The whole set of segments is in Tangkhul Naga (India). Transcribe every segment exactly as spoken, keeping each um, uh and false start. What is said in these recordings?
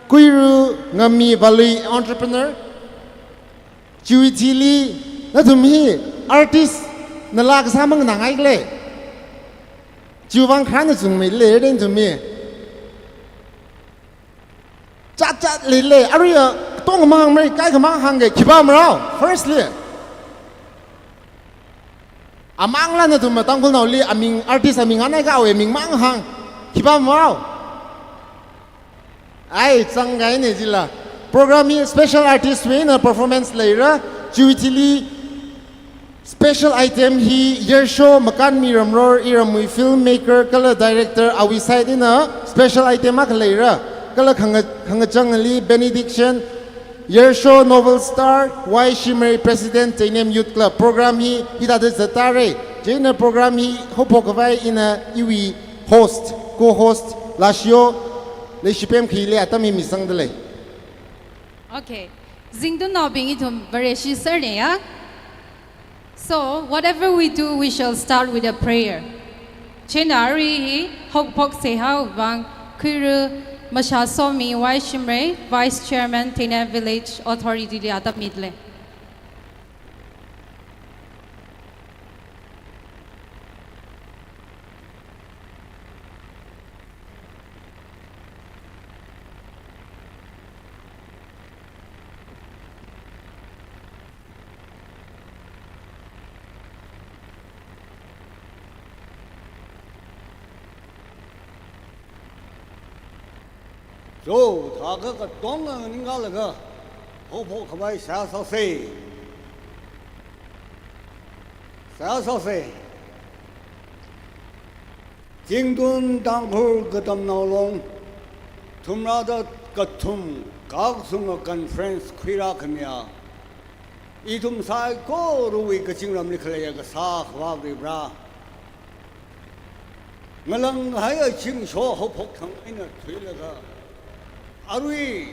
Kuiru Ngami Valui entrepreneur. Chiwui thili nathum hi artist nala kasā manganāngai khala. Chiwui vang kharāna chungmeile nathum hi. Chat chat leile, aruiya tongmang mai kaikha mahāngke khipā marao, firstly. Amangla nathum Tangkhulnaoli aming artist aming anai ka awui ming mahāng. Khipā marao. Ai, zangkahaine chila. Program hi special artist wui eina performance leira, chiwui thili special item hi Yersho Makanmi Ramror iramwui filmmaker kala director awui side eina special item akha leira, kala khanga-, khangachāng ali benediction, Yersho Novel Star, Y Shimray President, Teinem Youth Club. Program hi hithāda zattare. Chieina program hi haophok khavai ina iwui host, co-host, Lashiyo, Leishipem khili atam hi misangdalei. Okay. Zingtunnaobing ithum Vareshi sārne ya. So, whatever we do, we shall start with a prayer. Chieina arui hi haophok sāhaowui vang, Kuiru Mashasomi Y Shimray, Vice Chairman, Teinem Village Authority li atam midalei. Cho, thākha katonga ningkalaga, haophok khavai seihā sāsa. Seihā sāsa. Zingtun Tangkhul Katamnao Long, thumrada kathum kaksunga conference khuirā khamiya, ithum saikorawui kazingramli khaleiya kasā Akhava Varivara, ngalang haiya zimiksho haophok thang eina thuilaga, arui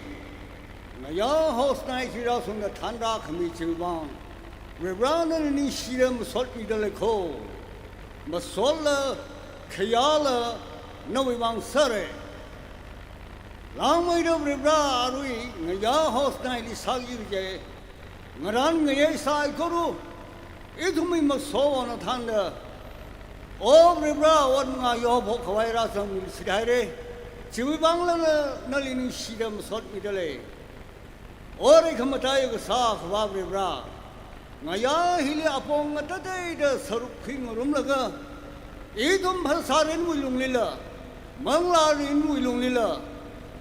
ngayā house night hi rāshungda thanrā khami chiwui vang, Varivara nana ningshida masotmidalei kho. Masotla khayāla nawui vang sāre. Langmeida Varivara, arui ngayā house night li sāki kaje, ngarān ngayei saikora ithumwui masovāna thānda, O Varivara, ot mangā haophok khavai rāzangmi sithaire. Chiwui vangla na, nali ningshida masotmidalei. Ot eina khamataiya kasā Akhava Varivara, ngayā hili apong ngatateida sāruk khuingarumlaga, ithum phasārinwui lunglila, manglārinwui lunglila,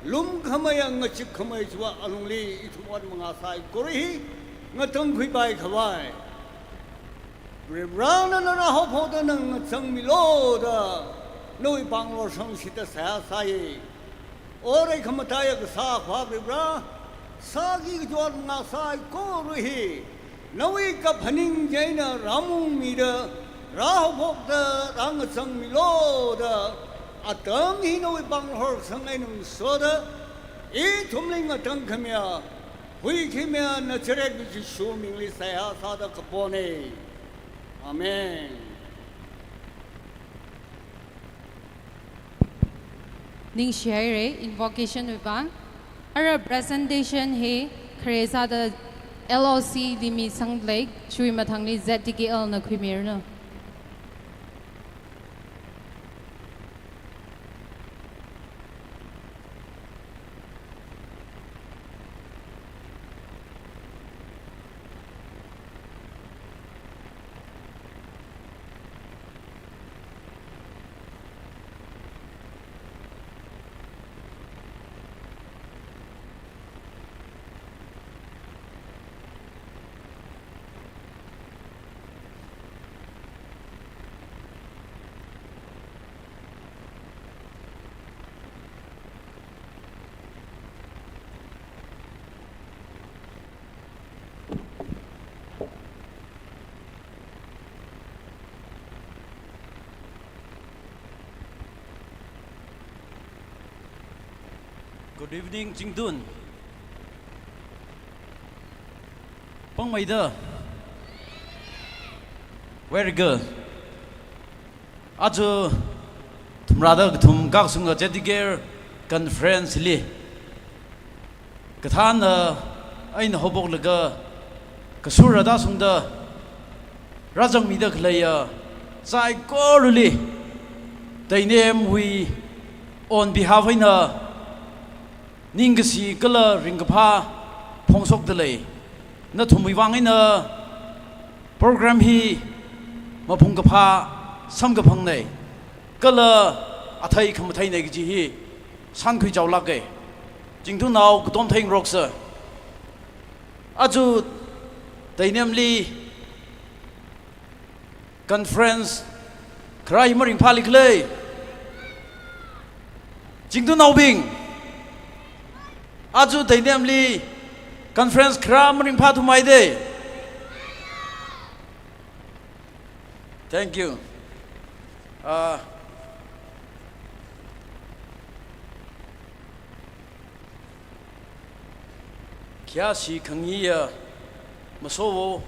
lumkhameiya ngachikkhamei chiwui alungli ithum ot mangā saikora hi ngatangkhuipai khavai, Varivara nana rāhaophokda nana ngachangmilu da, nawui pānglo shangshitda seihā sāi. Ot eina khamataiya kasā Akhava Varivara, sāki kaji ot mangā saikora hi nawui kaphaning chieina rāmungmida, rāhaophokda, rāngachangmilu da, atam hi nawui pānglo shang eina ngasoda, ithumli ngatangkhamiya, huikhamiya Nazarethwui Jishu mingli seihā sāda kapone. Amen. Ningshihaire invocation wui vang. Ara presentation hi khare sāda L O C li misangdalei, chiwui mathangli Z T K L na khuimiranu. Good evening, Zingtun. Pangmeida. Very good. Aja thumrada kathum kaksunga Z T K L conference li Kathāna eina haophoklaga kasur athishurda rāzangmida khaleiya saikorali Teinemwui on behalf eina ningkashi kala ringkaphā phongshokda lei. Nathumwui vang eina program hi maphungkaphā samkaphangnei kala athei khamatheinei kaji hi shānkhui chaolāke. Chingthunnao Katom Theingarok sir, aja Teinemli conference kharā hi maringphāli khala? Chingthunnaobing, aja Teinemli conference kharā maringphāthummei de? Thank you. Ah, khayāshi khangayi ya masowo.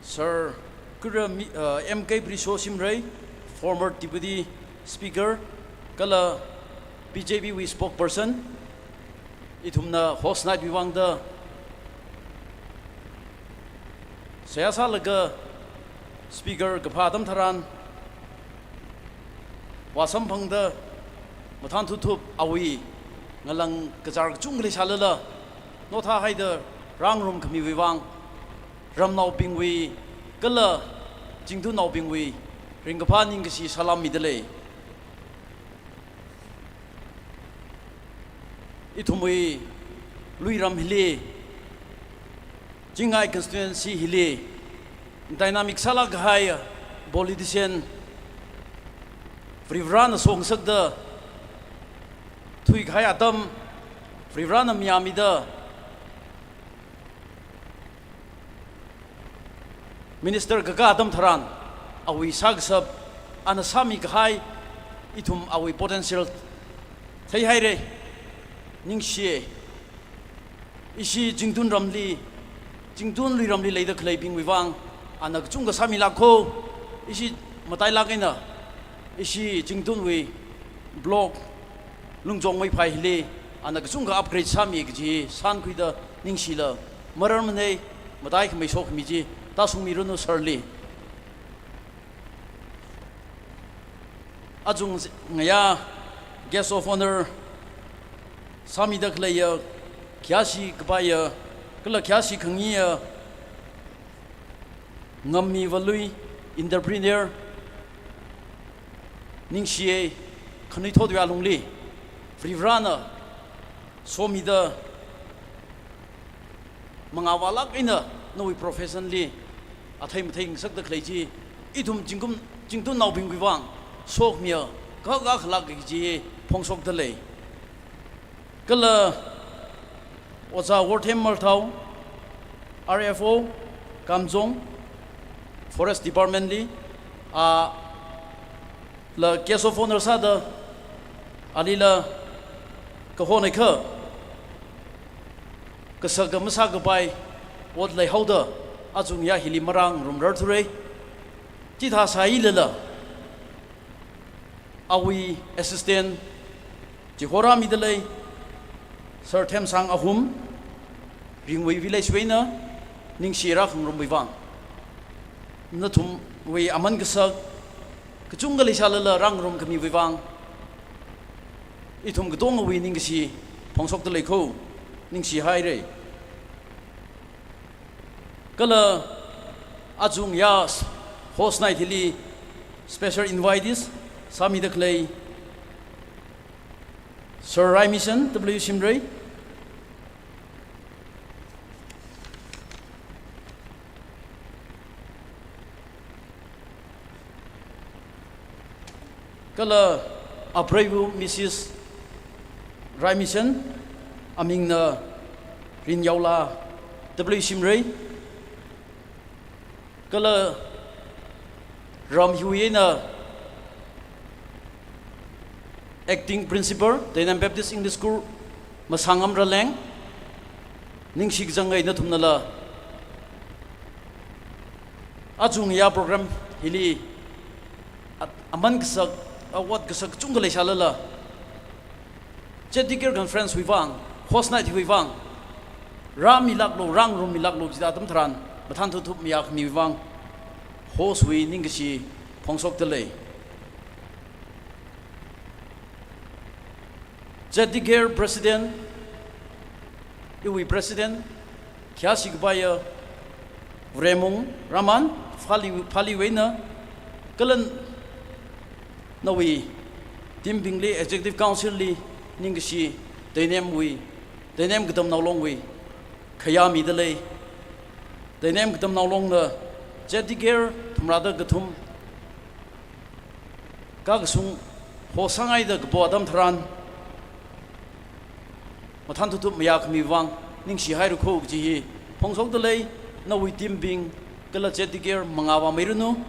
Sir Kura Mi-, uh, M K Brisho Shimray, former Deputy Speaker, kala B J P wui spokesperson, ithumna host night wui vangda seihā sālaga speaker kaphā atam tharan vāsamphangda mathānthup thup awui ngalang kazār kachungkha leisālala, nothāhaida rāngarum khamiwui vang ramnaobingwui kala chingthunnaobingwui ringkaphā ningkashi salam mida lei. Ithumwui Luiram hili, Chingai constituency hili dynamic sālāk kahai politician Varivarana songasakda thuikahai atam, Varivarana mayāmida Minister kakā atam tharan awui sākashap, ana sāmi kahai, ithum awui potential theihaire. Ningshiye. Ishi Chingtun ramli, Chingtun Luiramli leida khaleibingwui vang ana kachungkha sāmilākho. Ishi matailāk eina ishi Chingtunwui block Lungchong Meiphai hili ana kachungkha upgrade sāmi kaji shānkhuida ningshila mararmanei, mataikhamei sokhami chi tāshungmiranu sir li. Aja ngayā guest of honour sāmida khaleiya, khayāshi kapaiya, kala khayāshi khangayiya, Ngammi Valui, entrepreneur, ningshiye, khanuithotwui alungli Varivarana somida mangā vālāk eina nawui profession li athei mathei ngasakda khalei chi, ithum Chingkum, Chingtunnaobingwui vang sokhamiya kakā khalāk kaji phongshokda lei. Kala Ojā Worthem Marthao, R F O, Kamjong, Forest Department li, a, la guest of honour sāda, alila kahonei kha, kasaka masākapai ot leihaoda, aja ngayā hili marāngarumrar thurei. Chithā sāilala, awui assistant chihorā mida lei, Sir Themsang Ahum, Ringwui village wui eina, ningshi rākhangarumwui vang. Nathumwui aman kasak kachungkha leisālala rāngarum khamiwui vang, ithum katongawui ningkashi phongshokda leikho, ningshihaire. Kala aja ngayā host night hili special invitees sāmida khalei Sir Raimission W Shimray, kala apreiva Missus Raimission, amingna Rinyaola W Shimray, kala ram hiwui eina Acting Principal, Teinem Baptist English School, Masangam Raleng, Ningshi kazang eina nathumnala, aja ngayā program hili at-, aman kasak, award kasak kachungkha leisālala, Chettigar Conference wui vang, host night wui vang, rāmilāklu, rāngarummilāklu jida atam tharan, mathān thuthup mayā khamiwui vang, host wui ningkashi phongshokda lei. Chettigar President, iwui President, khayāshi kapaiya Vremung Raman, Phali, Phaliwui eina, kala nawui team bingli, Executive Council li, ningkashi, Teinemwui, Teinem Katamnao Longwui, khayā mida lei. Teinem Katamnao Longna, Chettigar thumrāda kathum, kakasung host sāngaida kapo atam tharan, mathān thuthup mayā khamiwui vang, ningshi haira kho kaji hi phongshokda lei, nawui team bing, kala Chettigar mangā vāmeiranu.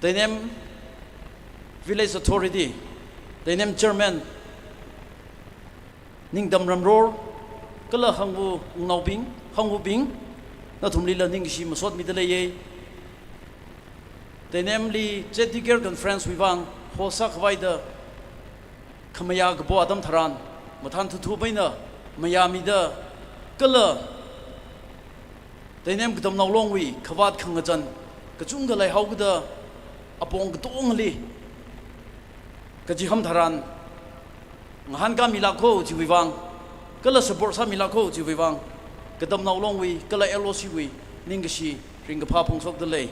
Teinem Village Authority, Teinem Chairman, Ningtam Ramror, kala Hangvu wungnaobing, Hangvubing, nathumlila ningkashi masot mida leiya. Teinemli Chettigar Conference wui vang host sākhavaida khamayā kapo atam tharan, mathān thuthup eina mayāmida, kala Teinem Katamnao Longwui khavāt khangachān kachungkha leihao kajida apong katongali kachiham tharan, ngahānkāmilāk kho chiwui vang, kala support sāmilāk kho chiwui vang, Katamnao Longwui kala L O C wui ningkashi ringkaphā phongshokda lei.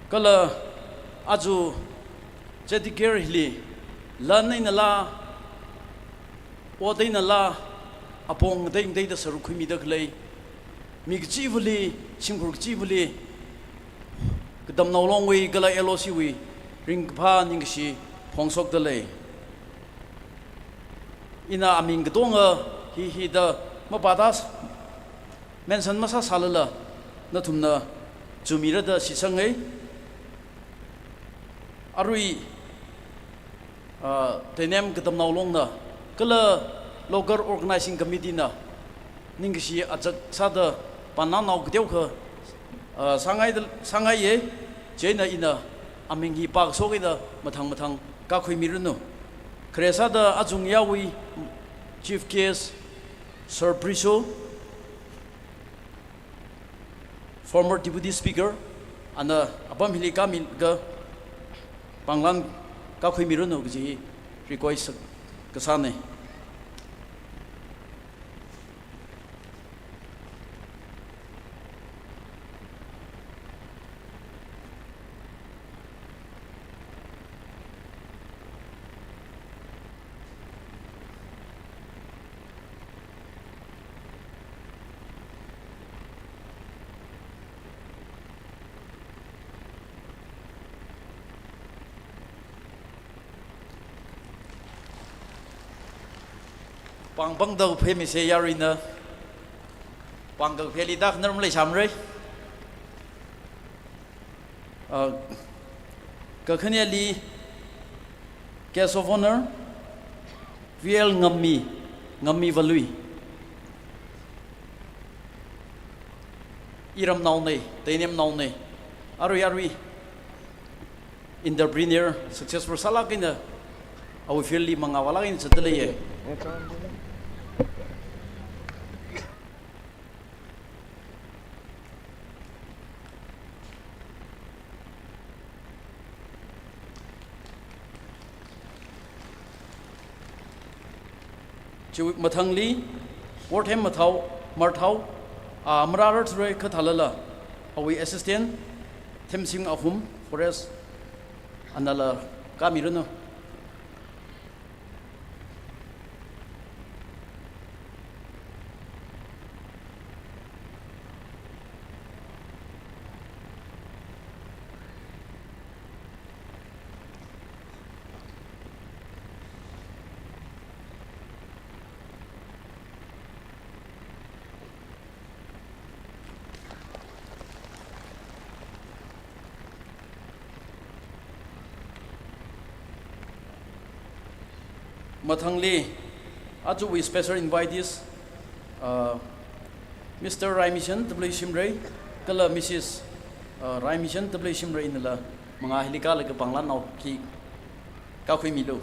Kala aja Chettigar hili lan einala, ot einala, apong ngatei ngateida sāruk khuimida khalei mi kachivali, shimkhur kachivali, Katamnao Longwui kala L O C wui ringkaphā ningkashi phongshokda lei. Ina aming katonga hi hida mapāda s-, mention masāsālala, nathumna chumirada shitsanga. Arui, ah, Teinem Katamnao Longna, kala Local Organizing Committee na, ningkashi achak sāda pānanao kateokha, ah, sāngaida, sāngaiya, chieina ina aming hi pākashok eina mathang mathang kakhuimiranu. Khare sāda aja ngayāwui Chief Guest, Sir Priso, former Deputy Speaker, ana apam hili kāmilaga pānglan kakhuimiranu kaji hi request kasāna. Pāng pāngda pheimise yaruina. Pāng kaphei lida khanar maleisāmara. Ah, kakhaneli Guest of Honour, V L Ngammi, Ngammi Valui. Iramnaona, Teinemnaona. Arui arui entrepreneur, successful sālāk eina, awui field li mangā vālāk eina zatda leiya. Chiwui mathangli, Worthem Mathao, Marthao, ah, Mararar Thurei kathālala, awui assistant, Themsing Ahum, Forest, anala kāmiranu. Mathangli, ajawui special invitees, uh, Mister Raimission W Shimray, kala Missus, uh, Raimission W Shimray nala mangā hili kālaga panglan naoki kakhuimilu.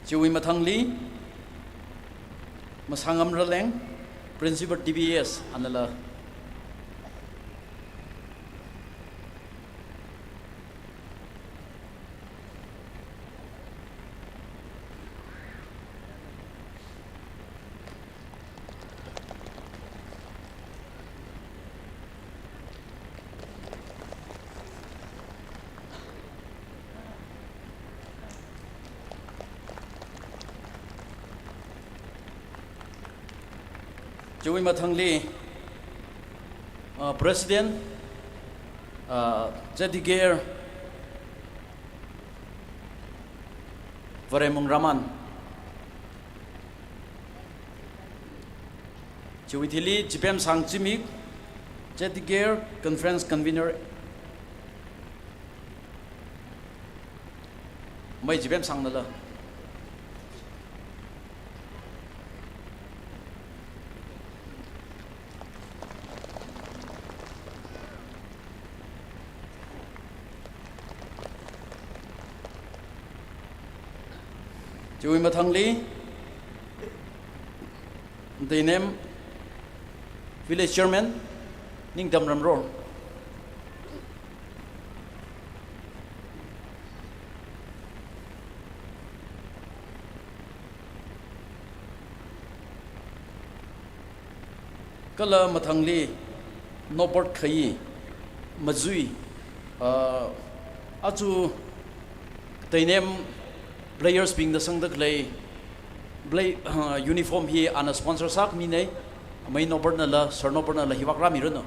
Chiwui mathangli, Masangam Raleng, Principal D B S, anala. Chiwui mathangli, uh, President, uh, Z T K L, Varemung Raman. Chiwui thili Chipemsang Zimik, Z T K L Conference Convener. Mai Chipemsang nala. Chiwui mathangli, Teinem Village Chairman, Ningtam Ramror. Kala mathangli Norbert Khayi, Mazui, ah, aja Teinem players bingna sangda khalei, play, ah, uniform hi ana sponsor sākhamina, amei Norbert nala, Sir Norbert nala hiwak rāmiranu.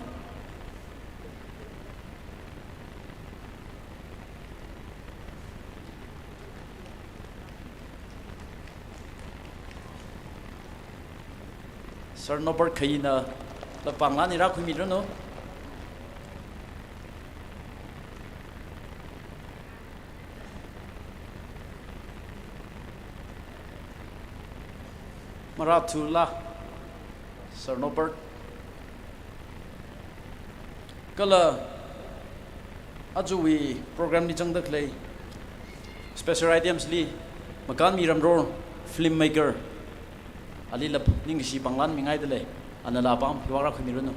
Sir Norbert Khayina la panglan hi rākhuimiranu. Marāthula, Sir Norbert. Kala ajawui program li zangda khalei special items li Makanmi Ramror, filmmaker, alila ningkashi panglan mingaidalei, anala apam hiwak rākhuimiranu.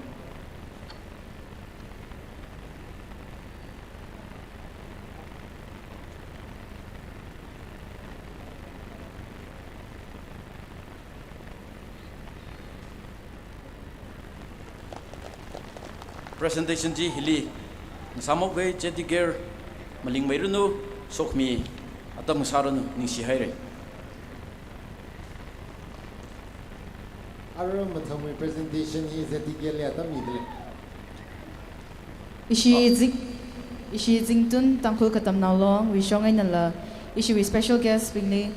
Presentation chi hili ngasāmokvai, Z T K L malingmeiranu, sokhami atam ngasāranu, ningshihaira. Arui mathangwui presentation hi Z T K L li atam midalei. Ishi, ah, Zing-, ishi Zingtun Tangkhul Katamnao Long wui shong einala, ishiwui special guest bingli.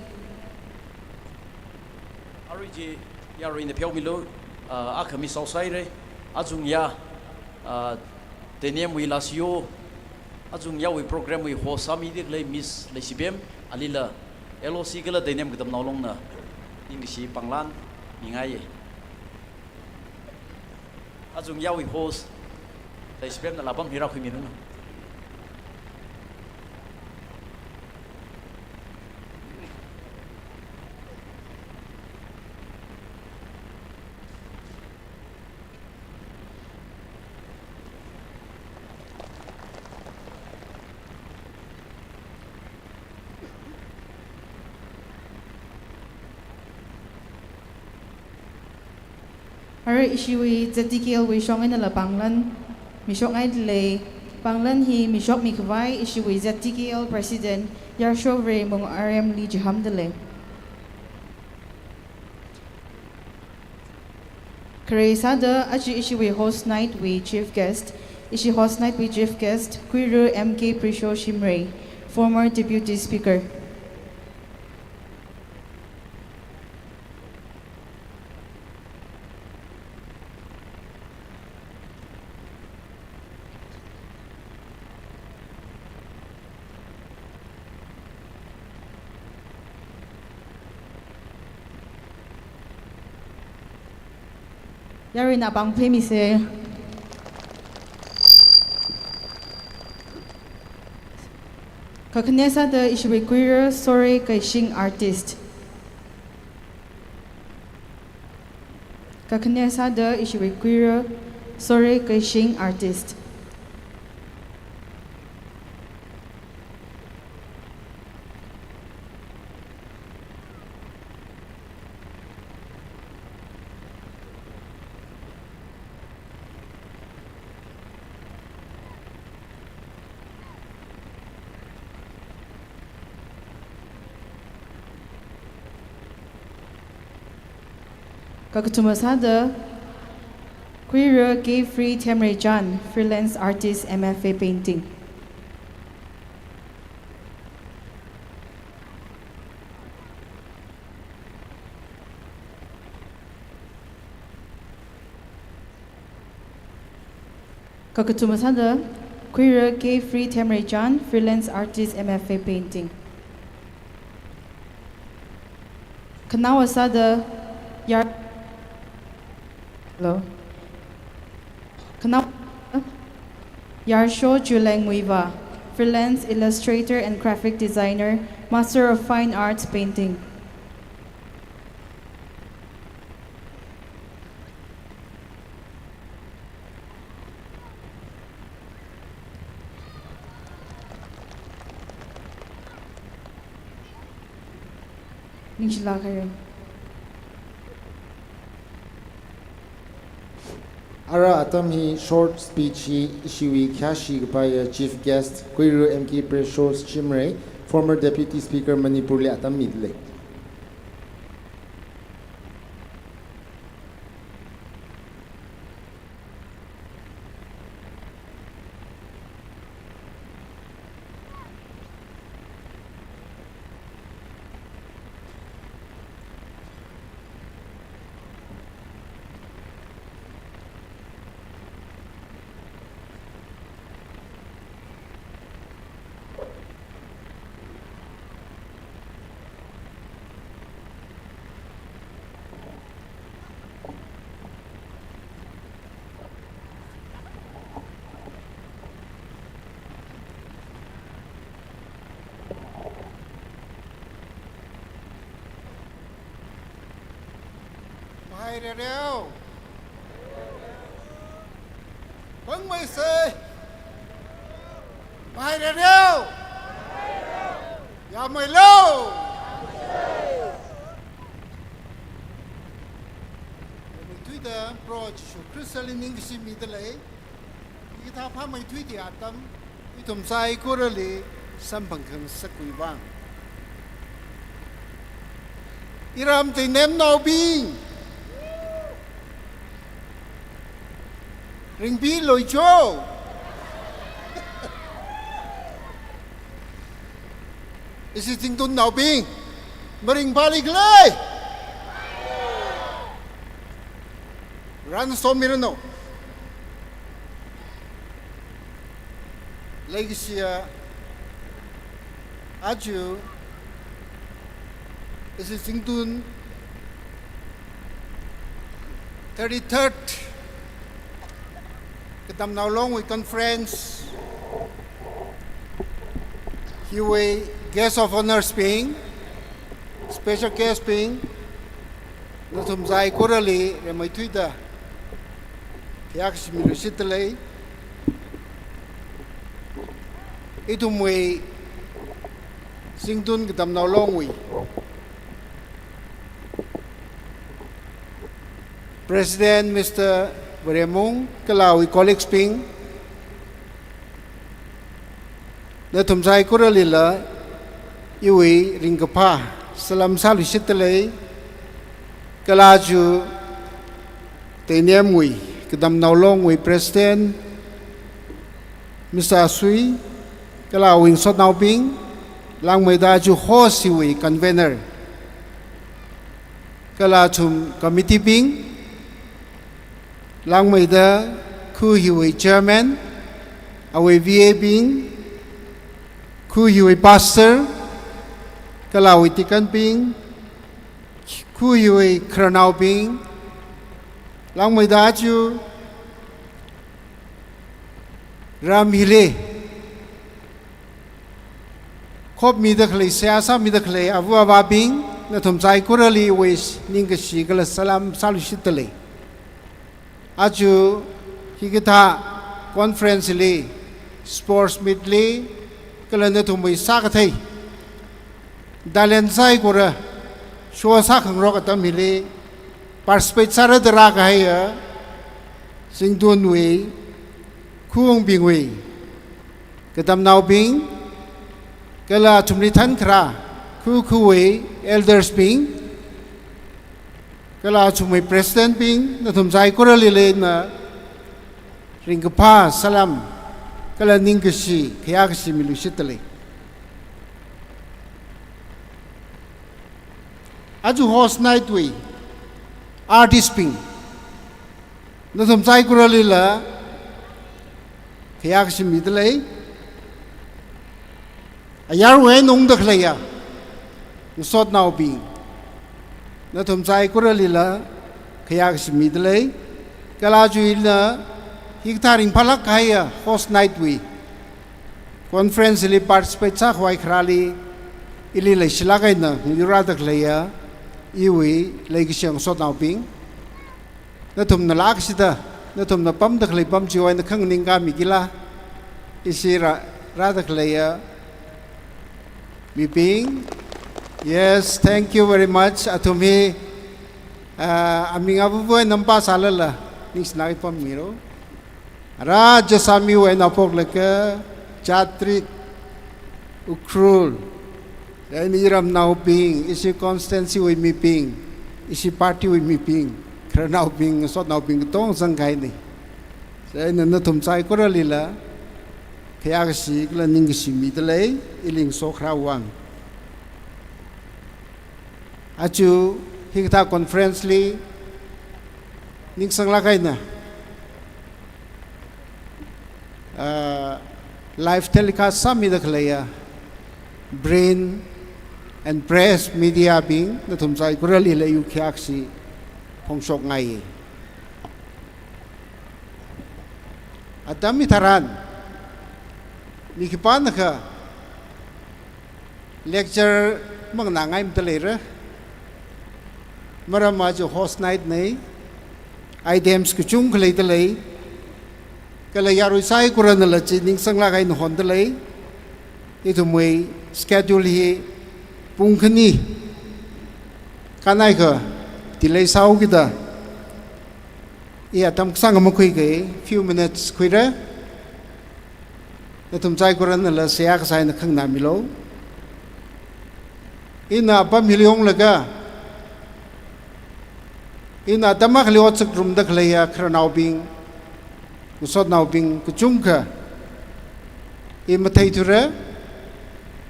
Arui chi yaruina pheomilu, ah, akhami saosaira, ajung ya, ah, Teinem wui lasiyo, ajung yawui program wui host sāmida khalei Miss Leishibem, alila L O C kala Teinem Katamnao Longna ningkashi panglan mingaiya. Ajung yawui host Leishibemnala apam hi rākhuimiranu. Arui ishiwui Z T K L wui shong einala panglan mishokngaidalei, panglan hi mishokmi khavai ishiwui Z T K L President Yarsho Varemung R M li chihāmdalei. Khare sāda aja ishiwui host night wui chief guest, ishi host night wui chief guest, Khuira M K Prisho Shimray, former Deputy Speaker. Yaruina pāng phei mise. Kakhane sāda ishiwui kuira Sore Keishing, artist. Kakhane sāda ishiwui kuira Sore Keishing, artist. Kakathuma sāda kuira Kefree Themreichan, freelance artist, M F A painting. Kakathuma sāda kuira Kefree Themreichan, freelance artist, M F A painting. Khanaowa sāda Yar-, hello. Khanao-, Yarsho Juleng Muivah, freelance illustrator and graphic designer, master of fine arts, painting. Ningshilāk haira. Ara atam hi short speech hi ishiwui khayāshi kapaiya Chief Guest, Kuiru M K Precious Shimray, former Deputy Speaker Manipur li atam midalei. Mahairereo. Pangmeisei. Mahairereo. Yāmeilo. Remaithuida Proho Jishu Khristali ningkashi midalei. Hikathā phāmeithuida atam, ithum saikorali samphang khangasakwui vang. Iram Teinem naobing. Ringphi loicho. Ishi Zingtun naobing. Maringphāli khalei. Ran somirano. Leikashiya, aja ishi Zingtun thirty-third Katamnao Longwui Conference hiwui guest of honours bing, special guest bing, nathum saikorali remaithuida khayākashi miluishitdalei. Ithumwui Zingtun Katamnao Longwui President Mister Varemung kala awui colleagues bing, nathum saikoralila iwui ringkaphā salam sāluishitdalei, kala aja Teinemwui, Katamnao Longwui President Mister Asui, kala awui ngasotnaobing, langmeida aja host hiwui convener, kala athum committee bing, langmeida kha hiwui chairman, awui V A bing, kha hiwui pastor, kala awui deacon bing, kha hiwui khararnaobing, Langmeida aja ram hili khopmida khalei, seihā sāmida khalei ava avābing, nathum saikorali iwui ningkashi kala salam sāluishitdalei. Aja hikathā conference li, sports meet li, kala nathumwui sākathei talent saikora show sākhangarok atam hili participate sāra da rākahaiya Zingtunwui khawungbingwui katamnaobing, kala athumli thankharā khukhuwui elders bing, kala athumwui president bing, nathum saikoralila ina ringkaphā salam kala ningkashi, khayākashi miluishitdalei. Aja host night wui artist bing, nathum saikoralila khayākashi midalei. Ayarwui eina ungda khaleiya ngasotnaobing, nathum saikoralila khayākashi midalei. Kala aja ina hikathā ringphālāk kahaiya host night wui conference li participate sākhavai kharāli ili leishilāk eina ngayurrāda khaleiya iwui leikashi ngasotnaobing, nathumna lākashida, nathumna pamda khalei pam chiwui eina khanganing kāmikila, ishi rā, rāda khaleiya mibing. Yes, thank you very much. Athum hi, ah, aming avāvā nampa sālala ningshina ipam miro. Ara Jasamiwui eina haophoklaga Chatrik, Ukhrul, chieina iramnaobing, ishi constituency wui mibing, ishi party wui mibing, khararnaobing, ngasotnaobing katonga zangkahaina. Chieina nathum saikoralila khayākashi kala ningkashi midalei, ili ngasokharā vang. Aja hikathā conference li ningsanglāk eina, ah, live telecast sāmida khaleiya Brain and Press Media bing, nathum saikoralila khayākashi phongshokngai. Atam hitharan mi khipānakha lecture manganāngai madaleira. Maram aja host night nei, items kachungkha leidalei. Kala yarui saikoranala chi ningsanglāk eina hondalei. Ithumwui schedule hi pung khani kanai kha delay sāhaokida, i atam kasānga makhuikei, few minutes khuira. Nathum saikoranala seihā kasā eina khanganāmilu. Ina apam hili unglaga, ina atam akhali otsak ngarumda khaleiya khararnaobing, ngasotnaobing kachungkha i matheithura,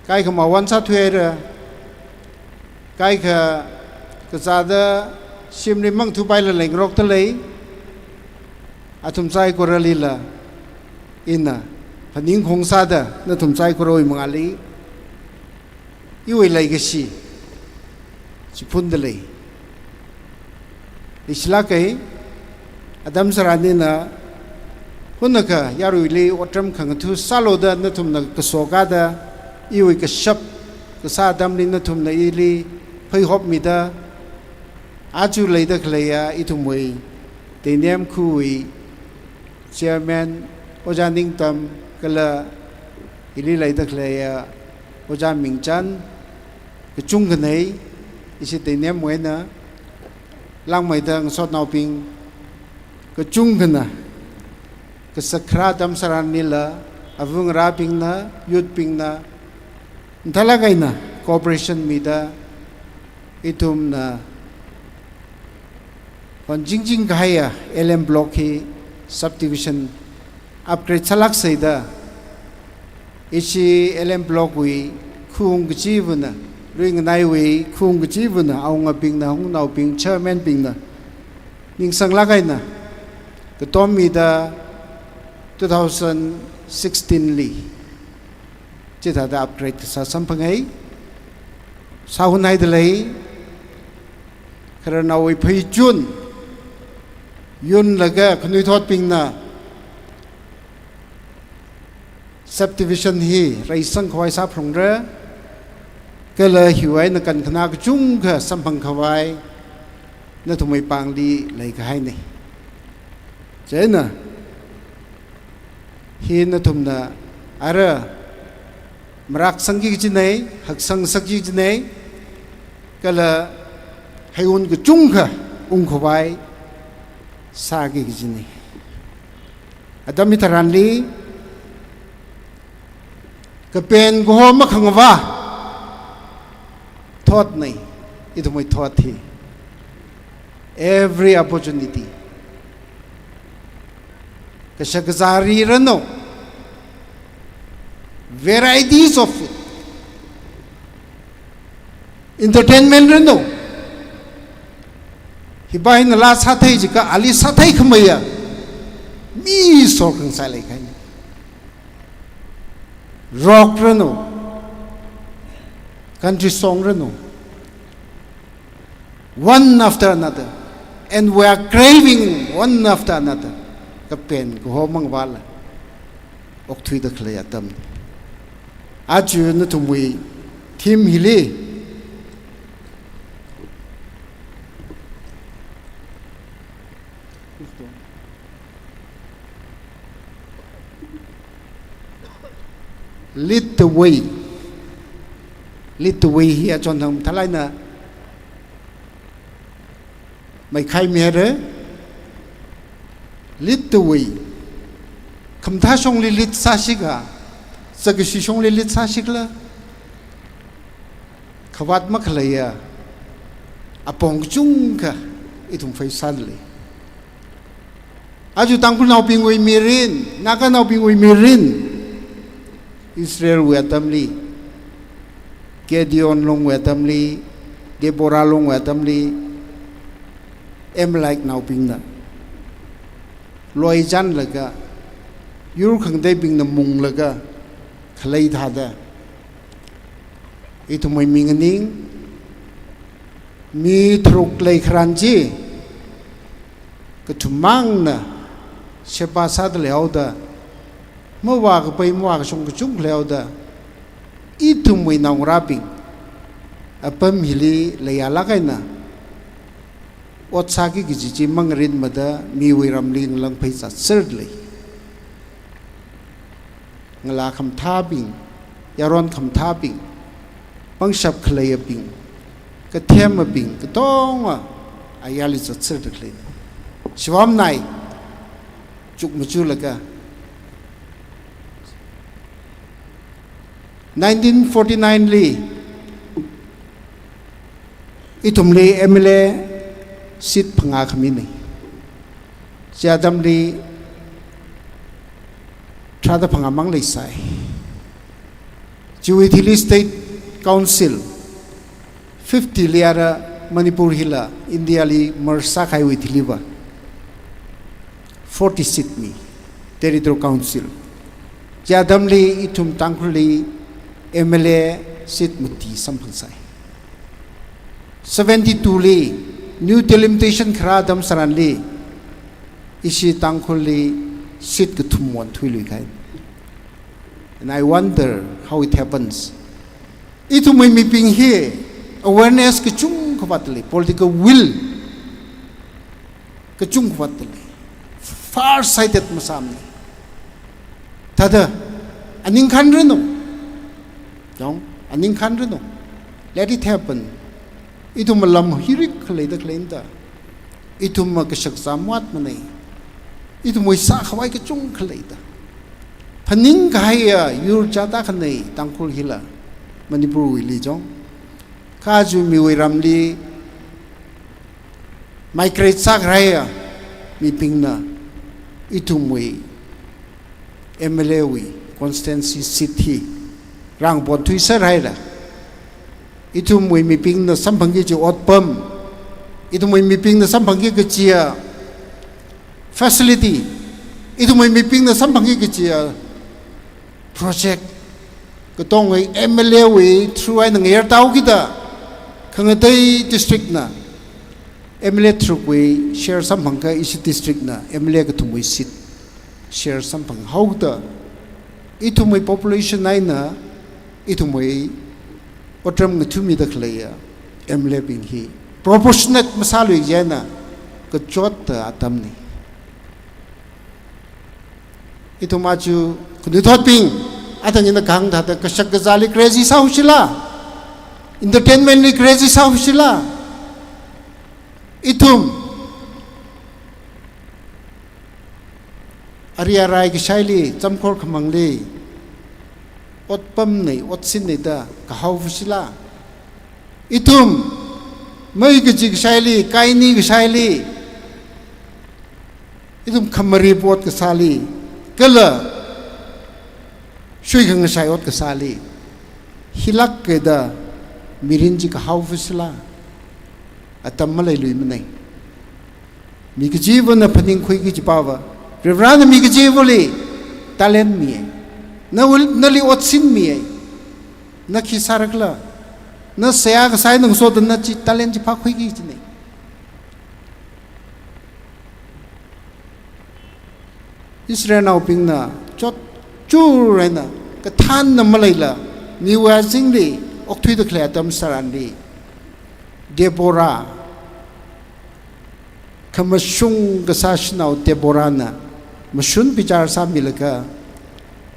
kaikha mawon sāthuihaira, kaikha kazāda shimli mangthupailala ngarokdalei. Athum saikoralila ina phaningkhaung sāda nathum saikorawui mangāli iwui leikashi chiphundalei. Leishilākei, atam tharan ina hunakha yaruili otram khangatha sālu da nathumna kaso kāda, iwui kashap kasā atamli nathumna ili pheihopmida, aja leida khaleiya ithumwui Teinem khawui Chairman Ojā Ningtam kala ili leida khaleiya Ojā Mingchan kachungkhanei, ishi Teinemwui eina langmeida ngasotnaobing kachungkhana kasak kharā atam tharanlila, avāngarābingna, youth bingna mathālāk eina cooperation mida, ithumna honjingjing kahaiya L M Block hi subdivision upgrade sālāksei da, ishi L M Block wui khawung kachivana, luinganaiwui khawung kachivana, awungabingna, awunganaobing, chairman bingna ningsanglāk eina katom mida two thousand sixteen li chithāda upgrade kasā samphangei. Sāhunhaidalei, khararnaowui pheichun yunlaga khanuithotbingna subdivision hi reisang khavai sāphalungra, kala hiwui eina kankhanā kachungkha samphang khavai nathumwui pāngli leikahaina. Chieina hi nathumna ara marāksangki kajina, haksangsakki kajina, kala heiwun kachungkha ungkhavai sāki kajina. Atam hitharanli kapen kaho makhangavā thotna, ithumwui thot hi. Every opportunity. Kashak kazā riranu, varieties of food, entertainment ranu. Hipa hina laa sāthei jiakha ali sāthei khameiya mi sorkhangsai leikahaina. Rock ranu, country song ranu, one after another, and we are craving one after another. Kapen kaho mangavāla okthuida khalei atamna. Aja nathumwui theme hili Lead the way. Lead the way hi achonthang mathālāk eina maikhaimi haira. Lead the way. Khamathā shongli lead sāsikha, zakkashi shongli lead sāsikhala, khavāt makhaleiya apong kachungkha ithum face sāda lei. Aja Tangkhulnaobingwui mirin, Naganaobingwui mirin, Israelwui atamli, Gideon longwui atamli, Deborah longwui atamli, Amaleknaobingna loi chānlaga, yur khangateibingna munglaga khalei thāda, ithumwui mi nganing, mi tharuk leikharan chi kathummangna sheba sāda leihaoda, mavākapai mavākashung kachungkha leihaoda, ithumwui naongarābing apam hili leiyālāk eina ot sāki kaji chi mangarinmada miwui ramli ngalāngphei zatser lei. Ngalā khamathābing, yaron khamathābing, pangshap khaleiyabing, kathemabing katonga ayarli zatser khalei. Shivamnai chukmajalaga, nineteen forty-nine li ithumli M L A seat phangā khamina. Chi atamli tharāda phangā mang leisai. Chiwui thili State Council fifty li ara Manipur hila India li merge sākahaiwui thiliva forty seat mi Territorial Council. Chi atamli ithum Tangkhulli M L A seat mati samphangsai. Seventy-two li New Delimitation kharā atam tharanli ishi Tangkhulli seat kathum wan thuiluikahai. And I wonder how it happens. Ithumwui mibing hi awareness kachungkha vātda lei, political will kachungkha vātda lei. Far sighted masāmana. Thāda aning khanranu. Yong, aning khanranu. Let it happen. Ithum malam hirik khaleida khaleida, ithum makashak zamwat manei. Ithumwui sākhavai kachungkha leida, phaningkahaiya yur chata khanei Tangkhul hila, Manipurwuili jong. Kha aja miwui ramli migrate sākharāya mibingna ithumwui M L A wui constituency seat hi rāngapon thuiser haira. Ithumwui mibingna samphangki kaji otpam, ithumwui mibingna samphangki kajiya facility, ithumwui mibingna samphangki kajiya project katonga M L A wui through eina ngayar tāhaokida, khangatei district na M L A tharukwui share samphangakha ishi district na M L A kathumwui seat share samphanghaoda, ithumwui population eina ithumwui otram ngathumida khaleiya M L A bing hi proportionate masālui chieina kachotta atamna. Ithum aja khanuithotbing, athang ina kahāng thāda kashak kazāli crazy sāhaoshila, entertainment li crazy sāhaoshila. Ithum ari arai kashaili, chamkhor khamangli, otpamna, otsinna da kahaoshila. Ithum mei kaji kashaili, kaini kashaili, ithum khamarip ot kasāli, kala shuikhangashai ot kasāli, hilākka da mirin chi kahaoshila, atam maleiluimana. Mi kachivana phaningkhui kaji pava, Varivarana mi kachivali talent miya. Na, nali otsin miya. Na khi sārakhala? Na seihā kasā eina ngasoda na chi talent chi phākhuiki kajina. Israelnaobingna chotchur eina kathānna maleila, miwui azingli okthuida khalei atam tharanli, Deborah, khamashung kasā shanao Deborahna mashun bichar sāmilaga,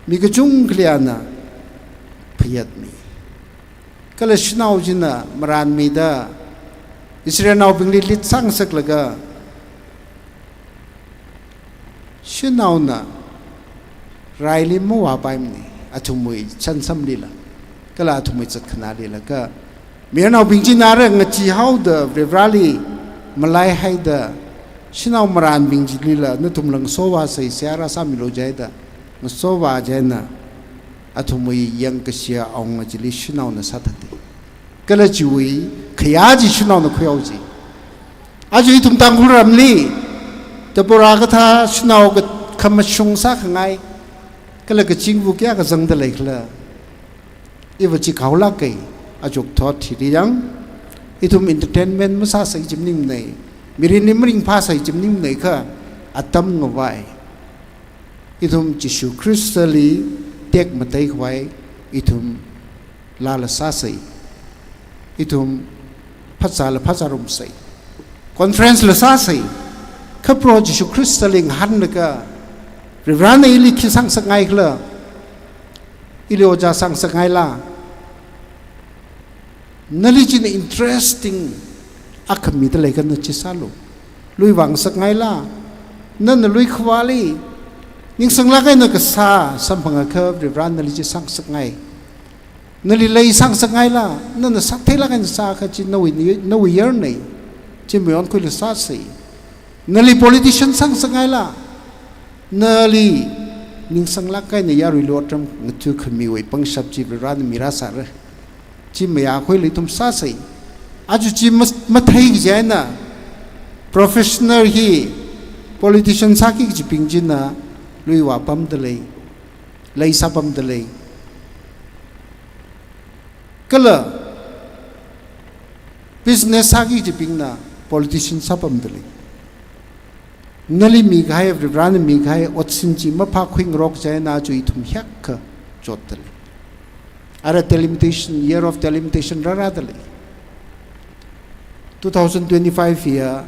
mi kachungkhali ana phayatmi. Kala shanao china marānmida Israelnaobingli lead sāngasaklaga, shanaona raili mavāpaimana, athumwui sansamlila, kala athumwui zatkhanālila. Kha mayarnaobing china ara ngacheehaoda Varivarali malaihaida, shanao marānbing chilila nathumla ngasovāsei, seihā rāsāmilu jida ngasovā chieina, athumwui yangkashia awunga chili shanaona sāthata. Kala chiwui khayā chi shanaona khuihaowa ji. Aja ithum Tangkhul ramli Deborah kathā shanao ka-, khamashung sākhangai, kala kachingva kayākha zangda leikhala? Iva chi kahaolāka. Aja thot hili yang, ithum entertainment masāsei chi maningmana, mirinli maringphāsei chi maningmana, kha atam ngavai, ithum Jishu Khristali tekmateikhavai ithum laala sāsei. Ithum phazāla phazārumsei. Conference la sāsei. Kha Proho Jishu Khristali ngahānlaga, Varivarana ili khi sāngasakngaikhala? Ili ojā sāngasakngaila? Nali china interesting akha mida leikha na chi sālu. Lui vāngasakngaila? Nana lui khavāli ningsanglāk eina kasā samphangakha Varivarana nali chi sāngasakngai. Nali lei sāngasakngaila? Nana sātheilāk eina sākha chi nawui, nawui yarna. Chi mayonkhuila sāsei. Nali politician sāngasakngaila? Nali ningsanglāk eina yaruili otram ngathakhamiwui pangshap chi Varivarana mirāsāra. Chi mayākhuili ithum sāsei. Aja chi mas-, mathei kaji eina professional hi politician sāki kajibing china lui vāpamda lei, lei sāpamda lei. Kala business sāki kajibingna politician sāpamda lei. Nali mikahai, Varivarana mikahai otsin chi maphākhuingarok chieina aja ithum hiyākha chotda lei. Ara delimitation, year of delimitation rārāda lei. Two thousand twenty-five ya,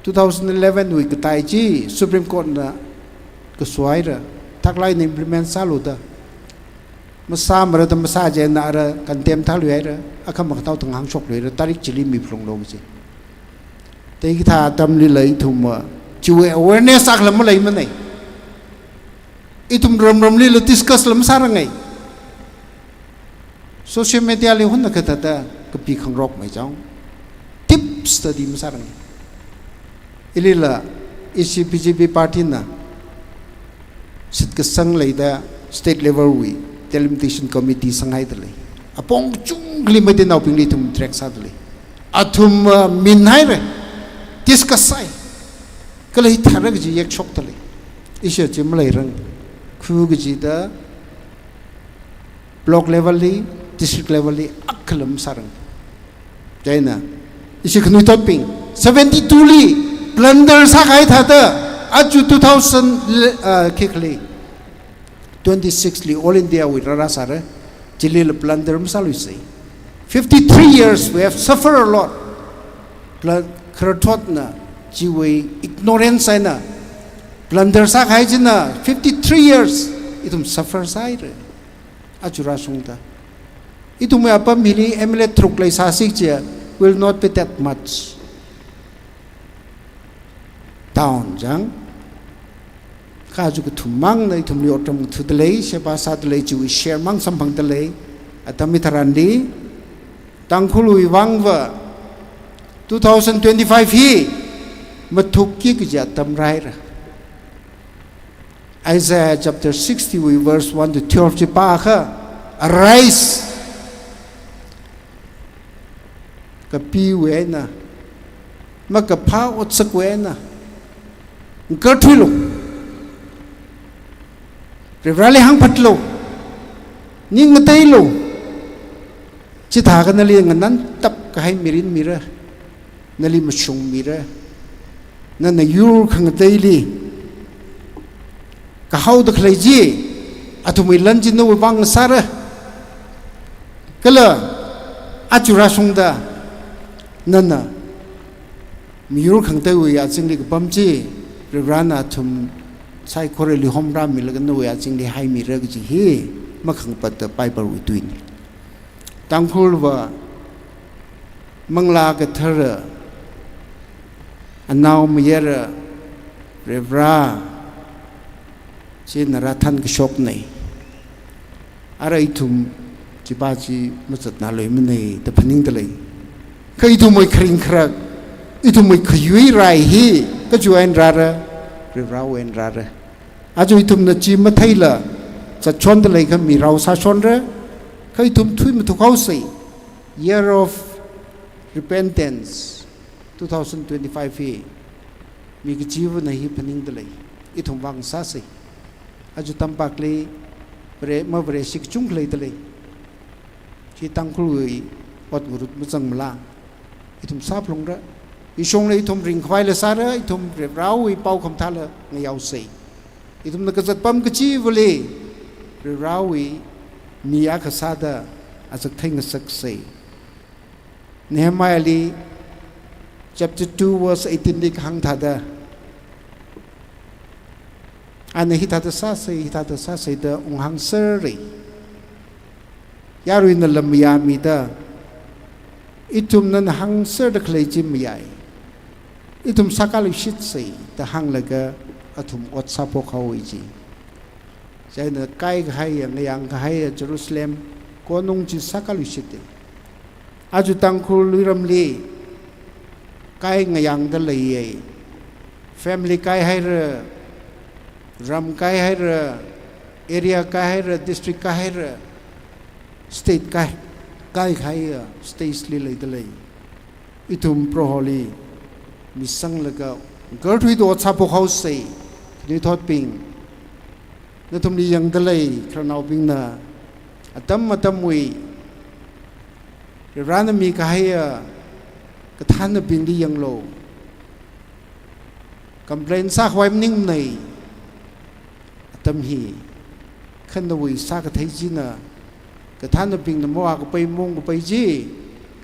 two thousand eleven wui katai chi Supreme Court na kasuaira, thaklāk eina implement sālu da. Masāmara da masā chieina ara condemn thāluihaira, akha makathao thang hāngshokluihaira, tarik chili miphalunglu kaji. Teikahai atamlila ithumva chiwui awareness akhala maleimana. Ithum ramramlila discuss la masārangai. Social media li hunna kathāda kapikhangarokmei chang. Deep study masārangai. Ilila ishi B J P party na shitkasang leida state level wui delimitation committee sanghaida lei. Apong kachungkhali Meiteinaobingli ithum track sāda lei. Athum, uh, minhaira, discuss sāi. Kala hithāra kaji yakshokda lei. Ishi chi maleirang. Khu kajida block level li, district level li akhala masārang. Chieina ishi khanuithotbing, Seventy-two li plunder sākahai thāda, aja two thousand, uh, khikli, twenty-six li All India wui rāra sāra, chilila plunder masāluisei. Fifty-three years, we have suffered a lot. Pla-, khararthotna, chiwui ignorance eina, plunder sākahai china, fifty-three years, ithum suffer sāhaira. Aja rāshungda. Ithumwui apam hili M L A tharuk leisāsi chiakha, will not be that much down, chang. Kha aja kathummangna ithumli otram thuda lei, sheba sāda lei, chiwui share mang samphangda lei, atam hitharanli, Tangkhulwui vangva, two thousand twenty-five hi, mathukki kaji atam rāhaira. Isaiah chapter sixty wui verse one to twelve chi pākha, "Arise, kapiwui eina, makaphā otsakwui eina, ngakarthuilu, Varivarāli hāngphatlu, ning ngateilu, chithākha nali nganāntap kahai mirin mira, nali mashung mira, nana yur khangateili kahaoda khalei chi, athumwui lan chi nawui vang sāra." Kala aja rāshungda, nana miyur khangateiwui azingli kapam chi, Varivarāna athum saikorali homrāmilaga nawui azingli haimira kaji hi, makhangapatta Bible wui tuina. Tangkhulva Manglā Kathara, anaomayara Varivarā china rāthankashokna. Ara ithum chipa chi mazatnāluimanei da phaningda lei. Kha ithumwui kharing kharak, ithumwui khayui rai hi kachiwui eina rāra, Varivarāwui eina rāra. Aja ithumna chi matheila zatshonda leiakha mirao sāshonra, kha ithum thuimathuk haosei. Year of Repentance, two thousand twenty-five hi, mi kachivana hi phaningda lei, ithum vang sāsei. Aja tampakli Vare, maVareshi kachungkha leida lei. Hi Tangkhulwui ot ngarut mazangmala, ithum sāphalungra. Ishongla ithum ringkhavaila sāra, ithum Varivarāwui pao khamathāla ngayaosei. Ithumna kazat apam kachivali Varivarāwui mi akha sāda azak theingasaksei. Nehemiahli chapter two verse eighteen li kahāng thāda, ana hithāda sāsei, hithāda sāsei da unghāngserra. Yaruina lam mayāmida, ithumna nana hāngserda khalei chi mayāi, ithum sākaluishitsei da hānglaga athum ot sāphok haowa chi. Chieina kaikahaiya, ngayāngkahaiya Jerusalem konung chi sākaluishita. Aja Tangkhul luiramli kai ngayāngda leiya. Family kaihaira, ram kaihaira, area kaihaira, district kaihaira, state kai, kaikahaiya stage li leida lei. Ithum Proholi misanglaga ngakarthuida ot sāphok haosei, khanuithotbing. Nathumli yangda lei, khararnaobingna atam atamwui Varivarāna mikahaiya kathānnabingli yanglu. Complain sākhavai maningmanei. Atam hi, kha nawui sākathei china, kathānnabingna mavākapai maungkapai chi,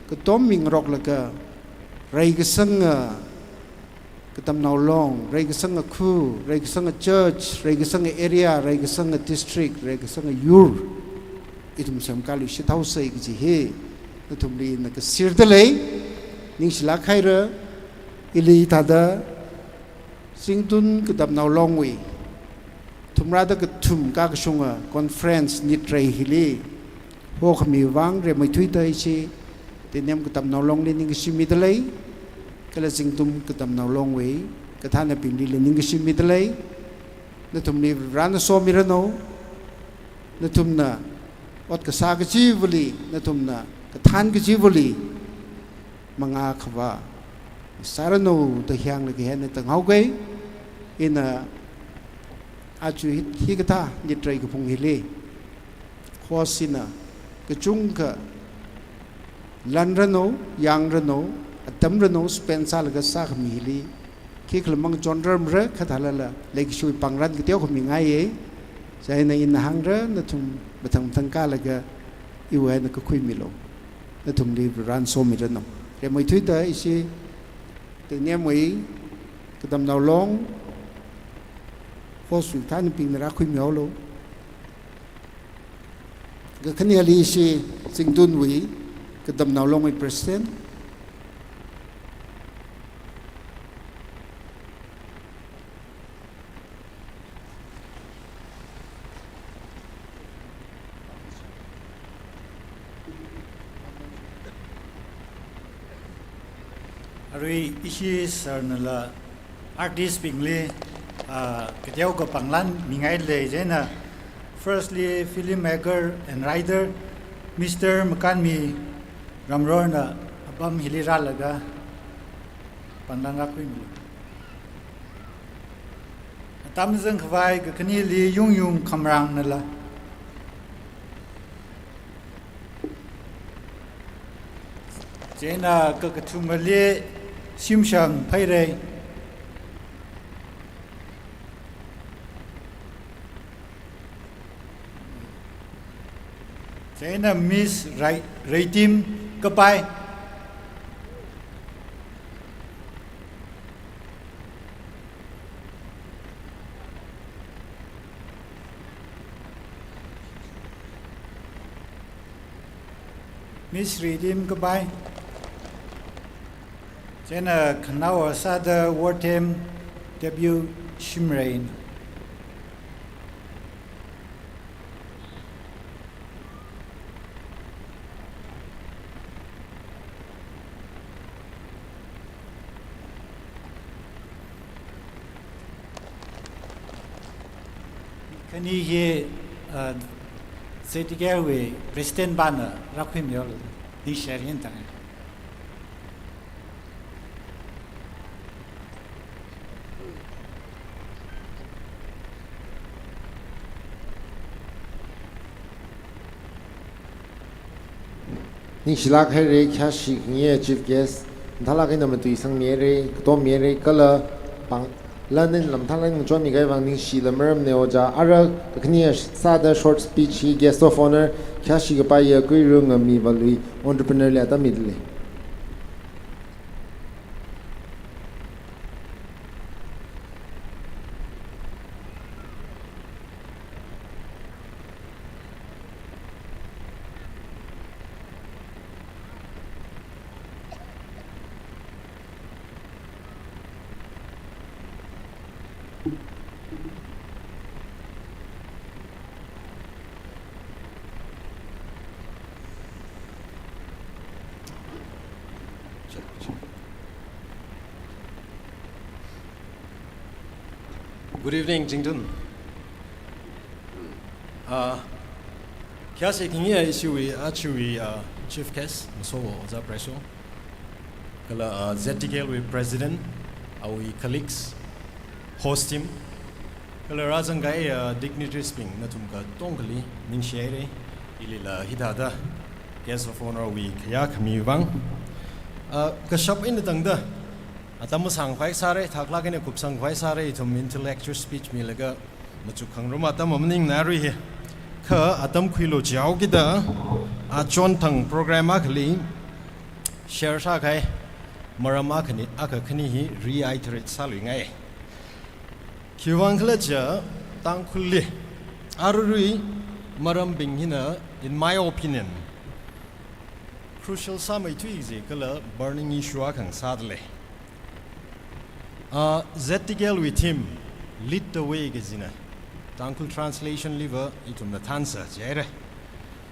katom mingaroklaga, reikasanga katamnao long, reikasanga khu, reikasanga church, reikasanga area, reikasanga district, reikasanga yur, ithum semkaluishit haosei kaji hi, nathumli ina kasirda lei. Ningshilāk haira, ili thāda, Zingtun Katamnao Longwui thumrāda kathum kakashunga conference nitrei hili hokhami vang rimeithuida ishi Teinem Katamnao Longli ningkashi mida lei, kala Zingtun Katamnao Longwui kathānnabinglila ningkashi mida lei. Nathumli Varena somiranu, nathumna ot kasā kachivali, nathumna kathān kachivali, mangā khavā sāranu da hānglaga hina tanghaoga. Ina aja hi, hikathā nitrei kaphung hili, Kho ina kachungkha lanranu, yangranu, atam ranu spend sālaga sākhami hili khikhala mang chonrarmara, kha thālala leikashiwui pāngran kateokha mingaiya. Chieina ina hāngra, nathum mathang mathang kālaga iwui eina kakhuimilu. Nathumli Varena somiranu. Rimeithuida ishi Tengnemwui Katamnao Long host wui thānabingna rākhuimihaolu. Kakhaneli ishi Zingtunwui Katamnao Longwui President. Arui ishi sir nala artist bingli, ah, kateokha pānglan mingailei. Chieina firstly filmmaker and writer Mister Makanmi Ramrorna apam hili rālaga pānglan rākhuimilu. Atam zangkhavai kakhaneli Yungyung Khamrangnala. Chieina kakathumali Shimshang Pheirei. Chieina Miss Rai-, Reitim Kapai. Miss Reitim Kapai. Chieina khanaowa sāda Wortham W Shimreina. Khani hi, uh, Z T K L wui President pana rākhuimihaolu. Ningshi haira tang. Ningshilāk haira, khayāshi khangayi chief guest. Mathālāk eina matuisangmihaira, katommihaira, kala pāng, lan eina mathālāk eina ngachonmi kahai vang ningshila maramna ojā. Ara kakhane sāda short speech hi guest of honour khayāshi kapaiya Kuirung Ngami Valui, entrepreneur li atam midalei. Good evening, Zingtun. Uh, khayāshi khangayi ishiwui, ajawui, uh, chief guest, Masowo Ojā Preso. Kala, uh, Z T K L wui president, awui colleagues, host team. Kala rāzang kahai, uh, dignitaries bing, nathum katongkhali ningshi haira, ilila hithāda guest of honour wui khayā khami vang. Uh, kashap eina tangda, atam masāngkhavai sāra, thaklāk eina kupsangkhavai sāra, ithum intellectual speech milaga machuk khangarum atam maningmana arui hi. Kha atam khuilu jihaokida, achon thang program akhali share sākahai maram akhani, akha khani hi reiterate sāluingai. Khiwuivang khala jiakha Tangkhulli aruirui marambing hina, in my opinion, crucial sāmeithui kaji kala burning issue akha ngasādalei. Uh, Z T K L wui theme, Lead the Way kajina. Tangkhul translation liva ithumna thānsa jihaira.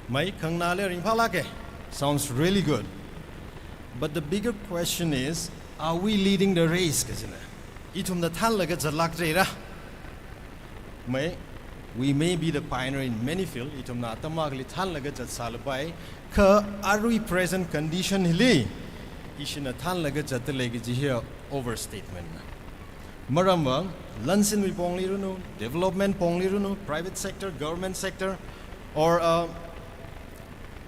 Mai khanganāli ringphālāka. Sounds really good. But the bigger question is, are we leading the race kajina? Ithumna thānlaga zatlākra? Mai, we may be the pioneer in many fields, ithumna atam akhali thānlaga zatsālapai, kha arui present condition hili, ishina thānlaga zatdalei kaji hi overstatement na. Maramva, lansinwui pongli ranu, development pongli ranu, private sector, government sector, or, uh,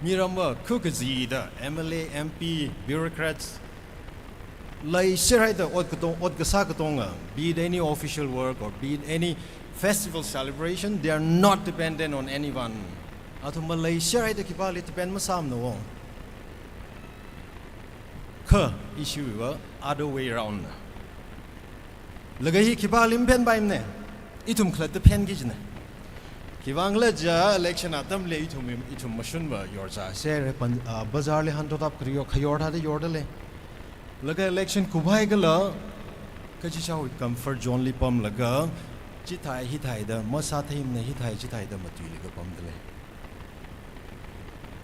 miramva kha kajida, M L A, M P, bureaucrats, Leishihaida ot katong, ot kasā katonga, be it any official work or be it any festival celebration, they are not dependent on anyone. Athum maleishihaida khipāli depend masāmana wo. Kha ishiwui va other way around na. Laga hi khipāli maphenpaimana, ithum khalatta phenki kajina. Khiwuivang khala jiakha election atamli ithum, ithum mashunva yorza sera pan, ah, bazarli hanthotap khayor, khayor thāda yorda lei. Laga election kuphai kala, kachichāwui comfort zone li pamlaga, chithai hithai da masātheimana, hithai chithai da matuilaga pamda lei.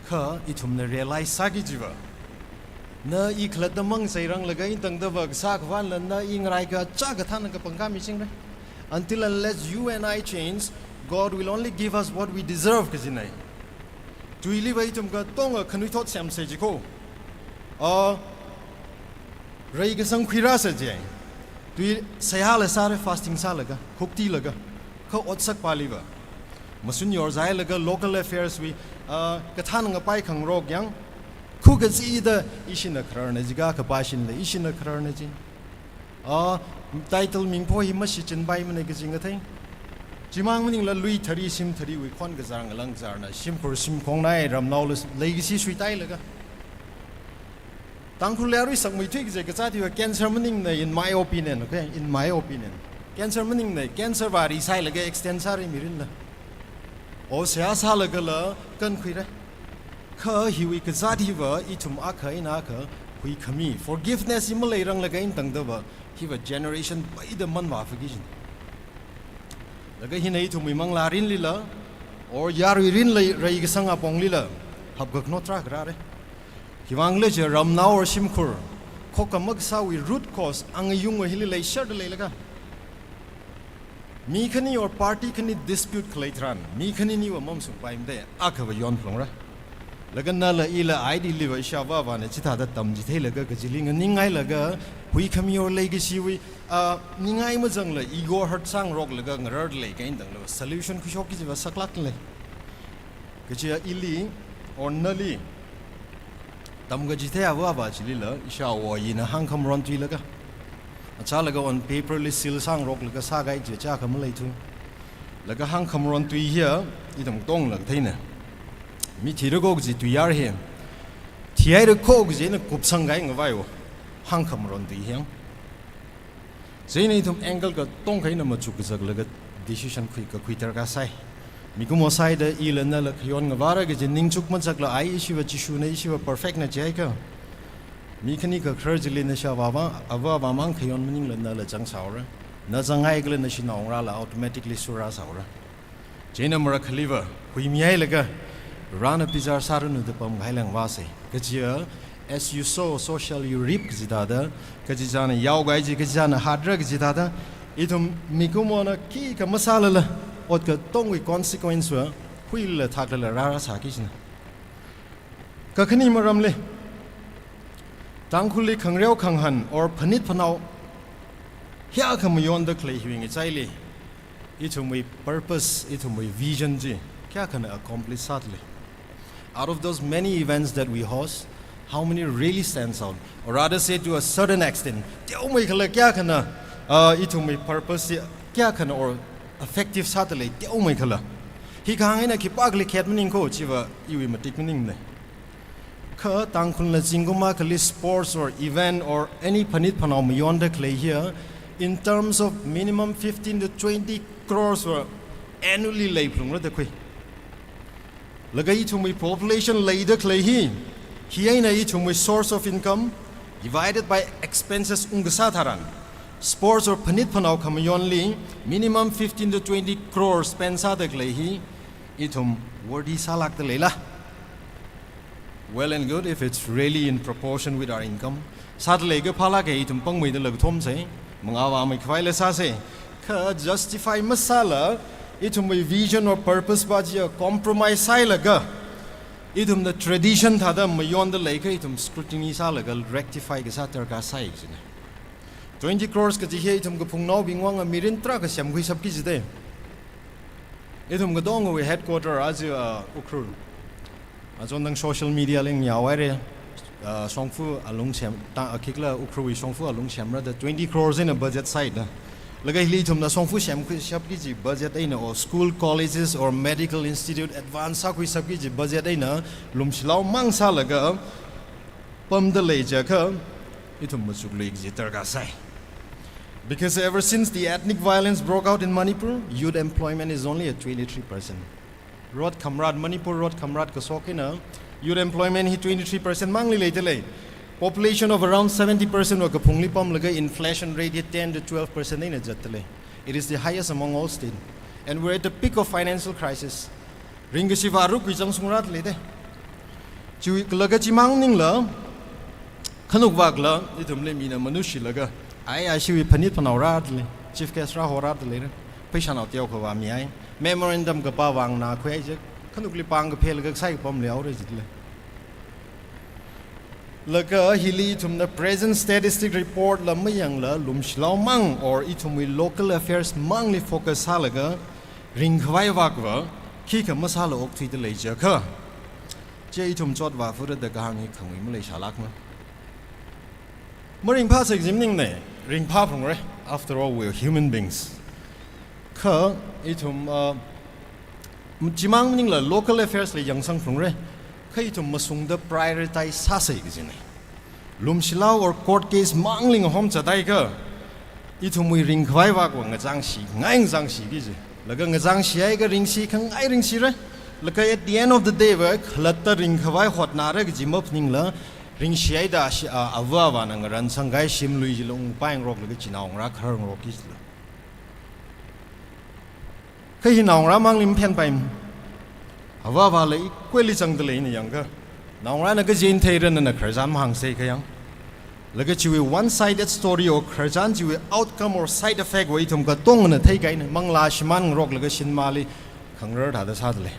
Kha ithumna realize sāki kajiva, na i khalatta mang seirang laga eina tangda va kasā khavāla na i ngarai kachā kathāna kapangkha michingra. Until unless you and I change, God will only give us what we deserve kajina. Tuili va ithum katonga khanuithot semsa jiko. Ah, reikasang khuirāsa je. Tui seihāla sāra, fasting sālaga, khuktilaga, kha otsakpāli va mashun yorzailaga local affairs wui, ah, kathāna ngapai khangarok yang, khukachi da ishina khararna jiakha, kapashingla ishina khararna ji. Ah, title mingpho hi mashichinpaimana kaji ngathei. Chimang maningla lui thari shim thariwui khon kazar ngalang kazarna, shimkhur shimkhong nai ramnaola leikashi suitailaga. Tangkhul yarui sakmeithui kaje kazat hiva cancer maningna, in my opinion, okay? In my opinion. Cancer maningna, cancer va risailaga extend sāra mirinla. O seihā sālagala kankhuira. Kha hiwui kazat hiva ithum akha eina akha huikhami, forgiveness hi maleirang laga eina tangda va, hiva generation peida manvāphaki kajina. Laga hina ithumwui manglā mirinlila, or yarui mirinla, reikasang aponglila, hapkhak no tra karare. Khiwuivang khala jiakha ramnao or shimkhur, khokkhamak kasāwui root cause, angayung va hili leisharda leilaga. Mi khani or party khani dispute khalei tharan, mi khaniniva mamashungpaimada, akha va yonphalungra. Laga nala ila ideally va ishāvā vāna chithāda tamchitheilaga kajili nganinghailaga, huikhami or leikashiwui, ah, ningai mazangla ego hurt sāngaroklaga ngararda lei kahaina tangla solution khuishokki kajiva saklāk lei. Kaja ili, or nali, tamkachithei avā avā chilila, ishāwo ayina hāngkhamaron tuilaga, achālaga on paper li seal sāngaroklaga sākahai chi chākha maleithu. Laga hāngkhamaron tui hiya, ithum tongla theina. Mi thira ko kaji tuiyar hi, thihaira ko kajina kupsangkahai ngavaiwo, hāngkhamaron tui hi yang. Chieina ithum angle katongkha eina machuk kazaklaga decision khui kakhui darkar sai. Mikumo sāhaida ila nala khayon ngavāra kaji ningchuk mazakla ai ishiva Jishuna ishiva perfect na jiakha, mi khani kakharar chili nashāvā vang, avā avā mang khayon maningla nala zangsāhaora. Na zanghaikhala nashanao ngarāla automatically surāsāhaora. Chieina marakhaliva huimihailaga, Varena bizar sāranu da pamkahai lengvāsa. Kaja, as you sow, so shall you reap kaji thāda, kachichāna yaokahai chi kachichāna hatra kaji thāda, ithum mikumona khikha masālala, ot katongwui consequence va huila thaklala rārāsāki kajina. Kakhane maramli, Tangkhulli khangareo khangahān or phanit phanao hiyākha mayonda khalei hiwui ngachaili, ithumwui purpose, ithumwui vision chi kayākhana accomplish sāda lei? Out of those many events that we host, how many really stands out? Or rather say, to a certain extent, teomeikhala kayākhana, uh, ithumwui purpose chi kayākhana or effective sāda lei, teomeikhala? Hi kahāng eina khipākhali khet maning ko, chiva iwui matik maningna. Kha Tangkhulna zingkum akhali sports or event or any phanit phanao mayonda khalei hiya, in terms of minimum fifteen to twenty crores va annually leiphalungra da khui. Laga ithumwui population leida khalei hi, hi eina ithumwui source of income divided by expenses ungkasā tharan, sports or phanit phanao khamayonli minimum fifteen to twenty crores spend sāda khalei hi, ithum worthy sālākda leila? Well and good if it's really in proportion with our income. Sāda lei kaphālāka, ithum pangmeida lākthomsa, mangā vāmei khavaila sāsa. Kha justify masāla, ithumwui vision or purpose va chiya compromise sāhailaga, ithumna tradition thāda mayonda leiakha ithum scrutiny sālaga rectify kasā darkar sai jina. Twenty crores kaji hi ithum kaphungnaobing vang mirin tarākha semkhuishapki jida. Ithum katongawui headquarter aja, uh, Ukhrul. Achon tang social media li ngayaohaira. Uh, shongfa alung sem, ta, uh, khikhala Ukhrulwui shongfa alung semra da twenty crores eina budget sāhaida. Laga hili ithumna shongfa semkhuishapki kaji budget eina or school, colleges or medical institute advance sākhuishapki kaji budget eina lumshilao mang sālaga pamda lei jiakha ithum machuklui kaji darkar sai. Because ever since the ethnic violence broke out in Manipur, youth employment is only at twenty-three percent. Rot khamrat, Manipur rot khamrat kashok eina youth employment hi twenty-three percent mangli leida lei. Population of around seventy percent wui kaphungli pamlaga inflation rate hi ten to twelve percent eina zatda lei. It is the highest among all state. And we're at the peak of financial crisis. Ringkashi vārukkhui zangsungra da lei da. Chiwui laga chimang maningla, khanukvakla, ithumli mina manushilaga, ai, ai, shiwui phanit phanao rāda lei, chief guest rāhora da leira. Pheisānao teokha vāmihai. Memorandum kapā vang na khuihai je, khanukli pāng kaphelaga sai kapam leihaora jida lei. Laga hili ithumna present statistic report la mayangla lumshilao mang or ithumwui local affairs mangli focus sālaga ringkhavai vakva khikha masāla okthuida lei jiakha, chi ithum chot vāfura da kahāng hi khangui maleisālākna. Maringphāsei kaji maningna, ringphāphungra. After all, we're human beings. Kha ithum, uh, chimang maningla local affairs la yangsangphungra. Kha ithum mashungda prioritize sāsei kajina. Lumshilao or court case mangli ngahom zathaiakha, ithumwui ringkhavai vakva ngachangshi, ngai ngachangshiki kaji. Laga ngachangshihaiakha ringshi khangai ringshira. Laga at the end of the day va khalatta ringkhavai hotnara kaji maphaningla, ringshi haida shi, a, avā avāna ngaransangkahai shimlui chila ungpai ngarok laga chinaongarā kharar ngarokki jila. Kha hi naongarā mangli maphenpai. Avā avāla equally zangda leina yangakha, naongarāna kazin theira, nana khararchan mahāngsei kha yang. Laga chiwui one-sided story or khararchan chiwui outcome or side effect va ithum katongana theikahaina, manglā shimān ngarok laga shinmali khangarar thāda sāda lei.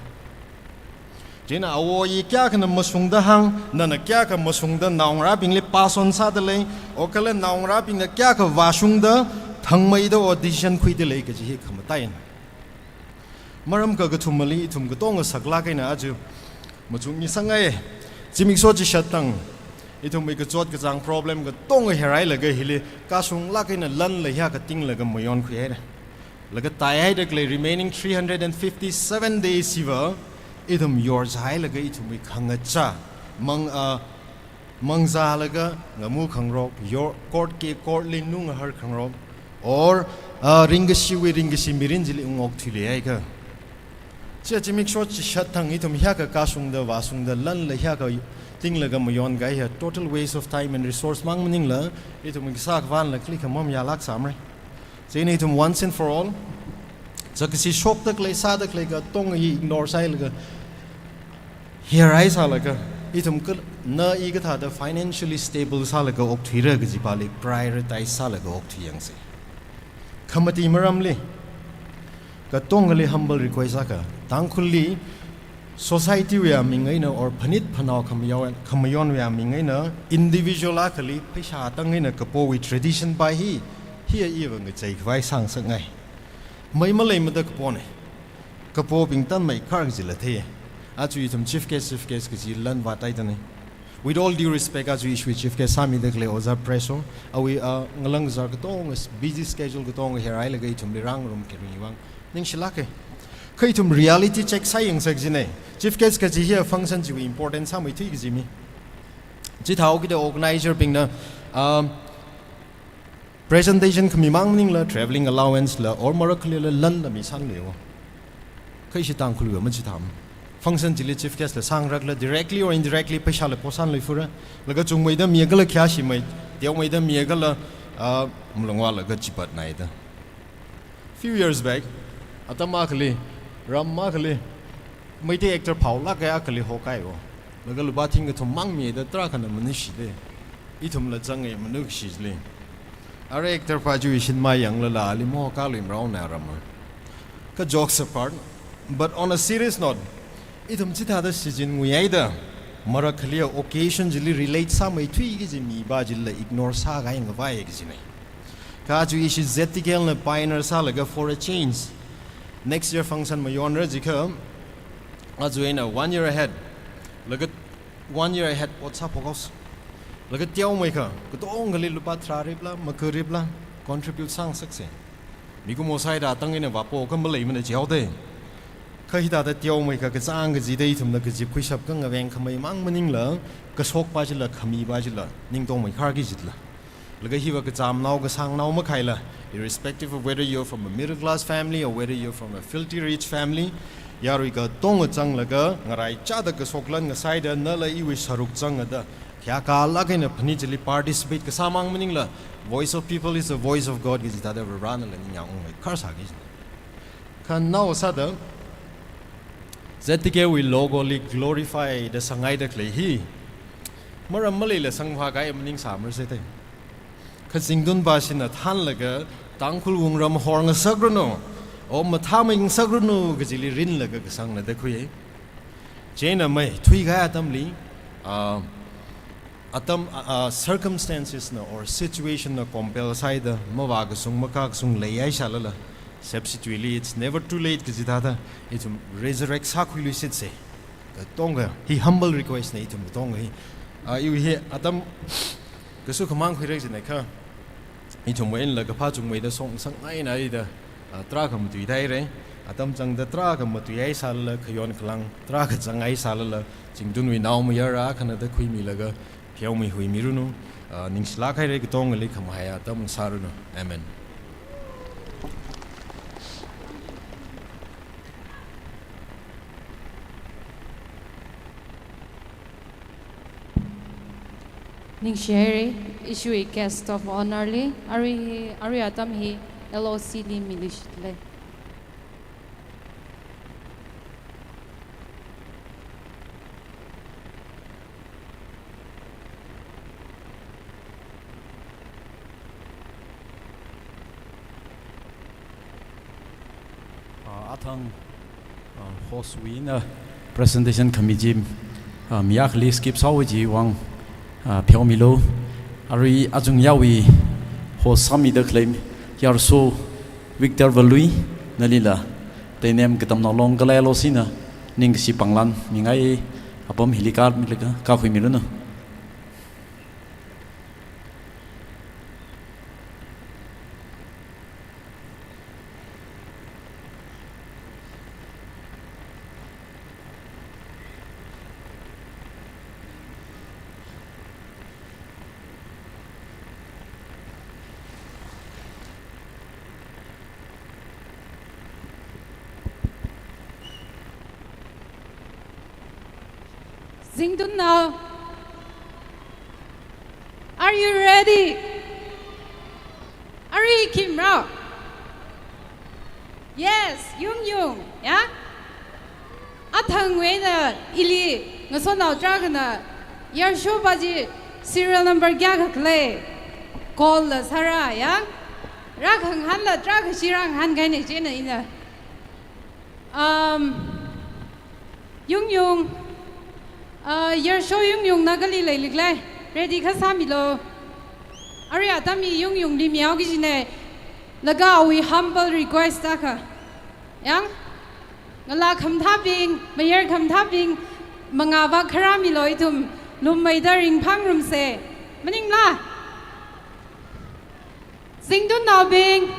Chieina awo ayi kayākhana mashungda hāng, nana kayākha mashungda naongarābingli pass on sāda lei, or kala naongarābingna kayākha vāshungda thangmeida or decision khuida lei kaji hi khamataina. Maram kakathumali ithum katonga saklāk eina aja machukmisangai. Zimiksho chishat thang ithumwui kachot kachāng problem katonga herhailaga hili kashunglāk eina lanla hiyākha tinglaga mayonkhui haira. Laga tāihaida khalei remaining three hundred and fifty-seven days hiva ithum yorzāhailaga ithumwui khangachā mang, a, mangzālaga ngamu khangarok, yor, court ke court li nungahar khangarok, or, a, ringkashiwui ringkashi mirin chili ungokthuiluihaiakha. Chi zimiksho chishat thang ithum hiyākha kashungda vāshungda lanla hiyākha tinglaga mayonkahai hi total waste of time and resource mang maningla, ithum kasā khavānla khali khamam yālāksāmara. Chieina ithum once and for all, zakkashi shokda khalei, sāda khalei katonga hi ignore sāhailaga, herhaisālaga, ithum kha, na i kathāda financially stable sālaga okthuira kajipāli prioritize sālaga okthui yangsei. Khamati maramli, katongali humble request akha, Tangkhulli society wui aming eina or phanit phanao khamayon, khamayonwui aming eina individual akhali pheisā tang eina kapowui tradition pa hi, hi a iva ngachei khavai sāngasakngai. Mai maleimada kapona. Kapobing tanmeikar kajila thei. Aja ithum chief guest, chief guest kaji lan vātaidana. With all due respect, aja ishiwui chief guest sāmida khalei Ojā Preso, awui, a, ngalang zar katonga busy schedule katonga herhailaga ithumli rāngarum kharing vang ningshilāka. Kha ithum reality check sāyangsa kajina. Chief guest kaji hi function chiwui important sāmeithui kaji mi. Chithāhaokida organizer bingna, um, presentation khami mang maningla, travelling allowance la, or marakhalila lanla misangluiwo. Kha ishi Tangkhulwui machitham. Function chili chief guest la sāngarakla directly or indirectly pheisāla posānluifura. Laga chungmeida miakhala khayāshimei, teomeida miakhala, ah, malungvālaga chipatnaida. Few years back, atam akhali, ram akhali, Meitei actor phaolāk kahai akhali hokaiwo. Laga lupā thingkathum mang mida tarākhana manushida. Ithumla zanga manushili. Ara actor pa chiwui shinmā yanglala ali mohokāluimaraona rama. Kha jokes apart, but on a serious note, ithum chithāda shichin nguihaida, marakhalia occasion chili relate sāmeithui kaji mipa chila ignore sākahai ngavai kajina. Kha aja ishi Z T K L na pioneer sālaga for a change. Next year function mayonra jiakha, aja eina one year ahead. Laga one year ahead ot sāphok haosa. Laga teomeikha, katongali lupā tharā ripla, maka ripla, contribute sāngasaksa. Mikumo sāhaida tang eina vāpo kha maleimana jihaoda. Kha hithāda teomeikha kachāng kachida ithumna kazipkhuishap kha ngaveng khamei mang maningla, kashokpa chila, khamipa chila, ningtongmeikharki jila. Laga hiva kachamnao, kasāngnao makhaila, irrespective of whether you're from a middle class family or whether you're from a filthy rich family, yarui katonga zanglaga, ngaraichāda kashoklan ngasāhaida, nala iwui sāruk zangda, khayākalāk eina phanit chili participate kasā mang maningla, Voice of People is the Voice of God kaji thāda Varivarānala ningyāng ungmeikharsāki. Kha nao sāda, Z T K wui logo li glorify da sanghaida khalei hi, maram maleila sangphākahai maning sāmaraseta. Kha Zingtunpashina thānlaga, Tangkhul wungram horngasakranu, o mathāmeingasakranu kajili rinlaga kasangna da khuiya. Chieina mai, thuikahai atamli, ah, atam, ah, ah, circumstances na or situation na compel sāhaida, mavākasung, makakasung leihaisālala, substitutely, it's never too late kaji thāda, ithum resurrect sākhuiluishitsa. Katonga, hi humble request na ithum katonga hi. Ah, iwui hi atam kasu khamang khuirai jina kha, ithumwui einala kaphā chungmeida songsang ngaina ida, ah, tarākha matuida haira. Atam zangda tarākha matuihaisālala, khayon khalang tarākha zanghaisālala, Zingtunwui naomayara akhana da khuimilaga, pheomi huimiranu, ah, ningshilāk haira, katongali khamahai atam sāranu. Amen. Ningshi haira, ishiwui guest of honour li, arui hi, arui atam hi L O C li miluishitli. Ah, athang, ah, host wui eina presentation khami chi, ah, mi akhali skip sāhaowa chiwui vang, ah, pheomilu. Arui achung yawui host sāmida khalei Yarso Victor Valui nalila, Teinem Katamnao Long kala L O C na ningkashi panglan mingai, apam hili kāmilaga, kākhuimiranu. Zingtunnao, are you ready? Arui khimrao? Yes, yung yung, ya? Athangwui eina ili ngasotnao tarākhana Yarsopa chi serial number kayākha khalei call la sāra, ya? Rākhangahānla tarākha shi rāngahānkahaina chieina ina. Um, Yung yung, ah, Yarso yung yung na kali leilikhala, ready kha sāmilu. Arui atam hi yung yung li mihaoki kajina, laga awui humble request akha. Yang, ngalā khamathābing, mayar khamathābing, mangāvak kharāmilu, ithum lummeida ringphāngarumsa. Maningla? Zingtunnaobing.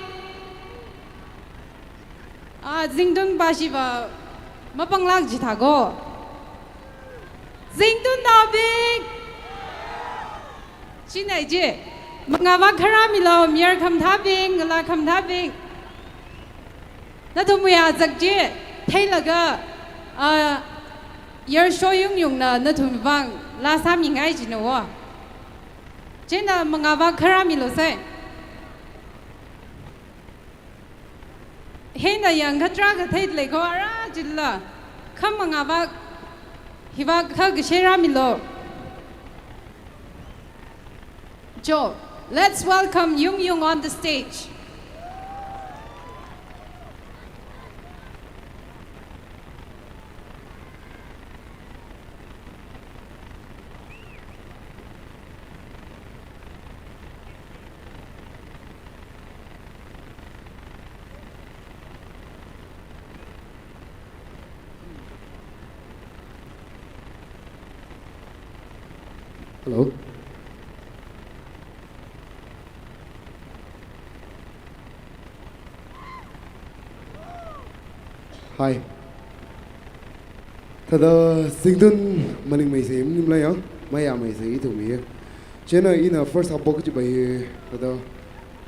Ah, Zingtunpashiva mapanglāk jitha ko. Zingtunnaobing. Chieina chi, mangāvak kharāmilu, mayar khamathābing, ngalā khamathābing. Nathumwui azak chi theilaga, ah, Yarso yung yung na nathumwui vang laa sāmingai jina wo. Chieina mangāvak kharāmilu sai. Hina yangkha tarākha theilei ko ara chila. Kha mangāvak, hivak kha kashe rāmilu. Jo, let's welcome Yung Yung on the stage. Hello. Hi. Thāda zingtun maningmeisei maningmala ya, mayāmeisei ithumwui ya. Chieina ina first half pok kajipa hi, thāda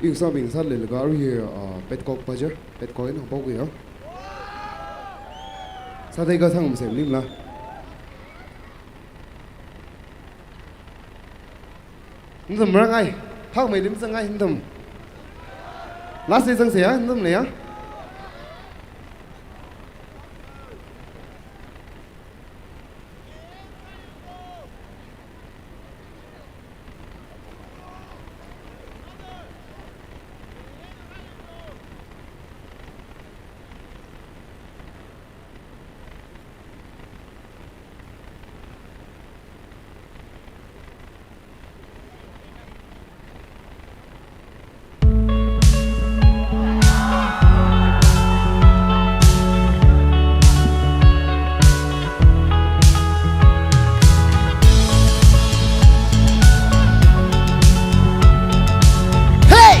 iwui sābing sāleilaga arui hi, ah, petkok paja, petkok eina pok ya. Sāthei kasang masei maningmala. Nathum marangai, phākmei lim zangai nathum. Last day zangsei ya, nathumla ya. Hey!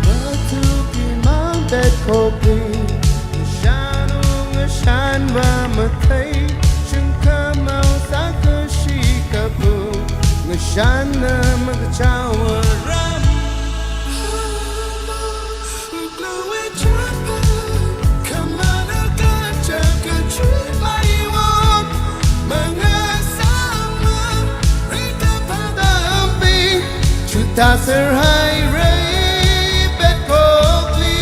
Matuki mang petkokli, ngashan ung ngashan va mathei, shungkhamao sākashi kapu, ngashanna makachaowa ram. Chuta serhai rei petkokli,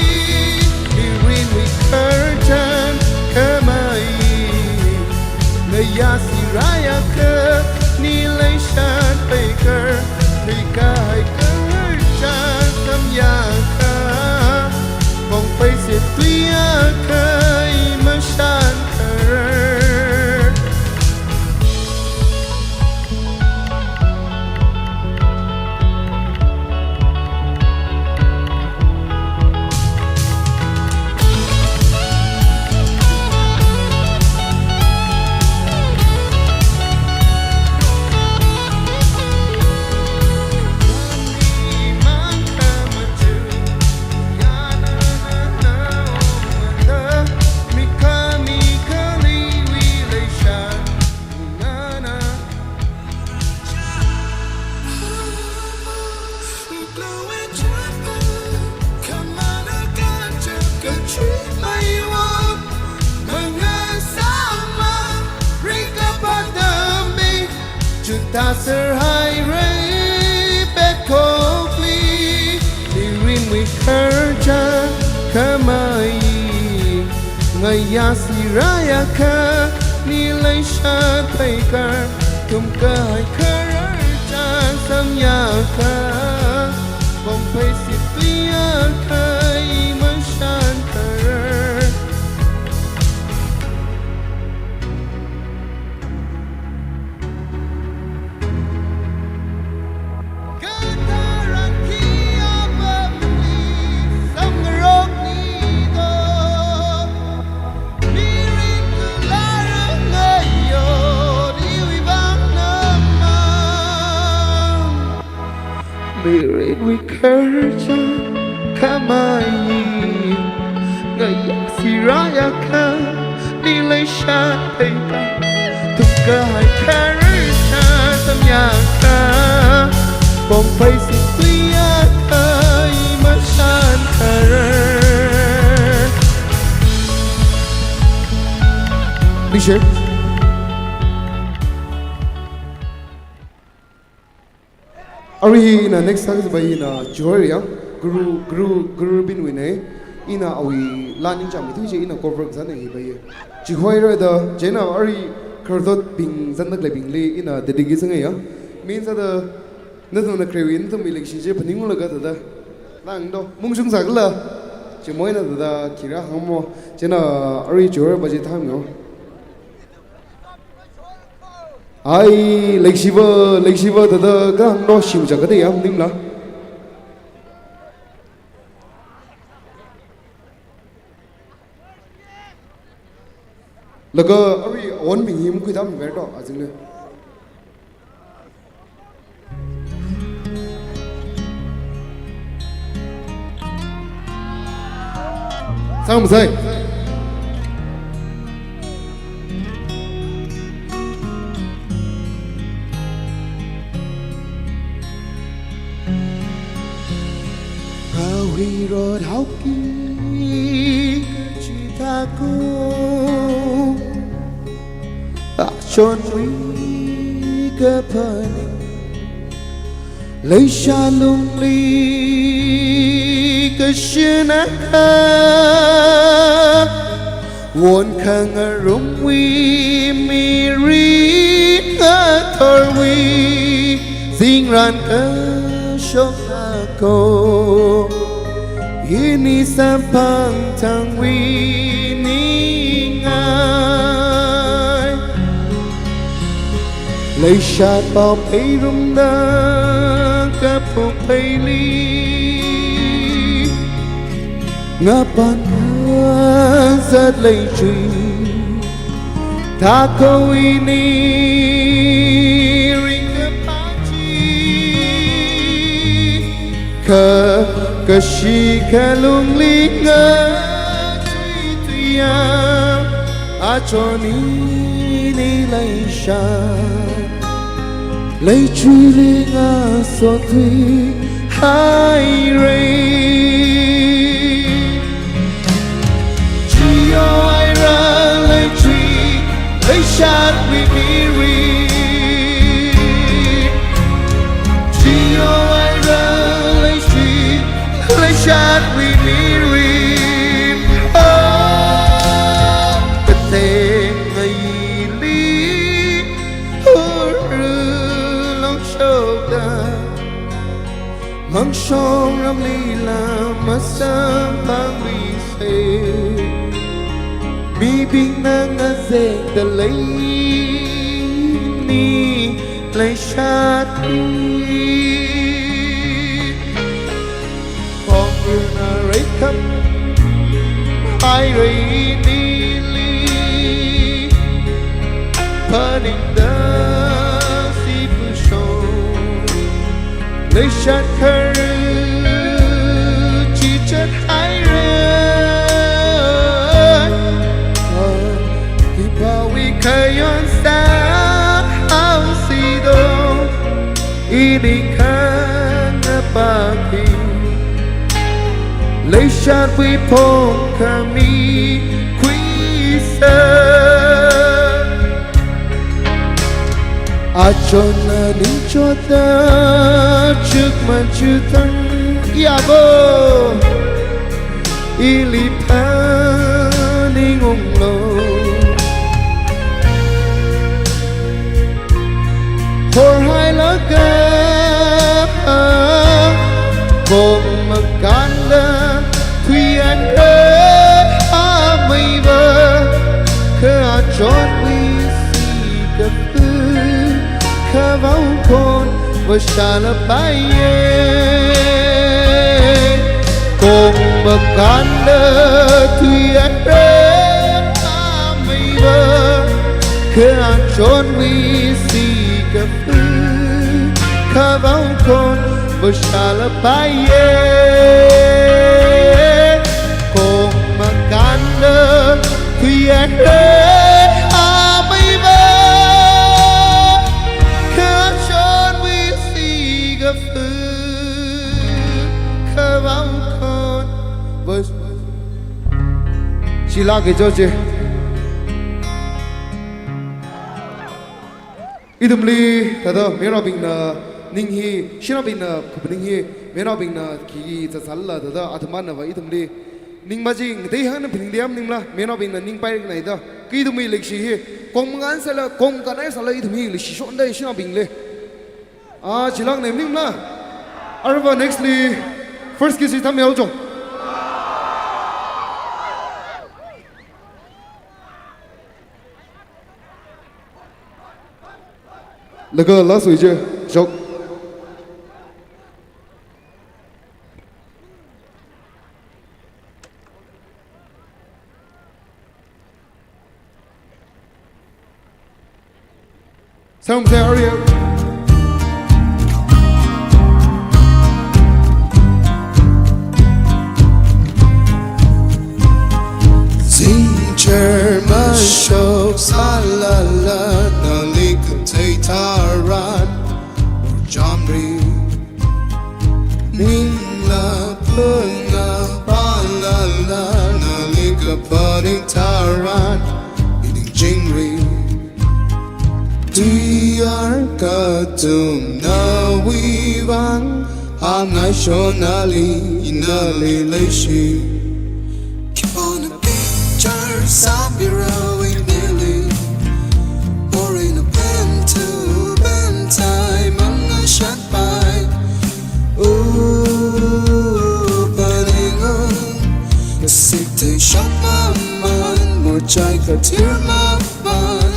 mirinwui khararchan khamei. Ngayā sirayakha, ni leishat peikar, peikahai khararchan samyakha, pongpei situiyakha, i mashan kharar. Chuta serhai rei petkokli, mirinwui khararchan khamei. Ngayā sirayakha, ni leishat peikar, tumkahai khararchan samyakha, pongpei situiyakha, i mashan kharar. Mirinwui khararchan khamei, ngayā sirayakha, ni leishat peikar, tumkahai khararchan samyakha, pongpei situiyakha, i mashan kharar. Please share. Arui hi ina next song hiva ina Chihoira ya, Guru, Guru, Guru Binwui na, ina awui laa ningchāngmeithui chi ina cover kasāna hiva ya. Chihoira da, chieina arui khararthotbing zandakhaleibingli ina dedicate sāngai ya. Min sāda, nathumna kreiwui nathumwui leikashi chi phaningunglaga thāda. Langdo, mungshung sākhala. Chimoi na thāda, khira hāngmo, chieina arui Chihoira va chi thāngo. Ai, leikashiva, leikashiva, thāda, kahāng no shim chak kade ya, maningmala. Laga, arui awonbing hi makhuida maver do, azingli. Amzai. Haohi rot haoki kachithākha, achonwui kaphaning. Leishat lungli kashinakha, won khangarumwui mirin ngathorwui zingran kashok ako. Ini samphang thangwui ningai. Leishat pao pheirumda kaphung pheili, ngapan zat leichui. Thākha ini ringkaphā chi, kha kashi khalungli ngachui tuiya, achon ini leishat, leichuili ngasothui haira. Chiyo haira leichui, leishatwui mirin. Chiyo haira leichui, leishatwui mirin. Oh, kateng ngaili uru longshokda, mangshong ramlila masamphang luise. Mibingna ngazekda lei ini leishatwui. Khongruna reikhap haira inili, phaningda sipushong. Leishat kharu chichat haira. Khipāwui khayon sāhaosido, ini khangapaki. Leishatwui phongkhami khuisa. Achonna ningchotda chukmajutang yabo, ili phaningunglo. Horhailaga kong makānda thuiyanra ameiva, kha achonwui sikafu khavao khon vāshālapaiya. Kong makānda thuiyanra ameiva, kha achonwui sikafu khavao khon vāshālapaiya. Kong makānda thuiyanra ameiva, kha achonwui sikafu khavao khon vāsh-, shilak ijo chi. Ithumli, thāda, mayarnaobingna ning hi, shanaobingna kaphaning hi, mayarnaobingna khi zatsālala, thāda, athumna va ithumli ning maji ngatei hangna phaningda maningla, mayarnaobingna ning pairiknai da. Kha ithumwui leikashi hi, kong makān sāla, kong kanai sāla, ithumwui leikashi shonda shanaobingli. Ah, chilakna maningla. Aruiva next li, first kiss hi tham yao jo. Laga last wui chi, jok. Sound, say, hurry up. Katumnawui vang, angaishonali nali leishi. Keep on a picture, Samira with Nelly. Or in a pen to pen time, I'm not shut by. Ooh, paningo. Sik te shok maman, muchai katir maman.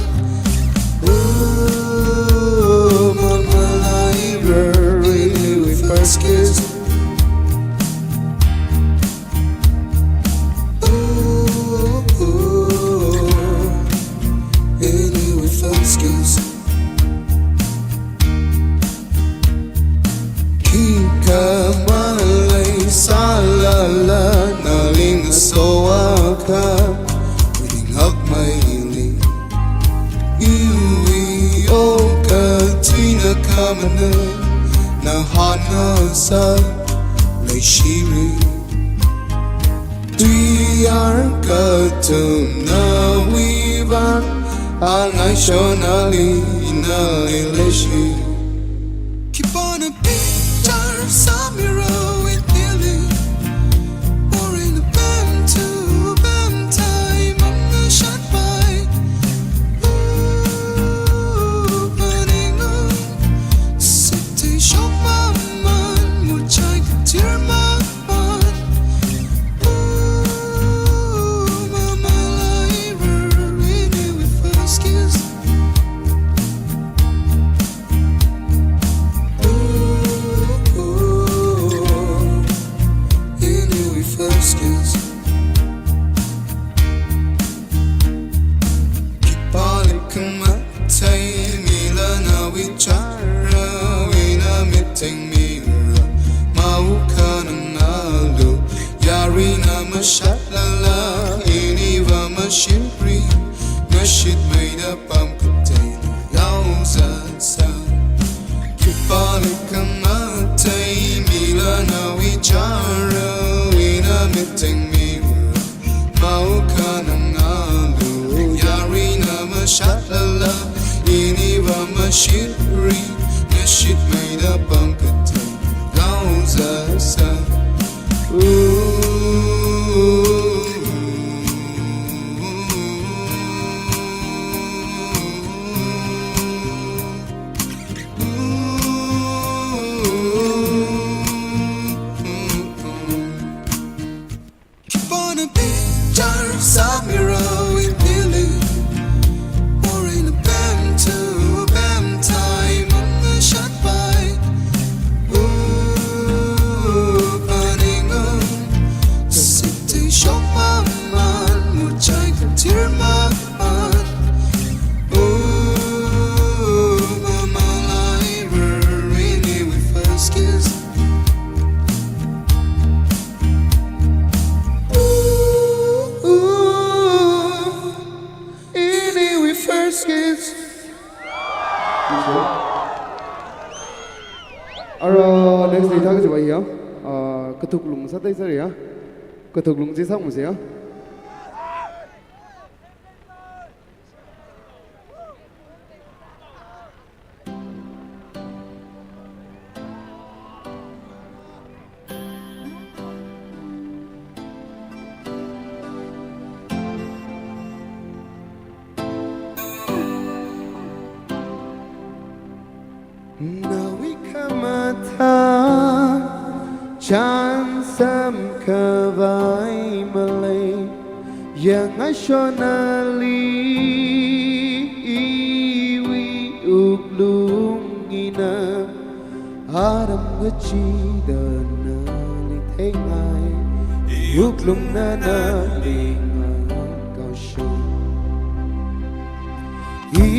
Ooh, mama lai rur, ini we first kiss. Ooh, ooh, ini we first kiss. Khikha malei sālala, nali ngasoakha, within hakmeili. Iwui okathuina khamana, nahānna sā leishiri. Tuiyār katumnawui vang, angaishonali nali leishi. Keep on a picture, Samira with Nelly. Or in a pen to pen time, I'm not shut by. Ooh, paningo. Sik te shok maman, muchai katir maman. Khipālikha matheimila nawui chara, ina miteng mira, maukha nangalu, yarina mashatlala, iniva mashimri, ngashitmeida pamkatei, yaozatsa. Khipālikha matheimila nawui chara, ina miteng mira, maukha nangalu, yarina mashatlala, iniva mashimri, ngashitmeida pamkatei, yaozatsa. Ooh. Keep on a picture, Samira with Nelly. Or in a pen to pen time, I'm not shut by. Ooh, paningo. Sik te shok maman, muchai katir maman. Ooh, mama lai rur, ini we first kiss. Ooh, ooh, ini we first kiss. Ara, next day thang jiwa ya. Ah, kathuklung sātei sāri ya. Kathuklung chi sāngusa ya. Nawui khamathā chānsam khavai malei, yangaishonali iwui wuklung ina, atam kachida nali theingai, wuklungna nali ngakaoshok. Hi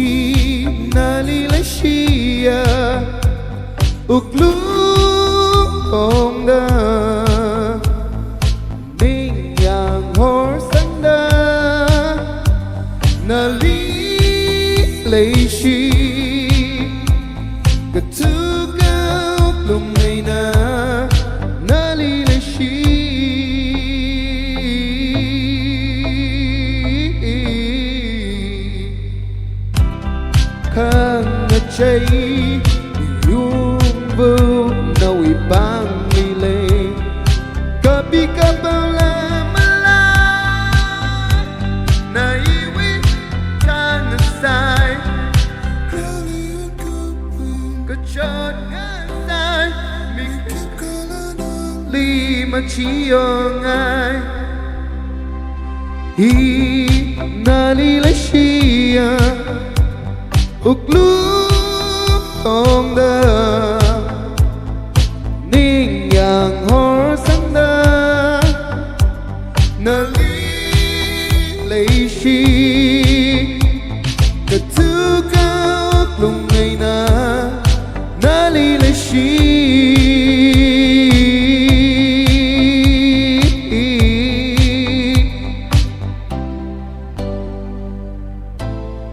nali leishiya, wuklung kongda, ningyāng horsangda, nali leishi. Kathuka wuklung eina nali leishi. Khangachei Yungvung nawui pāngli lei, kapi kapao la malā, na iwui chāng ngasai, kachot ngasai, mik li machiyongai. Hi nali leishiya, wuklung tongda, ningyāng horsangda, nali leishi, kathuka wuklung eina nali leishi.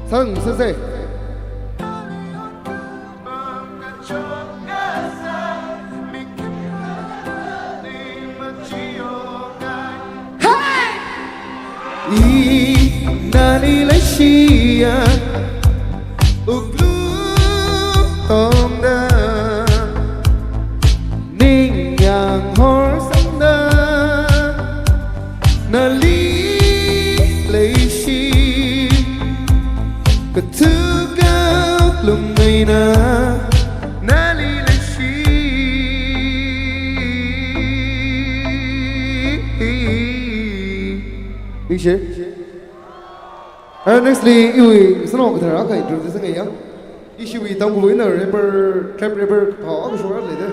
Sang sese. I nali leishiya, wuklung tongda, ningyāng horsangda, nali leishi, kathuka wuklung eina nali leishi. Ningshi. And nextly, iwui sano kathara akha introduce sāngaiya. Ishiwui Tangkhulwui eina rapper, trap rapper kaphā akha shokra leida.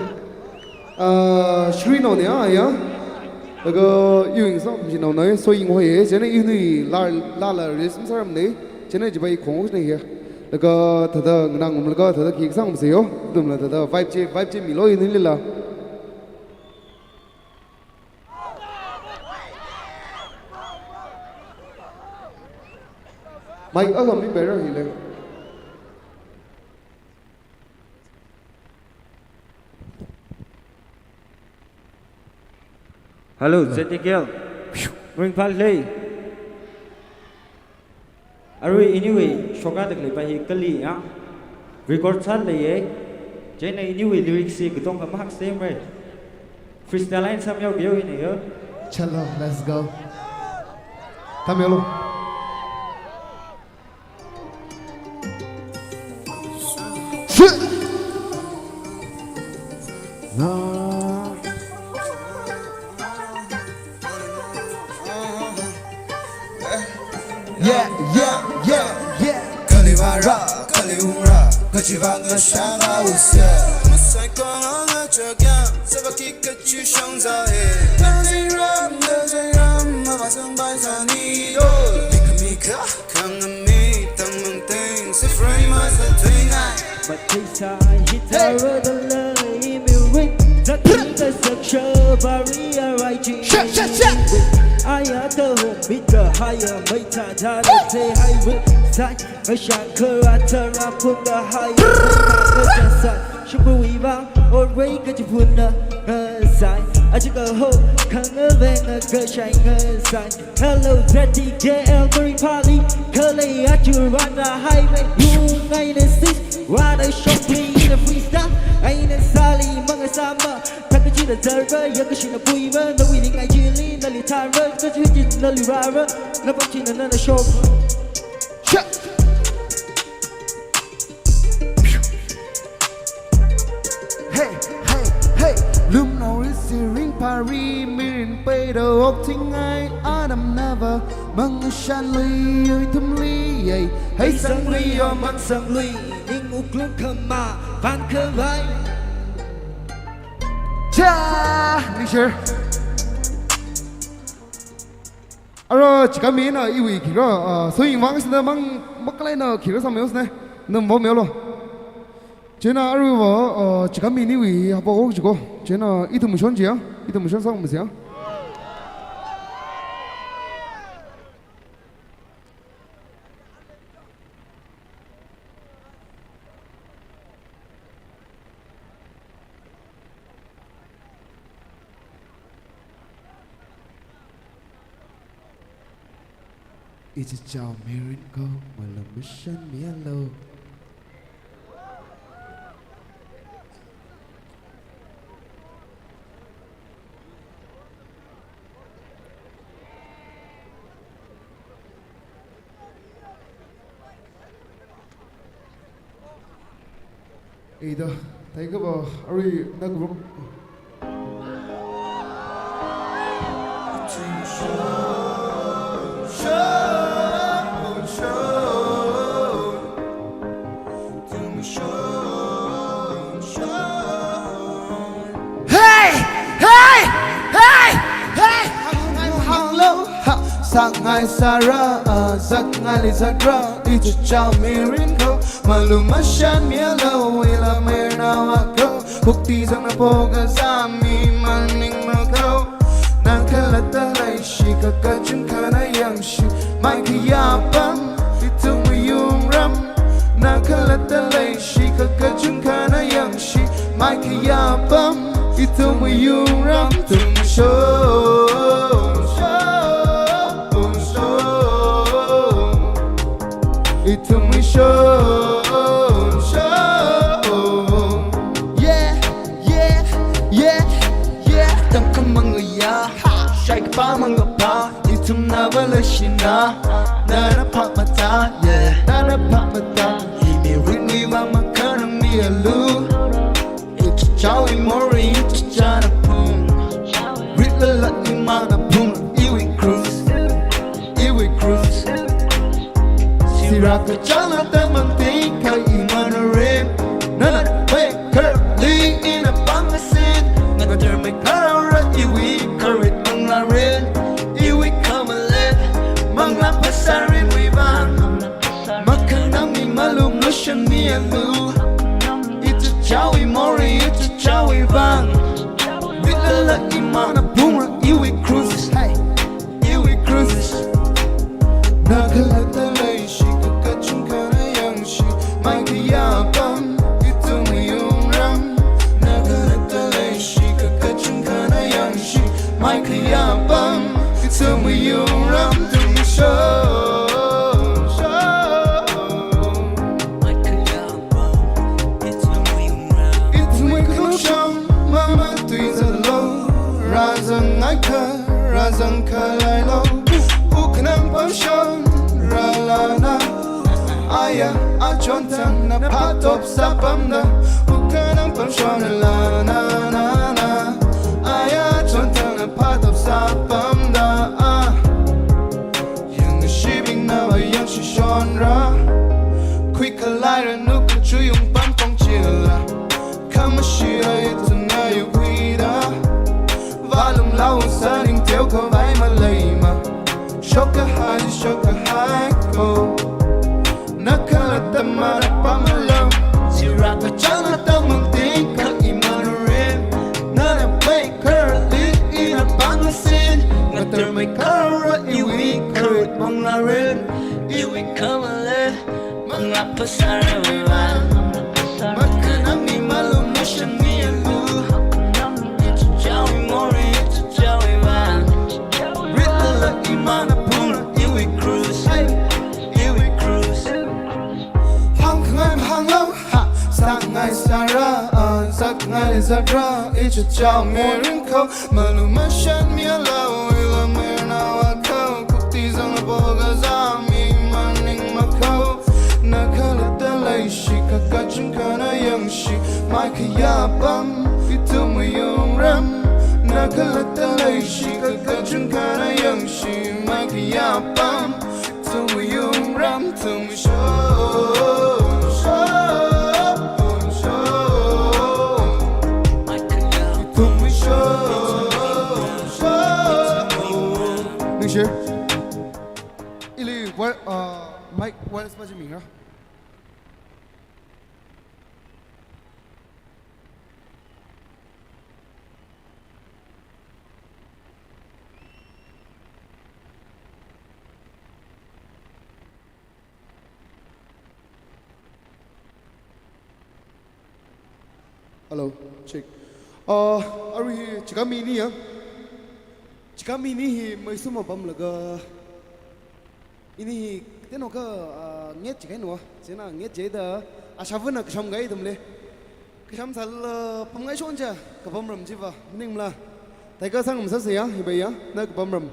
Ah, Shrino ne aya. Laga iwui ngasā machinaona, Soying hoi, chieina inui la, la, la, res masāramne. Chieina chibai khong ne ya. Laga thāda nganā ngumlaga thāda khi kasā ngumsei yo. Ithumla thāda vibe chi, vibe chi milo inui lila. Mic akha mi bearer hi lei. Hello, Z T K L. Ringphālei. Arui iniwui shokra tak leipa hi kali ya. Record sālei ye. Chieina iniwui lyrics hi katonga mahak semre. Freestyle line sāmyao kyo ini yo. Chalo, let's go. Tamyolo. Yeah, yeah, yeah, yeah. Kali vāra, kali ungra, kachiva ngasha ngausa. Masai kong anga chakya, sabaki kachi shangza e. Dancing ram, dancing ram, mama sang bai sani do. Mika mika, kang mi tang mang teng, sifrei masa tuingai. But this time, hit her the lay, me ring, that thing that suck shabari, I G. Shut, shut, shut. I had the home, beat the higher, my ta ta, say hi with side. Ashan karata rapunda higher, side. Shubu iva, or ray kajipuna, side. Achiga ho, kanga venga gashai, side. Hello, Z T K L, Murray Pali, Kale, Aturana, Highway, you ngai the six, Rada Shopee, in the freestyle, Aina Sali, Mangasama, Takachina Zarga, Yakashina Puiva, Nawili Ngai Jili, Nali Tara, Kajin, Nali Rara, Napachina, Nana Shop. Shut. Hey, hey, hey. Lumno is searing pari, mirin pei da ok tingai, Adam nava, mangshan lui, ui tum lui, hey. Hey sang lui, yo mang sang lui, ning uklung kama, pan kawai. Cha, ningshir. Ara, chikami na iwui khikha, ah, Soying vang sina mang makalai na khikha sāmeo sine, nam vomeo lo. Chieina aruiva, ah, chikami niwui hapa ok chiko. Chieina ithum shon chiya, ithum shon sāngmasya. Ichichao mirin ko, malam mashan mialo. Ida, thank you ba, arui na group. Hey! Hey! Hey! Hey! Hang, hang, hang, low. Ha, sāngai sāra, ah, zatngaili zatra, ichichā mirin ko, malung mashan mialo, ila mirna wako, bukti zangna poga zami maningmako, na khalatta leishi kakachungkha na yangshi, maikha apam, ithum mayungram, na khalatta leishi kakachungkha na yangshi, maikha apam, ithum mayungram, ithum shon, shon, shon. Ithum mayungram, shon, shon. Yeah, yeah, yeah, yeah. Tamkhamang ya, ha, shaikapamang pa, ithumna vāla shina, nana pamata, yeah, nana pamata. Imi ringwi vang makhanang mialu. Ichichāwui morei, ichichāna pung. Ritlala imana pung, iwui krus, iwui krus. Sirā kachāngna tamang tingkha imana rim. Nana pei kharli ina pāng asin. Ngatar mei kharra iwui kharit manglā rin. Iwui khamale, manglā phasārinwui vang. Makhanang mi malung mashan mialu. Ichichāwui morei, ichichāwui vang. Ritlala imana pung, iwui krus, hey, iwui krus. Na khalatta leishi kakachungkha na yangshi, maikha apam, ithum mayungram. Na khalatta leishi kakachungkha na yangshi, maikha apam, ithum mayungram, ithum shon, shon. Ithumwui khamashung mamatui zatlo, rāzang ngaikha, rāzang khalailo. Wukhanang pamshon rālana, aya achon thangna phatop sāpamda. Wukhanang pamshon rālana, na, na, aya achon thangna phatop sāpamda. Ah. Yangkashibing nava yangshi shonra. Khuikhalaira nuka chuyung pamphong chila. Khamashira ithumna yukhuida. Valung lau saning teokhavai maleima. Shokkahai, shokkahai ko. Na khalatta mana pamalo. Sirā kachāngna tamang tingkha imana rim. Nana pei kharli ina pāng asin. Ngatar mei kharra iwui kharit manglā rin. Iwui khamale, manglā phasārinwui vang. Makhanang mi malung mashan mialu. Ichichāwui morei, ichichāwui vang. Ritlala imana pung, iwui krus, iwui krus. Hāngkhangai mahānglo, ha, sāngai sāra, ah, zatngaili zatra, ichichā mirin ko, malung mashan mialo, ila mirna wako, kukti zangna poga zami maningmako. Na khalatta leishi kakachungkha na yangshi, maikha apam, ithum mayungram. Na khalatta leishi kakachungkha na yangshi, maikha apam, ithum mayungram, ithum shon, shon, shon. Ithum shon, shon. Ningshi. Ili wire, uh, mic wireless pa chi mingra. Hello, check. Uh, arui hi chikami ni ya. Chikami ni hi maisuma pamlaga. Ini hi, teno ka, ah, nget chi kaino, chieina nget chida, ashavana kasham kai tumle. Kasham sal, ah, pamngai shon cha, kapamram chiva, maningmala. Taika sang masasaya, hiba ya, na kapamram.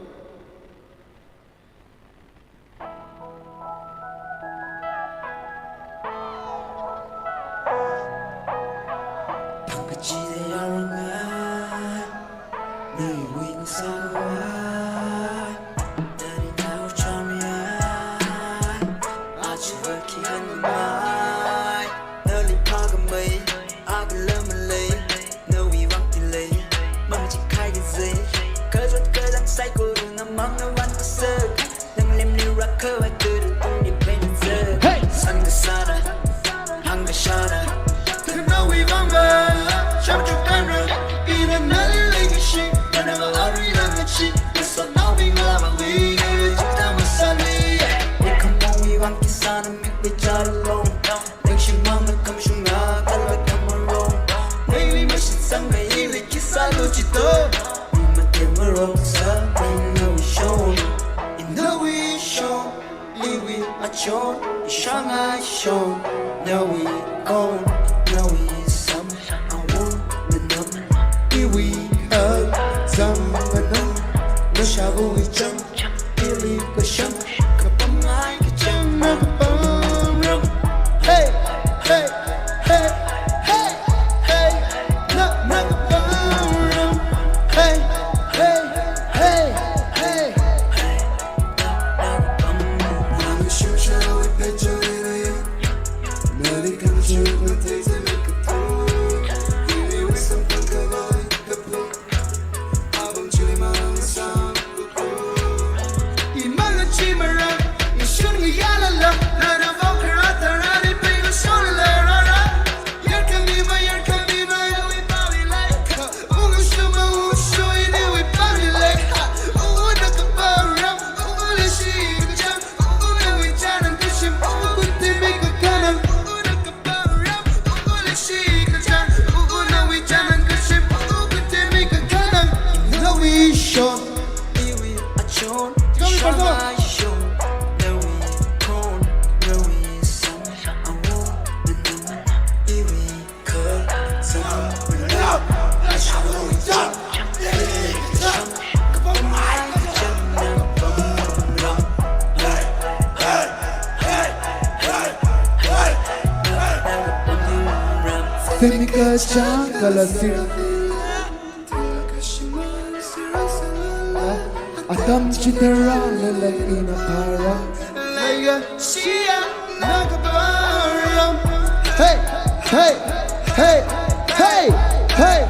Hey! Hey, hey, hey, hey, hey, na, na, hey, hey, hey, hey. Semika chang kala sir. Atam chitara lelek ina para. Hey, hey, hey, hey, hey.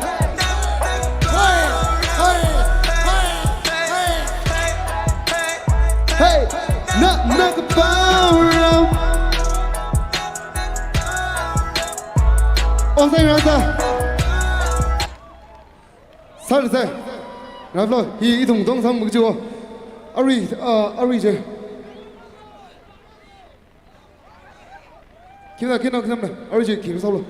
Hey, na, na kapara. Ong sai rasa. Sir, sir. Raflo, hi ithum tong sam mukjiwo. Arui, ah, arui je. Kimna, kimna, kimna. Arui je, kim solo.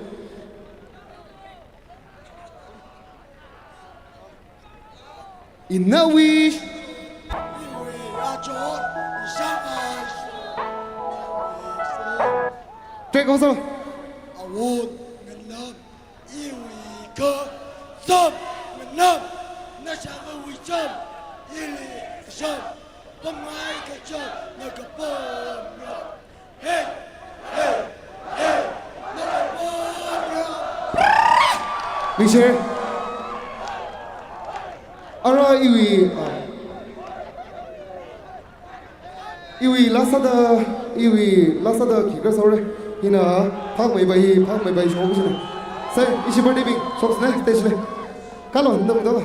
Ina wish. Take also. Awon nganam. Iwui kasam nganam, nashāvawui cham, ili kasham, pamngai kacham, nakapamra. Hey, hey, hey, nakapamra. Ningshi. Ara iwui, ah, iwui last sāda, iwui last sāda khikha sāra. Hina phakmei bai, phakmei bai shok sine. Sai, ishi birthday bing, shok sine, stage le. Kalo, ndam dala.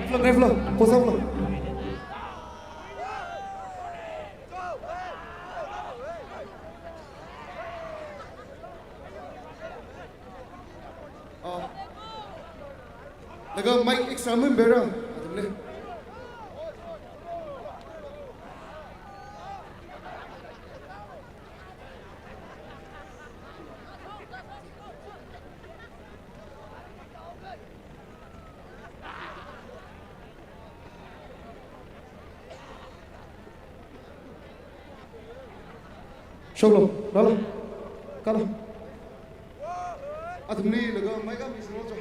Reflo, reflo, posaplo. Ah. Laga mic extra member ra. Atamle. Shoklo, rālo, kālo. Athumli laga mic mishilo cho.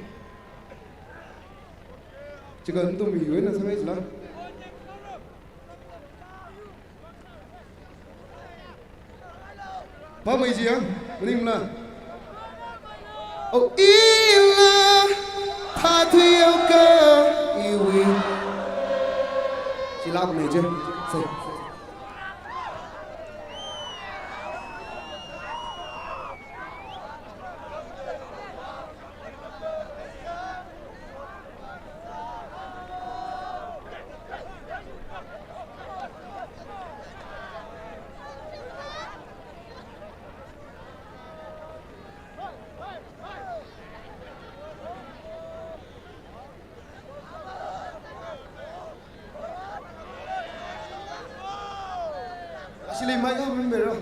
Chika nathumwui eina sāngai chila. Pamei chi ya, maningla. Oh, ila, phathuihaoka, iwui. Chila pamei chi. Sei. Ashili mai ka mun bera.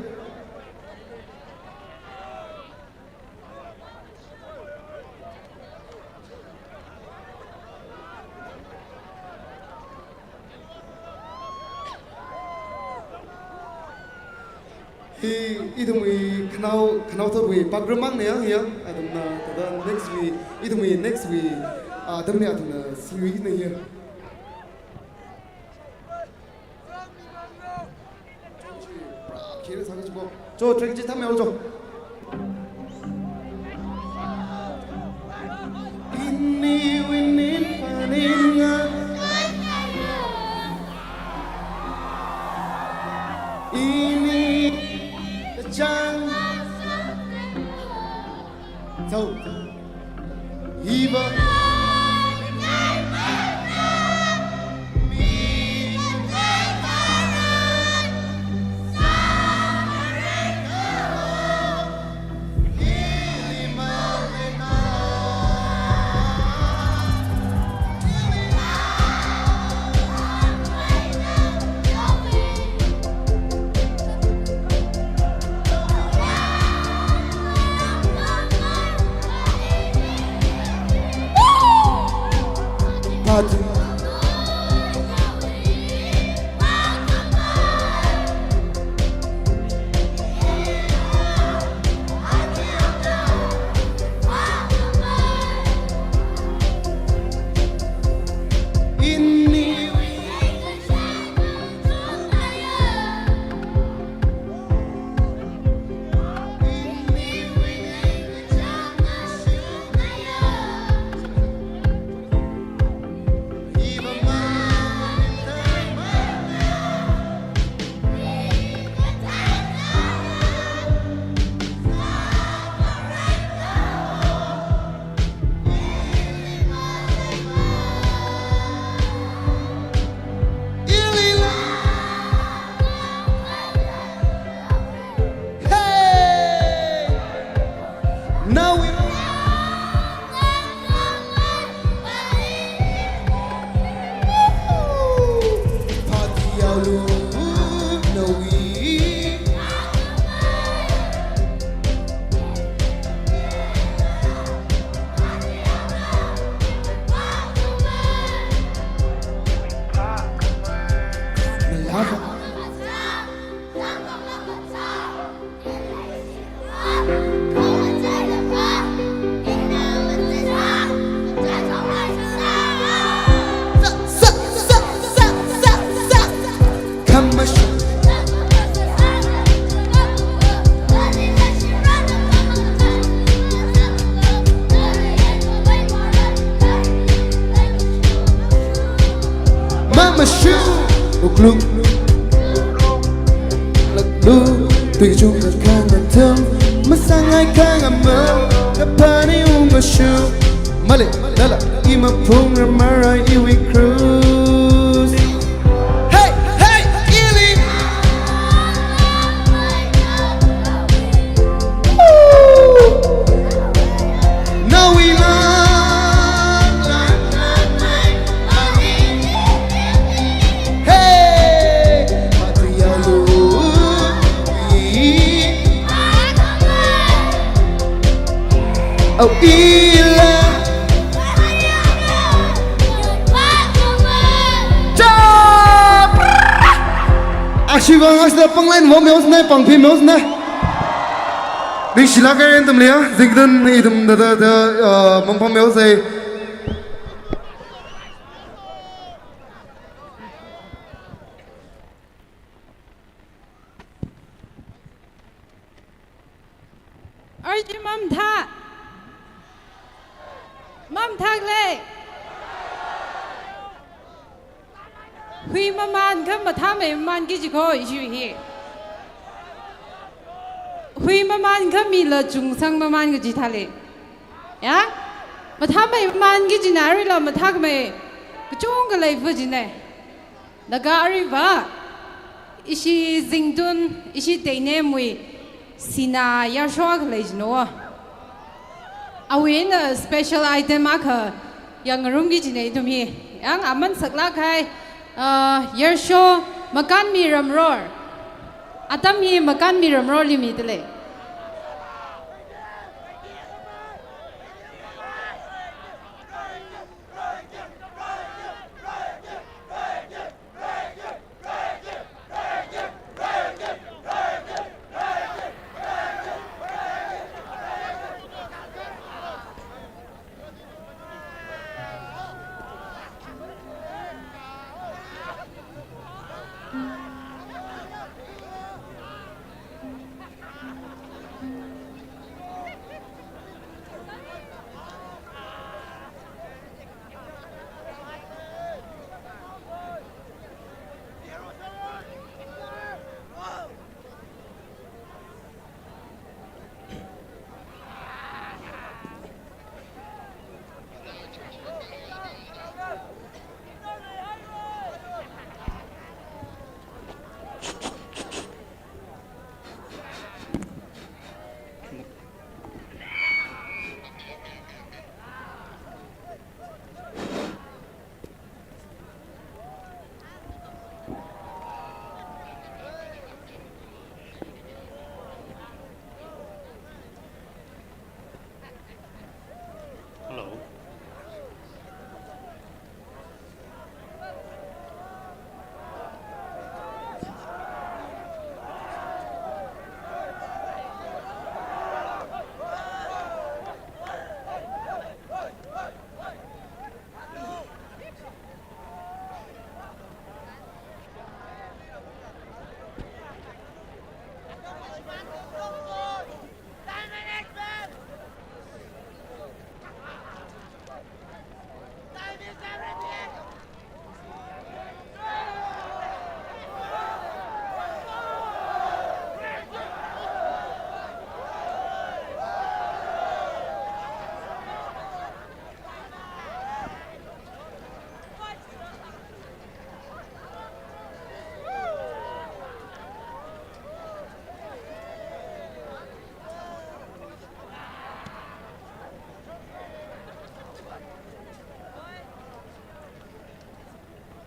Hi, ithumwui khanao, khanao thotwui program mang ne ya, ya. Athumna, thāda next week, ithumwui next week, ah, atam ne athumna singwui ne ya. Cho, track chi thamme cho. Ini winin paninga. Ini chang. Zo. Hiva. Hey! Now we Mama shu ukluk. Lu, tui chungkha khangahān atam, masāngai khangamam, kapani ungashu. Male, lala, ima phungra mara iwui cruise. Hey, hey, ili. Woo! Now we love, love, love, love. Hey! Oh, ila. Chop! Ashiva ngasda pānglain vāmeosna, pāngphimeosna. Ningshilāk haira nathumli ya, zingdan ithum thāda, thāda, uh, mangpam meosei. Chi mamathā. Mamathālei. Hui maman kha mathāmei maman kaji kho issue hi. Hui maman kha mila chungsang maman kaji thālei. Ya? Mathāmei maman kajina aruila mathāmei kachungkha lei fu jine. Laga aruiva, ishi zingtun, ishi teinemwui, sinā yarsho akha lei jino. Awui eina special item akha yangngarumki jine ithum hi. Yang aman saklāk kahai, ah, yarsho Makanmi Ramror. Atam hi Makanmi Ramrorli midalei. Hello.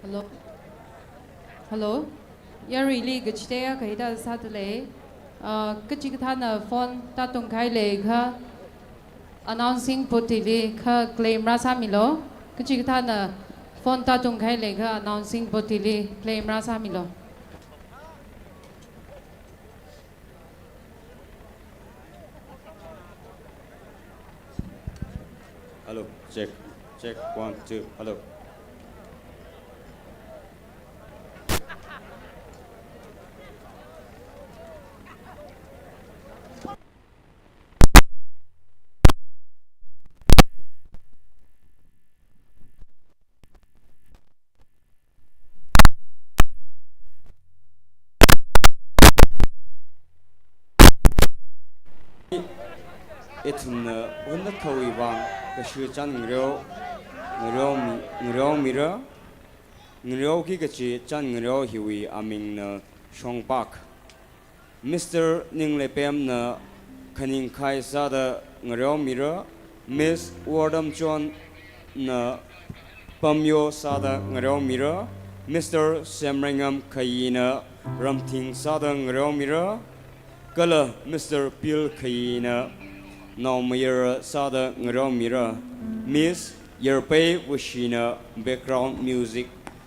Hello. Hello. Yaruili kachithei akha hithāda sādalei. Ah, kachikathāna phone tātungkahai leikha announcing board li kha claim rāsāmilo. Kachikathāna phone tātungkahai leikha announcing board li claim rāsāmilo. Hello, check, check, one, two, hello. Ithumna hunna khawui vang kashu chān ngareo, ngareo mi, ngareo mira, ngareoki kachi chān ngareo hiwui amingna Shongpak. Mister Ningleipemna khaningkhai sāda ngareo mira, Miss Wardamchonna pamyo sāda ngareo mira, Mister Semreingam Khayina ramthing sāda ngareo mira, kala Mister Pil Khayina naomayara sāda ngareo mira, Miss Yarpei Wushina background music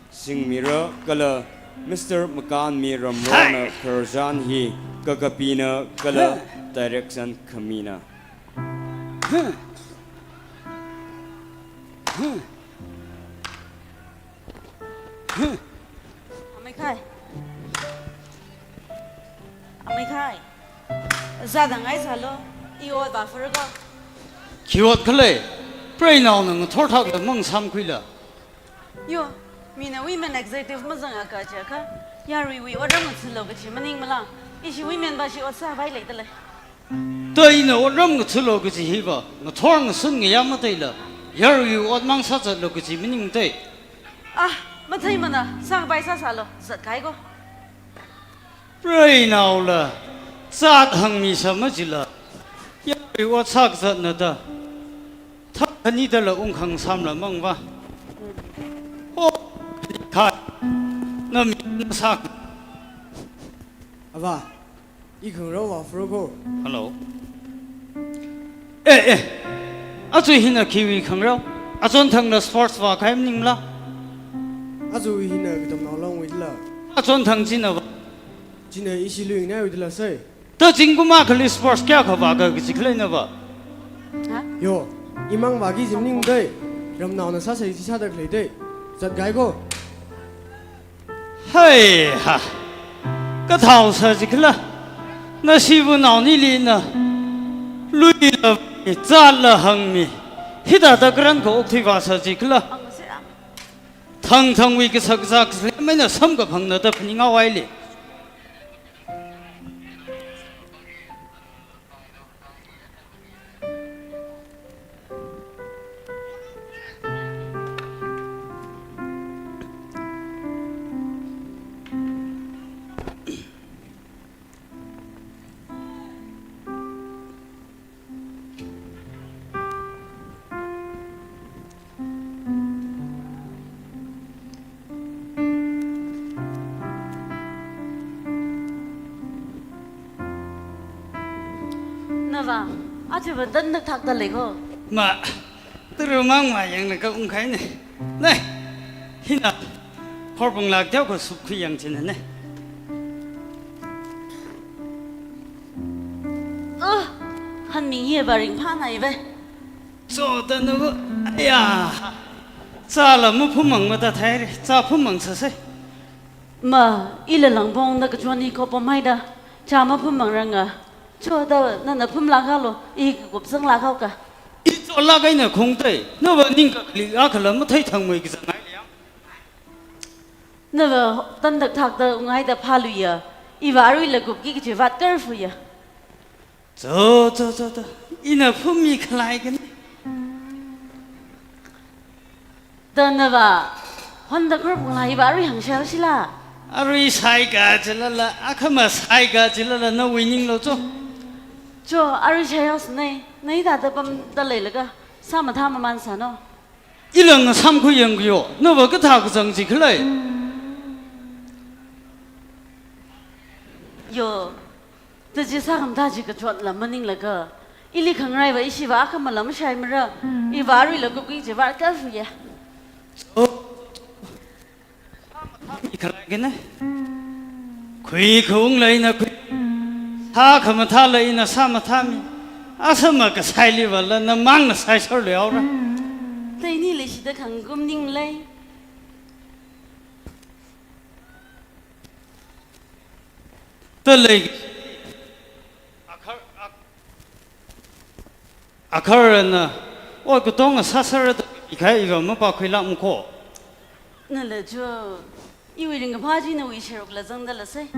singmira, kala Mister Makanmi Ramrorna khararchan hi kakapina kala direction khamina. Amei khai. Amei khai. Zāda ngai sālo. I ot vāfur ko. Khi ot khalei, preinaona ngathor thakla mangasāmkhuila. Yo, mina women executive mazangakha chiakha, yaruiwui otram ngathalo kachi maningmala. Ishi women va ishi ot sāpai leidalei. Thāda ina otram ngathalo kachi hiva, ngathor ngasun ngayā matheila, yaruiwui ot mang sāzatlo kachi maningmatei. Ah, matheimana, sākapai sāsālo, zatkahai ko. Preinaola, zat hāngmisā machila, yaruiwui ot sākazatna da. Thak khanidala ungkhangasamla mangva. Oh, kha, na mi na sāk. Ava, i khangarao vāfur ko. Hello. Eh, eh. Aja hina khiwui khangarao? Achonthangla sports vākahai maningmala. Aja hina katamnao longwuidala. Achonthang china va. China ishi lui ngai wuidala sai. Thāda zingkum akhali sports kayākha vāka kachi khalei nava. Ha? Yo, imang vāki kachi maningmatei. Ramnaona sāsai chi sāda khalei dei. Zatkahai ko. Hai ha. Kathao sā chikhala. Nashiva naonili na. Luila, zatla hāngmi. Hithāda karankha okthui vāsā chikhala. Thangthangwui kasak zak lemeina samkaphangna da phaninghaowa ili. Nava, aja va tandak thakda lei ko. Ma, turu mang ma yangna ka ungkhaine. Nei, hina, khorbung lak teokha supkhui yang china ne. Ah, hanming ye va ringphānai ve. Cho da nava, aya, zala maphummang mada thaire, za phummang sāsei. Ma, ila langpong da kachon hi khopom haida, za maphummangranga. Cho da nana phumlak haolo, i kakup zanglak haoka. I cholak eina khungtei, nava ningkakli akhala matheithangmei kazangai liang. Nava tandak thakda unghaida phāluiya, iva aruila kupki kachi vātkarfuya. Cho, cho, cho, cho. Ina phummi khalei kani. Da nava, honda khorbung laiva arui hāngshai haoshila. Arui shaiga chilala, akhama shaiga chilala nawui ninglo cho. Cho, arui shai haosanei, na hithāda pamda leilaga, sāmathā maman sāno. Ila ngasāmkhui yangkhuiyo, nava kathā kazang chi khalei. Yo, taji sākhamda chi kachotla maninglaga, ili khangaraiva ishiva akhama lam shaimara, iva aruila kupki kachi vātkarfuya. Oh. Khalei kani. Khui khaungla ina khui. Sākhamathāla ina sāmathāmi. Asama kashailivala namangna shaisharlu yaora. Teini leishida khangkum ning lei. Talei. Akhar, ak-, akharana, oi, katonga sāsāra da, ikhai iva mapākhuilak mako. Nala cho, iwui ringkaphā chi nawui sharukla zangda lasei.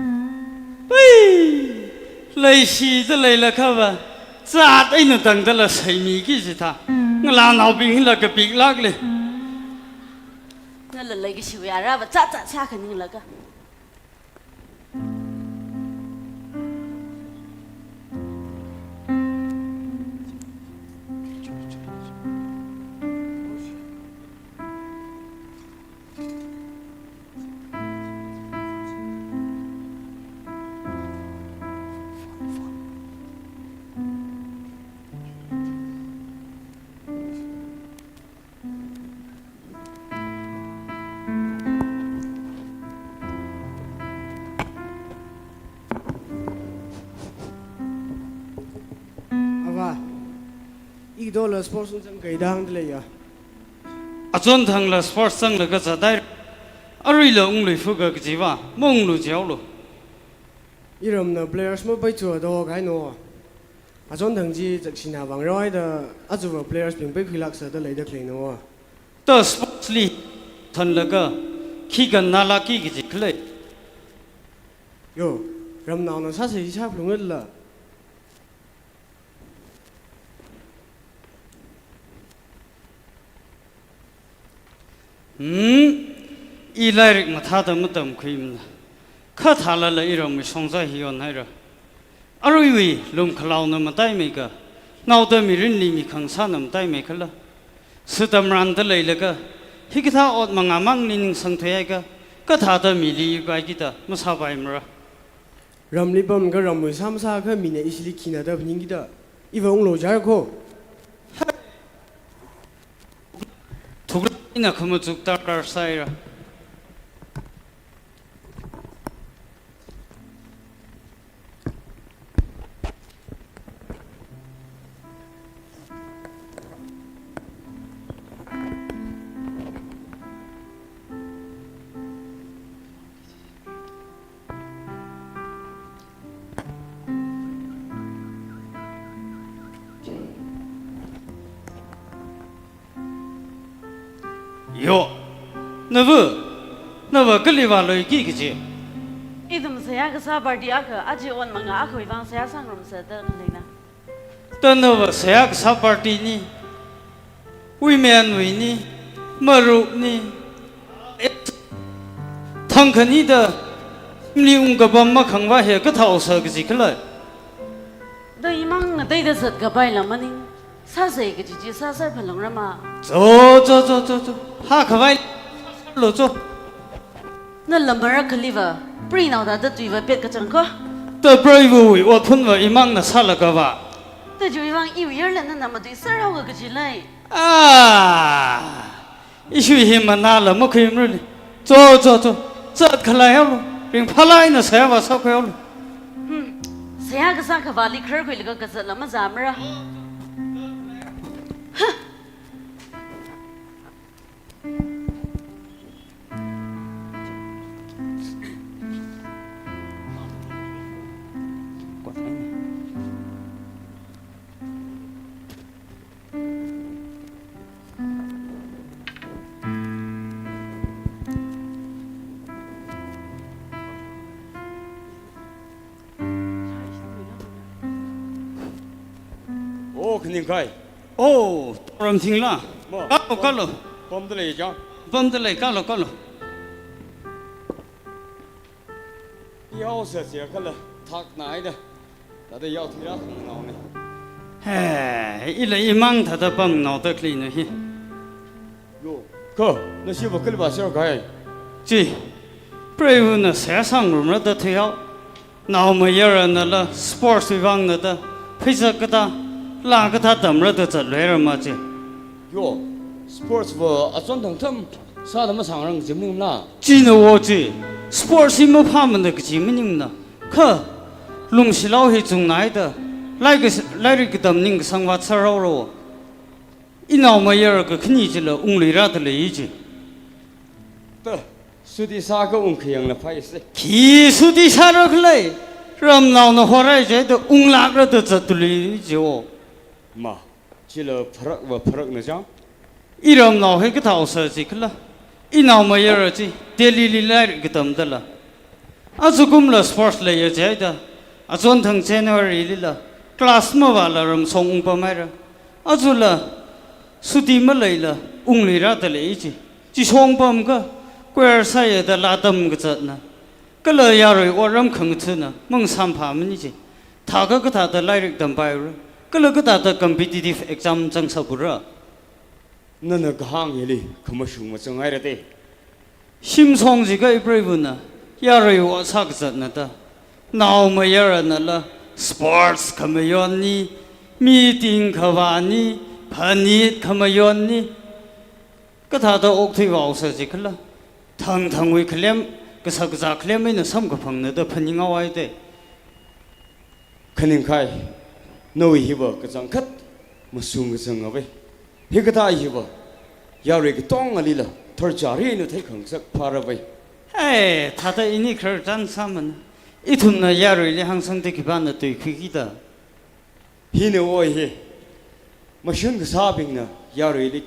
Ui! Leishida leilakhava, zat eina tangda laseimi kaji thā. Ngalānaobing hila kapiklak lei. Nala leikashiwui arava zat zat sākhaninglaga. Ava, ikadola sports zangkahai da hāngda leiya. Achonthangla sports zanglaga zatai. Aruila ungluifuka kajiva, maunglu jihaolu. Iramna players mapaichua da kahaino. Achonthang chi zakshina vāngaroi da achuva players bing peikhuilāksa da leida khaleina wo. Ta sports li thanlaga khi kannalākki kaji khalei. Yo, ramnaona sāsei sāphalungra la. Hmm, i lairik mathāda matamkhuimana. Kha thālala iramwui shongza hi yonhaira. Aruiwui lumkhalaona mataimeikha, naoda mirinli mikhangsāna mataimeikhala, sutamranda leilaga, hikathā ot mangāmangli ningsangthuihaiakha, kathāda mili yuipaikida masāpaimara. Ramli pamkha ramwui sāmasākha mina ishili khina da phaningkida, iva unglu jiakha. Thukla ina khamachuk darkar sāhaira. Yo, nava, nava kali vāluiki kaji? Ithum seihā kasā party akha, aja ot mangā akhawui vang seihā sāngarumsa da leina. Ta nava seihā kasā party ni, women wuini, marukni, thangkhanida, mli ungkapam makhangva hi kathāhaosa kaji khala. Da imang ngateida zatkapaila maning, sāsei kaji chi sāser phalungrama. Cho, cho, cho, cho, cho. Hākhavai lo cho. Na lamara khaliva, preinao thāda tuiva pet kachangkha. Ta preivuwui otphunva imangna sālakava. Ta chiwui vang iwui yarla nana matuiser haoga kaji lei. Ah, ishiwui hi manāla makhuimarali. Cho, cho, cho. Zatkhalei haolu. Ringphālāk eina seihā vāsākhui haolu. Hmm. Seihā kasā khavāli khararkhuilaga kazatla mazāmara. Huh. Oh, khaningkhai. Oh, Ramthingla. Ma, kalo, pam, kalo. Pamda lei chang. Pamda lei, kalo, kalo. Ihaosa chiakhala thaknaida. Thāda yaothuira khangnaone. He, ila imang thāda pamnaoda khaleina hi. Yo, kha, nashiva kali vāser kahai? Chi, preivana seihā sāngarumra da thuihao. Naomayaranala sports wui vangna da, pheisā kathā, laa kathā tamra da zatluirama chi. Yo, sports va achonthang tham sāda masāngarang kaji maningla. China wo chi, sports hi maphāmana kaji maningmana. Kha, lungshilao hi chungnaida, lairik kas-, lairik katam ningkasang vātser haora. Inaomayara kakhane chila ungluira da lei chi. Ta, suti sākha ungkhayangla phaise. Khi suti sāra khalei, ramnaona horai jida unglākra da zattulei chi wo. Ma, chila pharakva pharakna chang. Iramnao hi kathāhaosa chikhala, inaomayara chi Delhili lairik katamdala. Ajakumla sports leiya jida, achonthang Januarylila class mavāla ramshong ungpamhaira. Ajala suti maleila ungluira da lei chi. Chi shongpamkha choir sāya da laa tamkazatna. Kala yarui otram khangathana mangasāmphāmana chi. Thākha kathāda lairik tampaira. Kala kathāda competitive exam zangsāpura. Nana kahāng hili khamashung mazanghaira te. Shimshong jiakha ipreivana, yarui ot sākazatna da. Naomayaranala sports khamayonni, meeting khavāni, phanit khamayonni. Kathāda okthui vāhaosa chikhala. Thangthangwui khalem, kashak kazā khalem eina samkaphangna da phaninghaowa te. Khaningkhai, nawui hiva kachangkhat mashung kachang ngavai. Hikathā hiva, yarui katongalila tharchari eina theikhangasak phāravai. Hai, thāda ini khararchan sāmana. Ithumna yaruili hāngsangda khipāna tuikhuikida. Hina oi hi, mashun kasābingna yaruili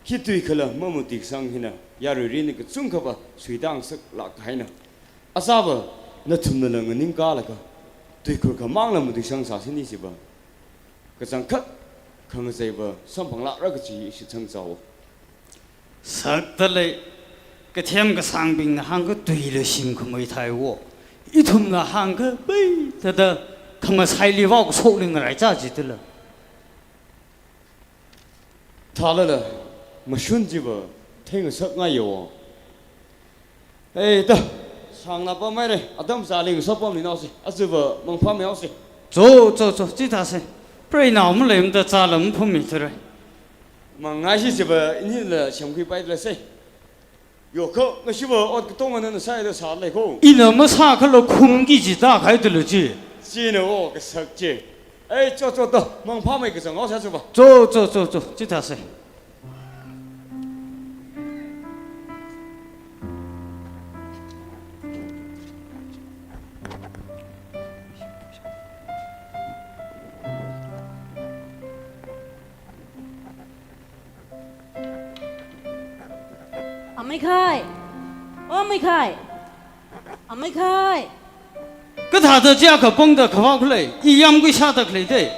khi tui khala mamatuisang hina, yaruili kachungkhava suitang saklāk haina. Asāva, nathumnala nganingkalaga, tuikhur khamangla matuisang sāsini chiva, kachangkhat khangazeiva samphanglākra kaji shitsang chao. Sakta lei, kathem kasāngbingna hāngkha tuila shim khamei thai wo. Ithumna hāngkha pai thāda khamasai liva kasokli ngaraicha jitala. Thālala, mashun chiva theingasakngai yo. Ei ta, sāngna pamhaira, atam sāli ngasopamli naosi, achiva mangphāmei haosi. Cho, cho, cho, chithāsa. Preinao maleimada chāla maphummi tharai. Mangngai si chiva inila semkhuipailāsa. Yo kho, ngashiva ot katonga nana sāida sālei kho. Ina masākhala khumki jida khaidala chi. China o kasak chi. Ei, cho, cho to, mangphāmei kachang haosa chiva. Cho, cho, cho, cho, chithāsa. Amei Khai! O Amei Khai! Amei Khai! Kathāda chiakha pongda khavao khalei, i yamgui sāda khalei de.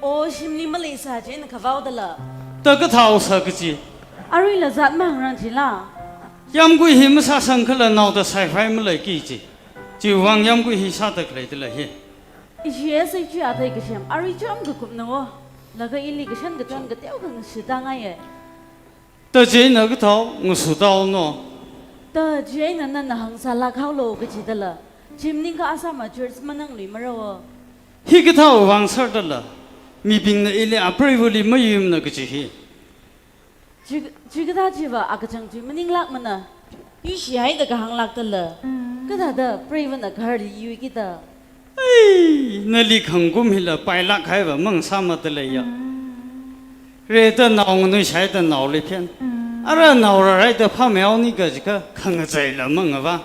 O, shimli maleisā chieina khavaodala. Ta kathāo sā kaji. Aruila zat mahāngran chila. Yamgui hi masāsangkhala naoda saifai maleiki ji. Chiwuivang yamgui hi sāda khaleidala hi. Ishi S H U athei kasem, arui chām kakupna wo. Laga ili kashan kachon kateokha ngashitda ngaiya. Ta chieina kathāo ngasutao no. Ta chieina nana hāngsālāk haolo kajidala. Chi maningakha asāma church manangluimara wo. Hikathāwui vang sārdala, mibingna ili apreivali mayuimana kaji hi. Chi, chikathā chiva akachang chi maninglākmana. Yuishi haida kahānglākdala. Kathāda preivana gaharli yuikida. Ei, nali khangkum hila pailāk haiva mang sāmada leiya. Rida nao nganuishaida naoli phen. Ara nao rāraida phāmei haoni kajikha khangazeila mangava.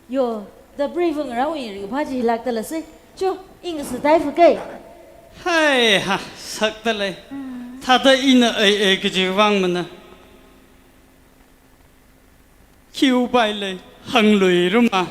Yo, da preiva ngarāwui ringphā chi lākdalāsa. Cho, ing sātai fukai. Hai ha, sakta lei. Thāda ina ei ei kaji vangmana. Khi upai lei, hāngluiruma.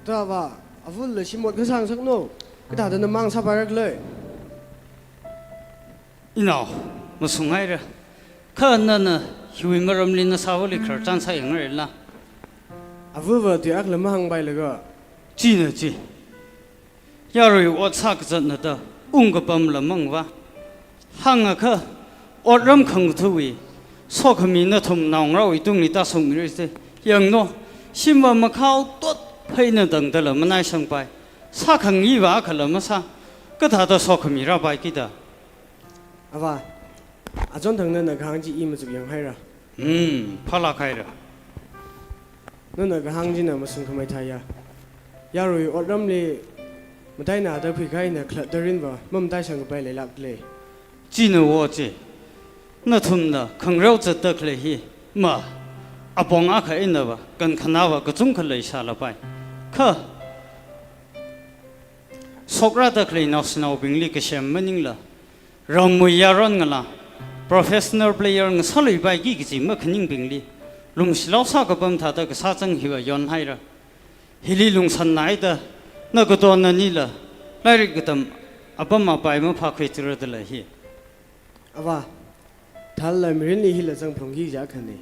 Tava, avulala shim ot kasāngasakno, kathāda namang sāpairakle. Inao, masunghaira. Kha nana hiwui maramli nasāvali khararchan sāyangrala? Avava tui akhala mahāngpailaga. China chi. Yarui ot sākazatna da, ungkapamla mangva. Hāngakha, otram khangatha̱wui sokhami nathum naongarāwui tungli tāshungmirase. Yangno, shimva makhao tot pheina tangdala manaisangpai. Sākhangayiva akhala masā, kathāda sokhami rāpaikida. Ava, achon thang nana kahāng chi i machuk yanghaira. Hmm, phālāk haira. Nana kahāng china masungkhamei thāya. Yarui otramli matainada khuikahaina khalatta rinva mamataisangkapai leilākle. China wo chi. Nathumna khangareo zatda khalei hi, ma, apong akha einava, kankhanāva kachungkha leisālapai. Kha, shokrāda khalei naoshinaobingli kasem maningla, ramwui yaron ngalā, professional player ngasāluipaiki kaji makhaningbingli, lungshilao sākapam thāda kasā chang hiva yonhaira. Hili lungsānnaida, na kato nanila, lairik katam apam apai maphākhuithuradala hi. Ava, thālala mirinli hila zangphalungki kaja khani.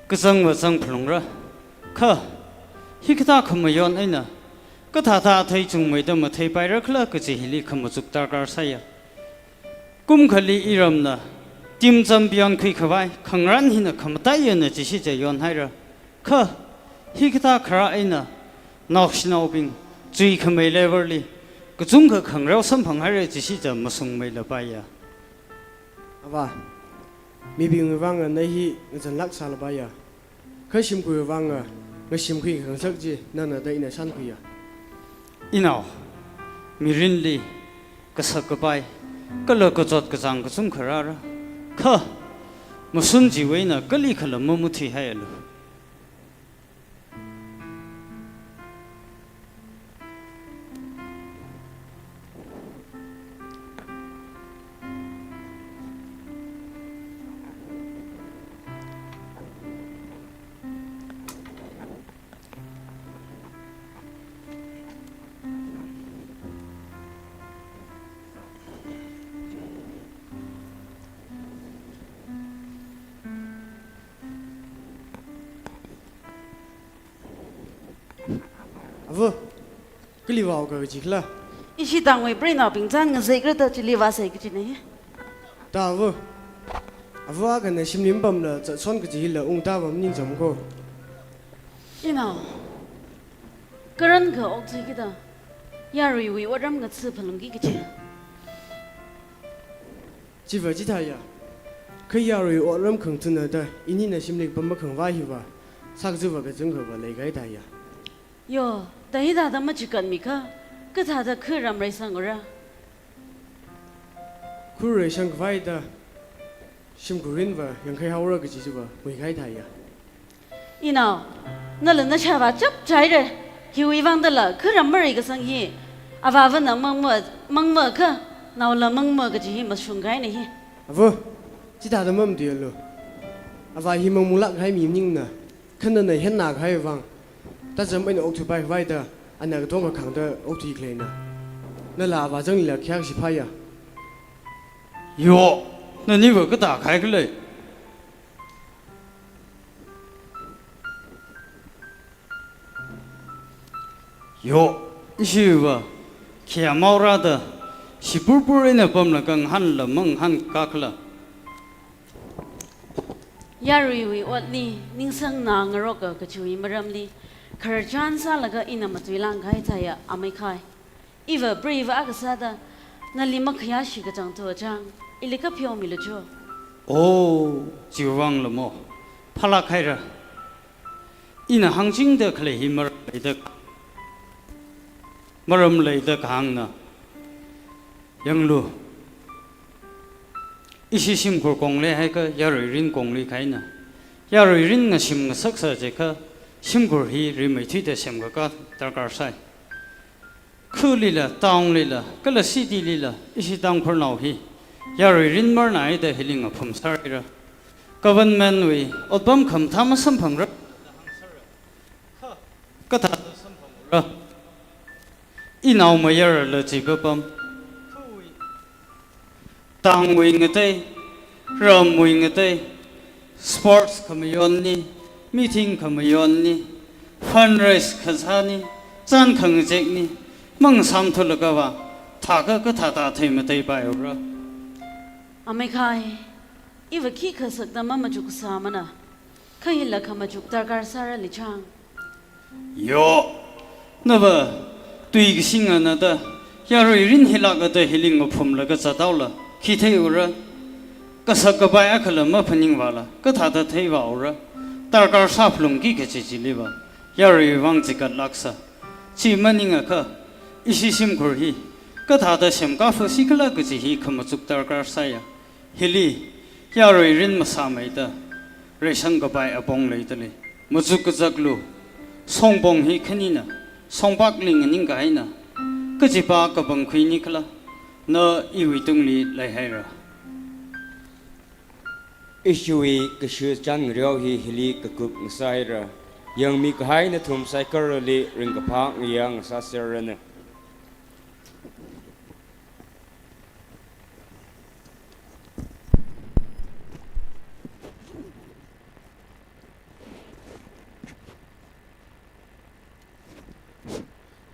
Kazangva zangphalungra. Kha, hikathā khamayon eina, kathāda athei chungmeida matheipairakhala kaji hili khamachuk darkar sāya. Kumkhali iramna, team champion khuikhavai, khangarān hina khamataiyana jishi ja yonhaira. Kha, hikathā kharā eina, naoshinaobing, chuikhamei level li, kachungkha khangareo samphanghaira jishi ja masungmeilapaiya. Ava, Mibingwui vang na hi ngazanlāk sālabaya. Kha shimkhurwui vang ngashimkhui khangasak chi nana da ina shānkhuiya. Inao, mirinli kasak kapai, kala kachot kachāng kachungkha rāra. Kha, mashun chiwui eina kalikhala mamuthuihaialu. Ava, kali vāoka kaji khala? Ishi tangwui preinaobing chān ngazekra da chili vāsei kajina hi. Ta ava. Ava akhana shimli mapamla zatshon kaji hila ungda va maningchāmko. Inao, karankha okthuiki da, yaruiwui otram ngatsi phalungki kaji. Chiva chithāya. Kha yaruiwui otram khangathana da, inina shimli pam makhangai hiva, sākachiva kachungkhava leikahai thāya. Yo, da hithāda machikatmikha, kathāda kha ram reisangura? Kha reisangkhavai da, shimkhur mirinva yangkhai haora kaji chiva nguikahai thāya. Inao, nala nashāva chapchaire. Hiwui vang dala kha ram mareikasang hi, avāvana mangma, mangma kha, naola mangma kaji hi mashungkahaina hi. Ava, chithāda mamatuialu. Avā hi mangmulāk kahai mi maningna, kha nana henna kahai vang, tacham eina okthuipai khavai da, ana katonga khāngda okthui khaleina. Nala avā changlila khayākshi phāya. Yo, naniva kathā kahai khala? Yo, ishiva, khi amao rāda, shipurpur eina pamlaga ngahānla mangahānkakhala? Yaruiwui otli, ningsang na ngaroka kachiwui maramli, khararchan sālaga ina matuilāngkahai thāya, ameikhai. Iva preiva akha sāda, nali makhayāshi kachāng thuwa chāng, ili kapheomilu cho. Oh, chiwui vangla mo, phālāk haira. Ina hāngchingda khalei hi maram leida, maram leida kahāngna. Yanglu. Ishi shimkhur kongli haikha yarui mirin kongli kahaina. Yarui mirin ngashim ngasaksa jiakha shimkhur hi rimeithuida semkakā darkar sai. Khulila, town lila, kala city lila, ishi Tangkhulnao hi yarui mirin marnai da hili ngaphum sāhaira. Government wui otpam khamathā masamphangra. Kathāda samphangra? Inao mayarala chipapam. Tangwui ngatei, ramwui ngatei, sports khamayonni, meeting khamayonni, fundraise khasāni, chān khangazekni, mangasāmthulakava, thākha kathāda theimateipai haora? Ameikhai, iva khikha sakda mamachuk sāmana. Kha hila khamachuk darkar sāra lichang. Yo, nava tui kasingana da, yarui mirin hilāka da hili ngaphumlaga zathaola, khi theiura? Kasak kapai akhala maphaningvāla, kathāda theivāura? Darkar sāphalungki kaji chiliva, yaruiwui vang chikatlāksa. Chi maningakha, ishi shimkhur hi, kathāda semkāphasikhala kaji hi khamachuk darkar sāya. Hili, yarui mirin masāmeida, reisang kapai apong leidalei. Machuk kazaklu, songpong hi khanina, songpakli nganingkahaina, kachipa kapangkhuini khala, na iwui tungli leihaira. Ishiwui kashu chān ngareo hi hili kakup ngasāhaira. Yangmikahai nathum saikorali ringkaphā ngayā ngasāserranu.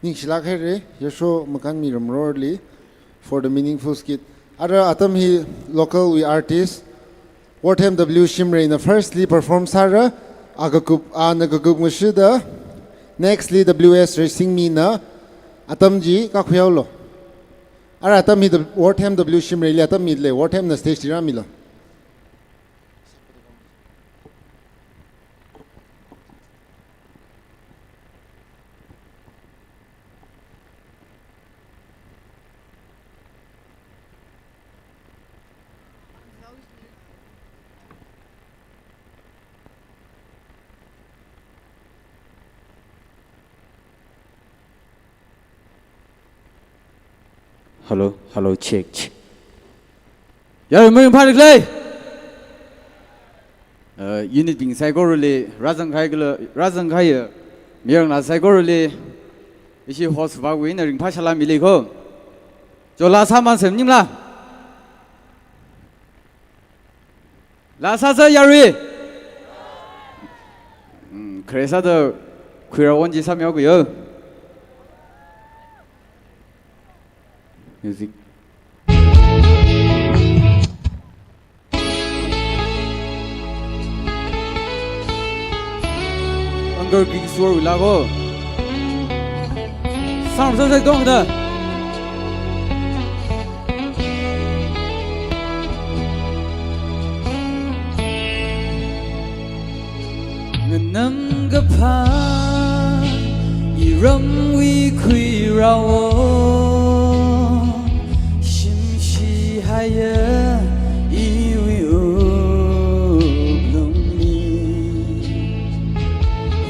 Ningshilāk haira, yarsho makanmi ramrorli for the meaningful skit. Ara atam hi local wui artist, Wortham W Shimreina firstly perform sāra, a kakup, ana kakup ngashida, nextly W S Reisingmina atam chi kakhuihaolu. Ara atam hi the Wortham W Shimreili atam midalei, Worthamna stage li rāmilu. Hello, hello, check, check. Yarui maringphāli khalei. Uh, unit bing saikorali, rāzangkahai kala, rāzangkahai, uh, mayarnao saikorali, ishi host vāwui eina ringphā shalāmili ko. Chola sāman sem ningla. La sāsa yarui. Hmm, khare sāda khuirā won chi sāmihaoku yo. Music. Uncle King Sur wui la ko. Sound sāsa dong da. Nganamkaphā iramwui khuirā won, shimshihaiya iwui wuklungli.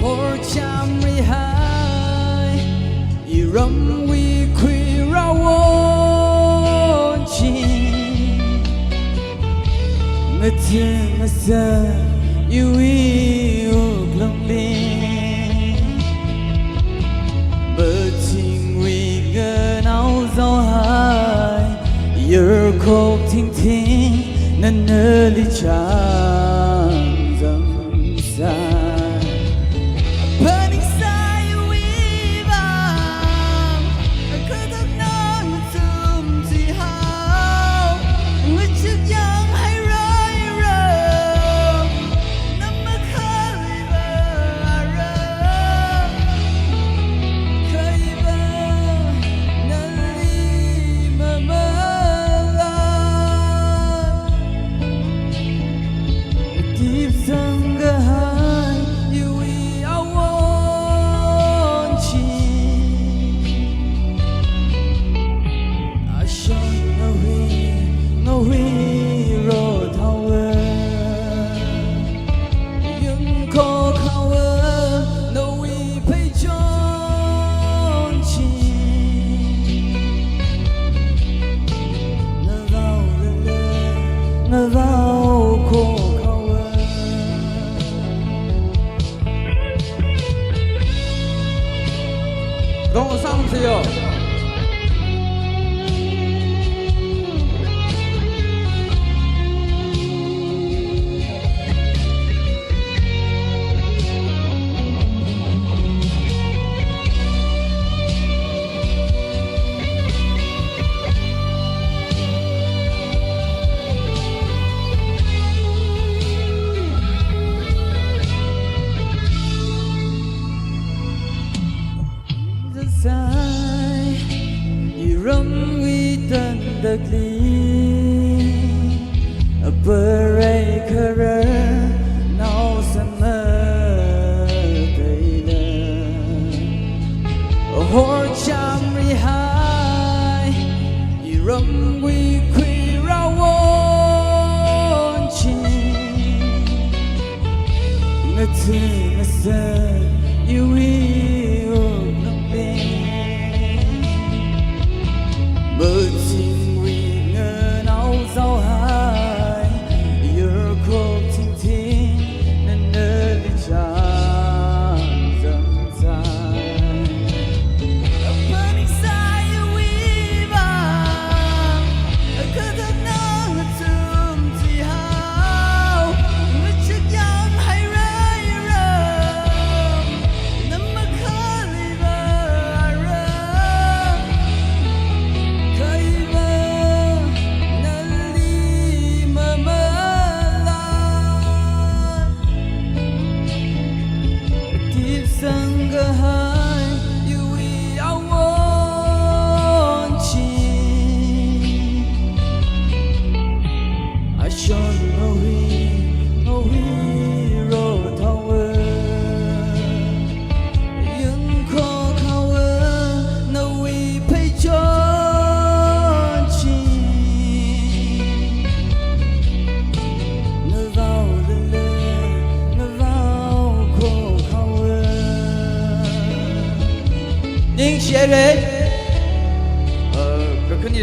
Horchamrihai iramwui khuirā won chi, ngathing ngasā iwui wuklungli. Mathingwui nganao zaohai, yarkhok thingthing nanali chānjam sai. Phaningsai iwui vang, kathak nang tumchihao, ngachuk yanghaira iram, namakhaliva aram, khaiva nali mamala. Tipsangkahai iwui awon chi, ashon ngahui, ngahui rothaowa. Yangkhokhaowa nawui pheichon chi, ngavao lele, ngavao khokhaowa. Dong sang siyo. Sai, iramwui tantakli, aparai kharar naosan mataila. Horchamrihai iramwui khuirā won chi, ngathing ngasā iwui wuklungli. Mathingwui nganao zaohai, yarkhok thingthing nanali chānjam sai. Phaningsai iwui vang, kathak nang tumchihao, ngachuk yanghaira iram, namakha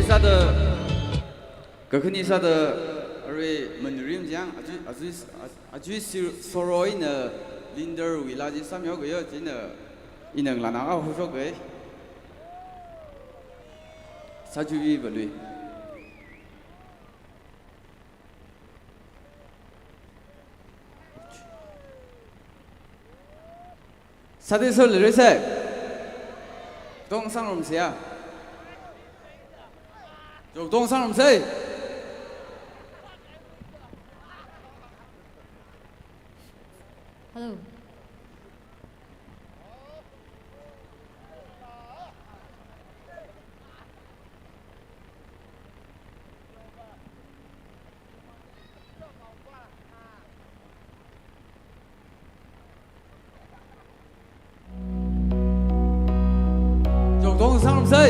Sāda, kakhani sāda, arui Manurim chang, ajui, ajui, ajui sir, soro ina Linder wui laa chi sāmihaoga yo, china ina ngalāna a hoshoka. Sāchuiva lui. Sāda sālu rese. Tong sangrumsa ya. Jok tong sangrumsa. Hello. Jok tong sangrumsa.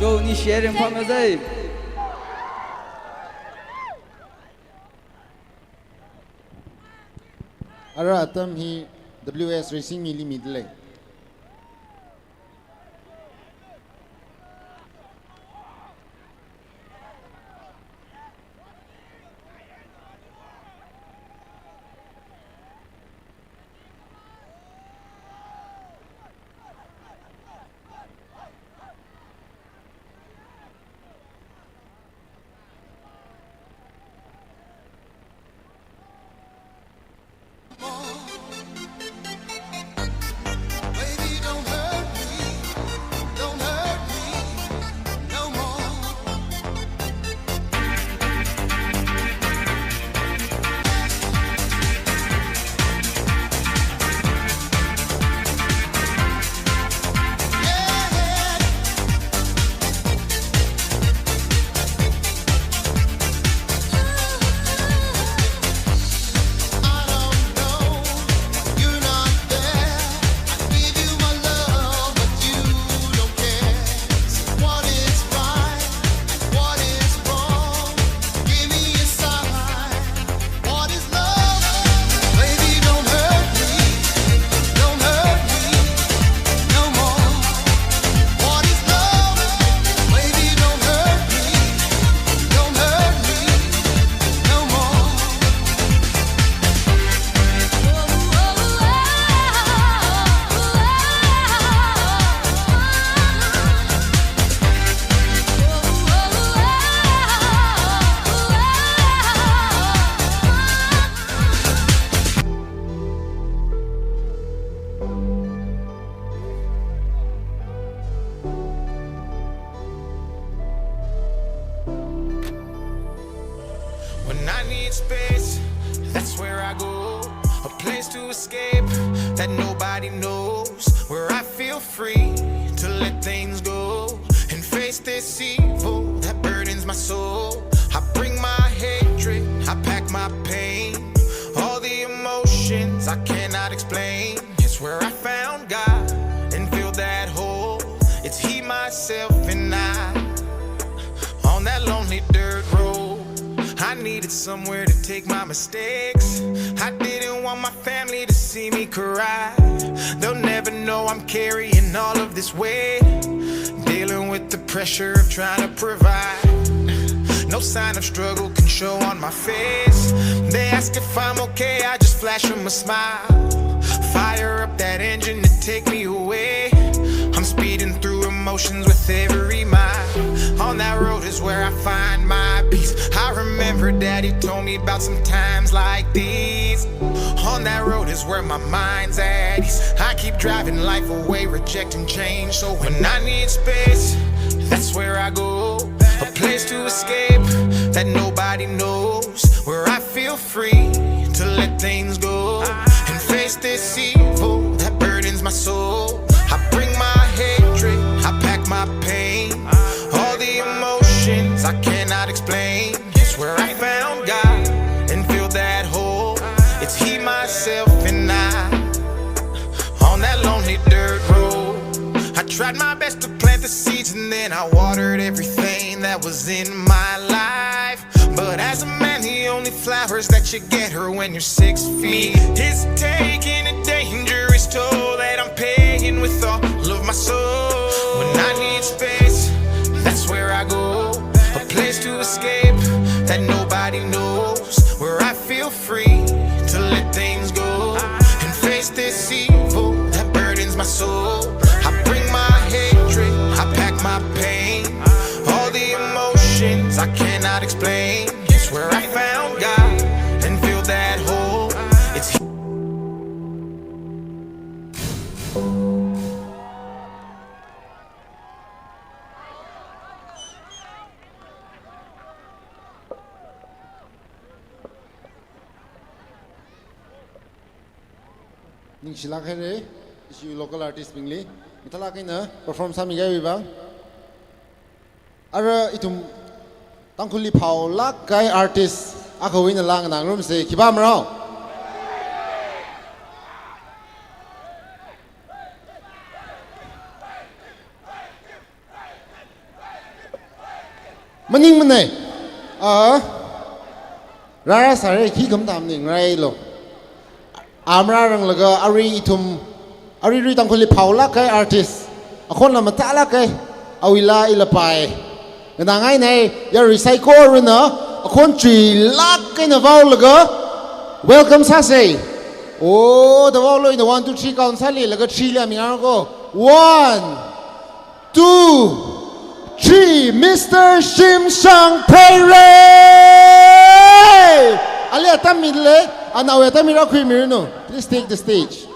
Yo, ni share and promise ai. Ara atam hi W S Racing mili midalei. When I need space, that's where I go. A place to escape that nobody knows. Where I feel free to let things go and face this evil that burdens my soul. I bring my hatred, I pack my pain, all the emotions I cannot explain. It's where I found God and filled that hole. It's He, myself, and I on that lonely dirt road. I needed somewhere to take my mistakes. I didn't want my family to see me cry. They'll never know I'm carrying all of this weight. Dealing with the pressure of trying to provide. No sign of struggle can show on my face. They ask if I'm okay, I just flash 'em a smile. Fire up that engine to take me away. I'm speeding through emotions with every mile. On that road is where I find my peace. I remember Daddy told me about some times like these. On that road is where my mind's at ease. I keep driving life away, rejecting change. So when I need space, that's where I go. A place to escape that nobody knows. Where I feel free to let things go and face this evil that burdens my soul. I bring my hatred, I pack my pain, all the emotions I cannot explain. It's where I found God and filled that hole. It's He, myself, and I on that lonely dirt road. I tried my best to plant the seeds and then I watered everything that was in my life. But as a man, the only flowers that you get are when you're six feet. It's taking a dangerous toll that I'm paying with all of my soul. When I need space, that's where I go. A place to escape that nobody knows. Where I feel free to let things go and face this evil that burdens my soul. I bring my hatred, I pack my pain, all the emotions I cannot explain. It's where I found God and filled that hole. It's Ningshilāk haira, ishi local artist bingli. Mathālāk eina perform sāmikahaiwui vang. Ara ithum Tangkhulli phaolāk kahai artist akhawui eina lānganā ngarumsa, khipā marao? Maningmana. A, rārāsāra, khi khamatā maningrailu. A marāranglaga arui ithum, aruirui Tangkhulli phaolāk kahai artist, akhon lam mathālāk kahai, awuila ila pai. Nganāngaina, yarui saikorana akhon chuilāk eina vaolaga welcome sāsa. O, da vaolu, ina one, two, three count sālilaga three li aming hāngko. One, two, three, Mister Shimshang Pheirei! Ali atam mila, ana awui atam mira khuimiranu. Please take the stage.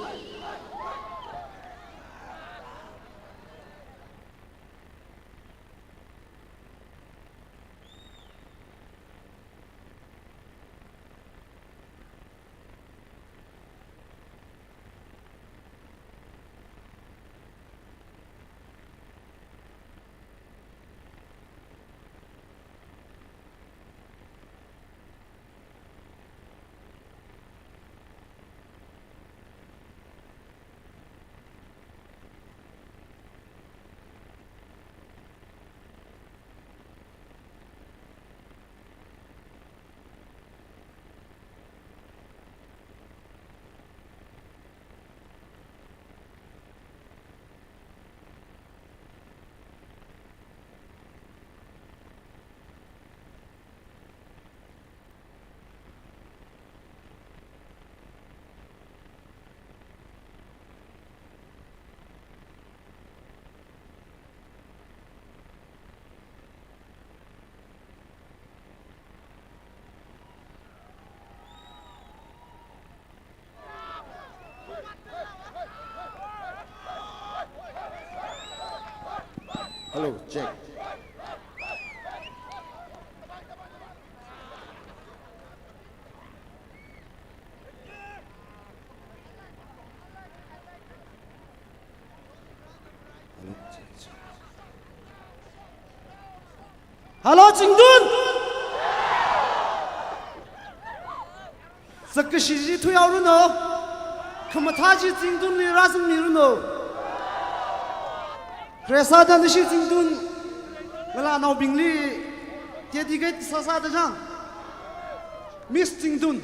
Hello, check. Hello, Chingtun! Zakkashi chi thuihaoranu. Khamathā chi Chingtunli rāzangmiranu. Khare sāda nashi Chingtun ngalānaobingli dedicate sāsāda chang. Miss Chingtun.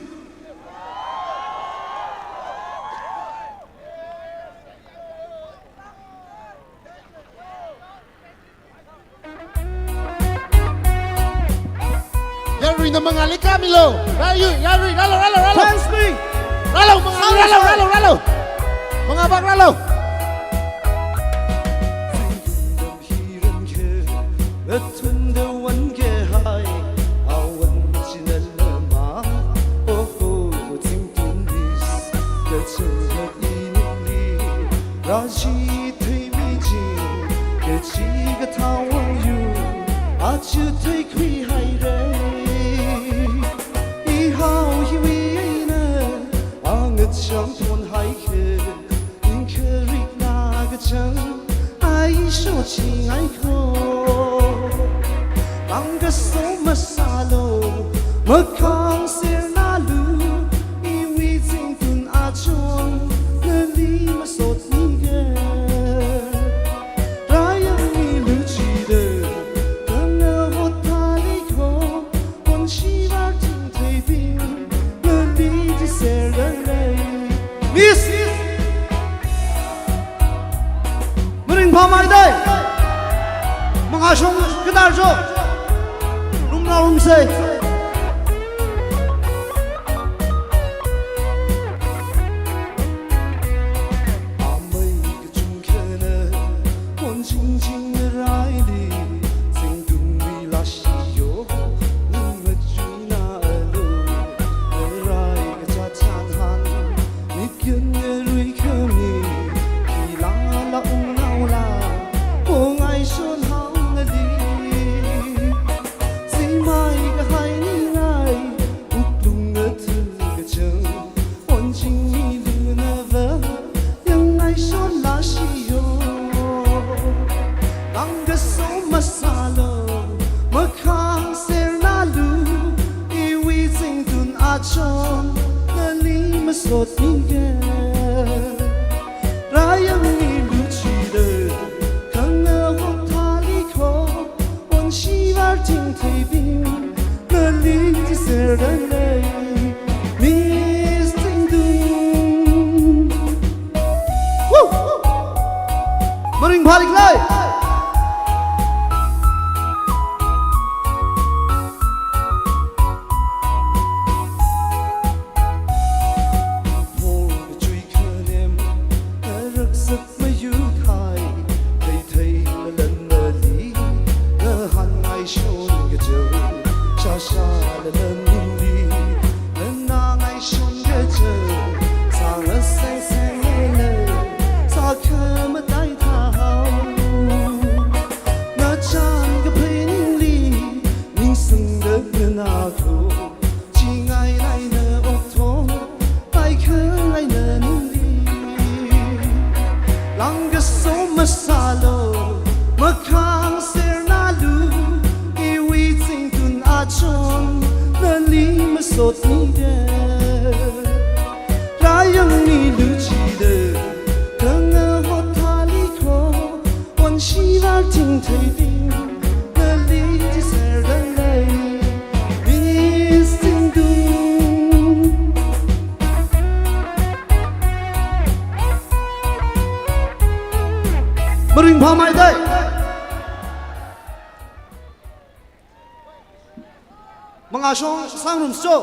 Yaruina mangāli kāmilu. Yaru, yaru, rālu, rālu, rālu. Thanks, King. Rālu, mangāli, rālu, rālu, rālu. Mangāvak rālu. Rāshi theimi chi, kachi kathā wang yu, aja theikhui haira. Ihao hiwui eina, angachang thonhai khe, inkarikna kachang, aisho chingai kho. Angkaso masālu, makhangser nalu, iwui Chingtun achon, nali masotmiga. Rāyangmilu chida, khangahothali kho, wonshivar chingtheibing, nali chiser dalei. Miss Maringphā Meitei. Mangāshong kadar jo. Rumrao rumsei. Amei kachungkhana, kon chingching raili, Chingtunwui lāshi yo, ning machuina alo, rai kachāchan han, mikyun ngarui khami, khilala ungnaola, kongai shon hao nali. Zimai kahai ningai, wuklung ngatha kachang, wonchingmilu nava, yangngai shon lāshi yo. Angkaso masālu, makhangser nalu, iwui Chingtun achon, nali masotmiga. Rāyangmilu chida, khangahothali kho, wonshivar chingtheibing, nali chiser dalei, Miss Chingtun. Woo! Maringphāli khalei. Chui khanem, araksak mayukhai, theithei lalan mali, nahānngai shon kachang, shāshā lalan ningli, nanāngai shon kachang, sāngaseng seng lele, sākhamatei thāhao. Nachan kaphei ningli, ningsangda nganāthu, chingai eina okthong, kaikhang eina ningli. Langkaso masālu, makhangser nalu, iwui Chingtun achon, nali masotmiga. Rāyangmilu chida, khangahothali kho, wonshivar chingtheibing, nali chiser dalei, Miss Chingtun. Maringphā Meitei. Mangāshong sangrumsa jo.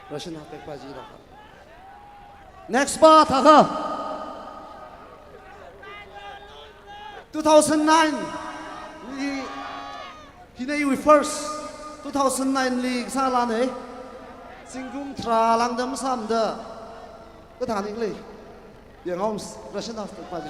Russian halfback pa ji lo. Next pa thākha. Two thousand nine li, hina iwui first. Two thousand nine li kasā lāna. Zingkum tharā lāngda masāmada. Kathā ningli. Yanghaosa, Russian halfback pa ji.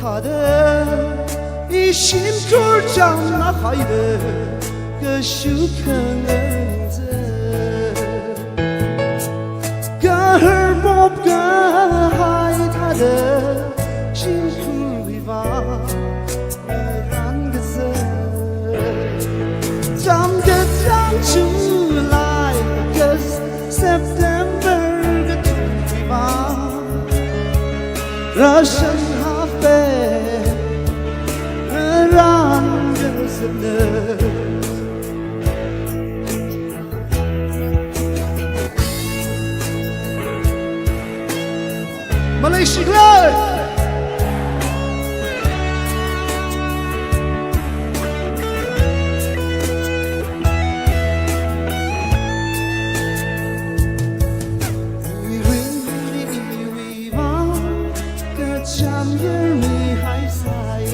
Ada, ishimkhur chāmnā haida, kashuk khanganza. Kahar mop kahai thāda, shimkhurwui vang ngarān kazā. Chāmkachāng July, August, September kathumwui vang, Russian half past ngarān kazāna. Malaysia Glad. Mirin iwui vang kachām yarmi haisai.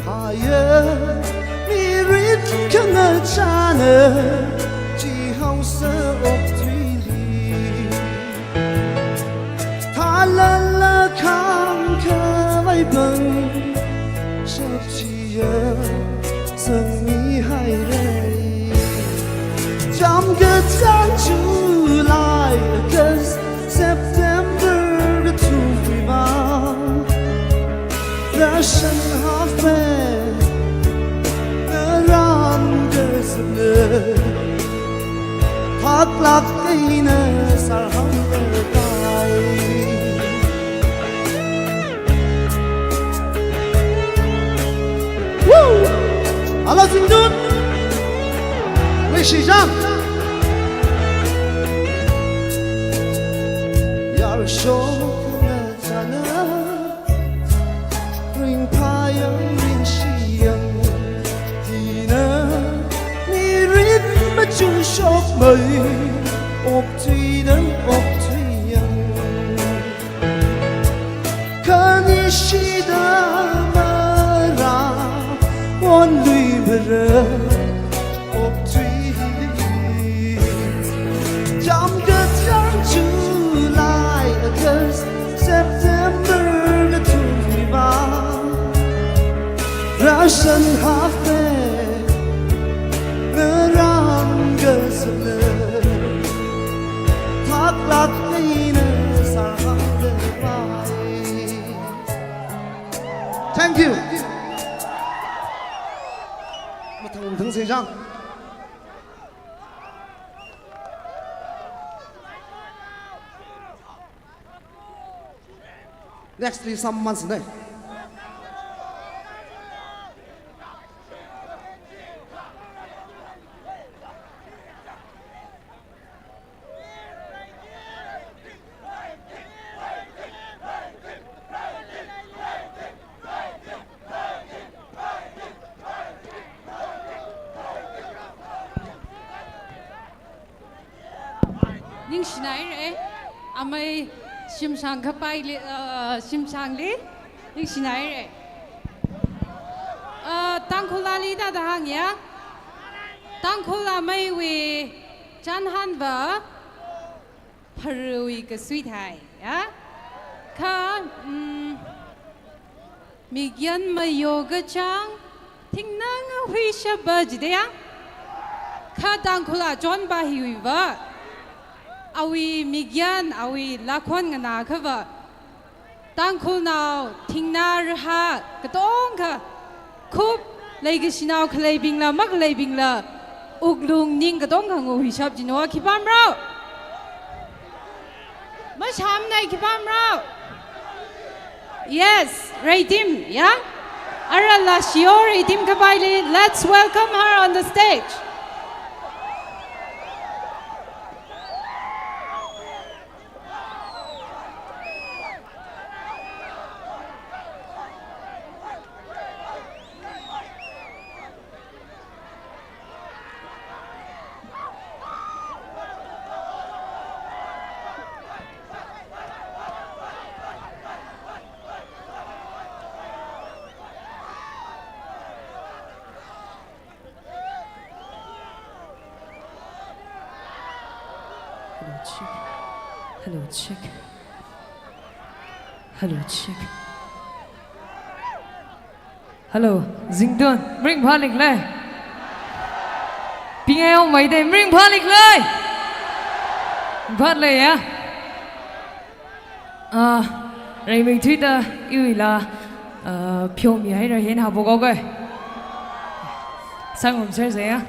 Haya, mirin khangachāna, chihaosa okathuili. Thalala khangkhavai pāng, shapchiya sangmi haira. Chāmkachāng July, August, September kathumwui vang, Russian half past ngarān kazāna. Thaklāk eina sārhāngda pai. Woo! Ala zingdun. Leishijang. Yarshok khanachāna, ringphāyang ringshiyang, hina mirin machukshokmei, okthuida okthuiyang. Khanishida mara, onlui mara, okthuili. Chāmkachāng July, August, September kathumwui vang, Russian half past ngarān kazāna. Thaklāk eina sārhāngda pai. Thank you. Mathang mathang sejang. Next, please, someone sing. Ningshinaire, amei shimshang kapaili, uh, shimshangli, ningshinaire. Uh, Tangkhul ali da da hāng ya. Tangkhul ameiwui chānhanva pharui kasui thai, ya. Kha, mm, Mikyan mayo kachāng, thingnā ngahuishapa jida ya. Kha Tangkhul achonpa hiwuiva, awui mikyan, awui lakhon nganākhava, Tangkhulnao thingnā rahā katongkha, khup leikashinao khaleibingla makhaleibingla, wuklung ning katongkha ngahuishap jino, khipamrao? Mashamnai, khipamrao? Yes, Reitim, ya? Arala Shio Reitim kapaili, let's welcome her on the stage. Hello, check. Hello, check. Hello, check. Hello, zingtun, maringphālikhala? Pingai ong maida, maringphālikhala? Phālei ya. Ah, reimei thuida iwuila, ah, pheomihaira hen hapo ko kai. Sangrum sersa ya.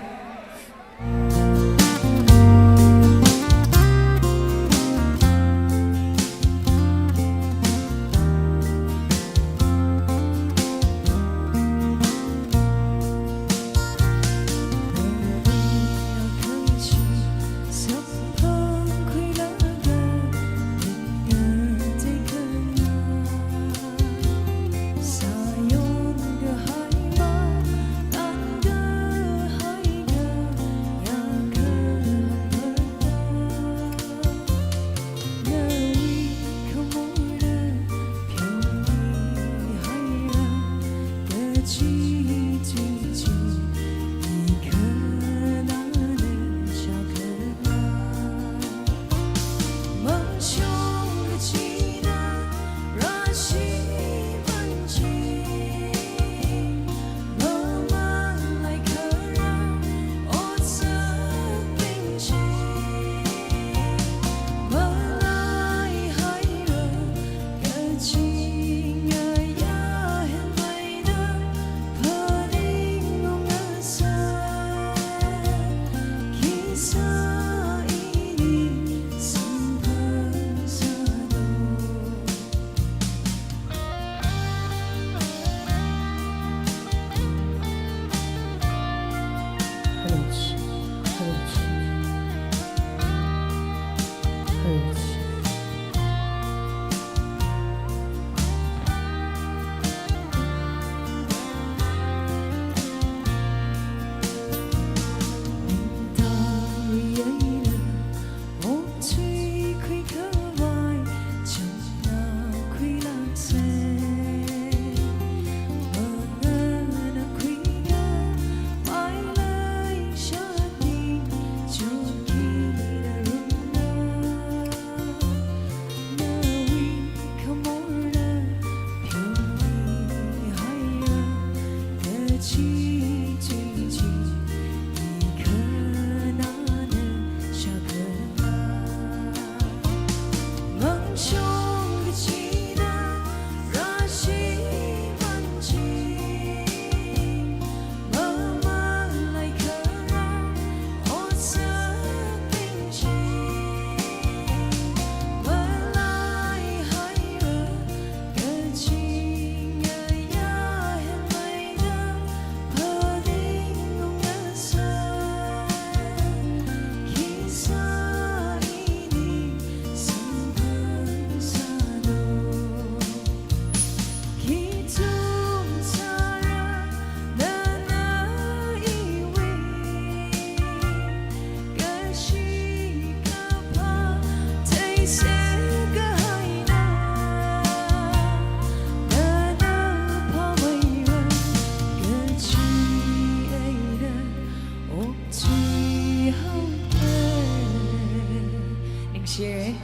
Ningshiye.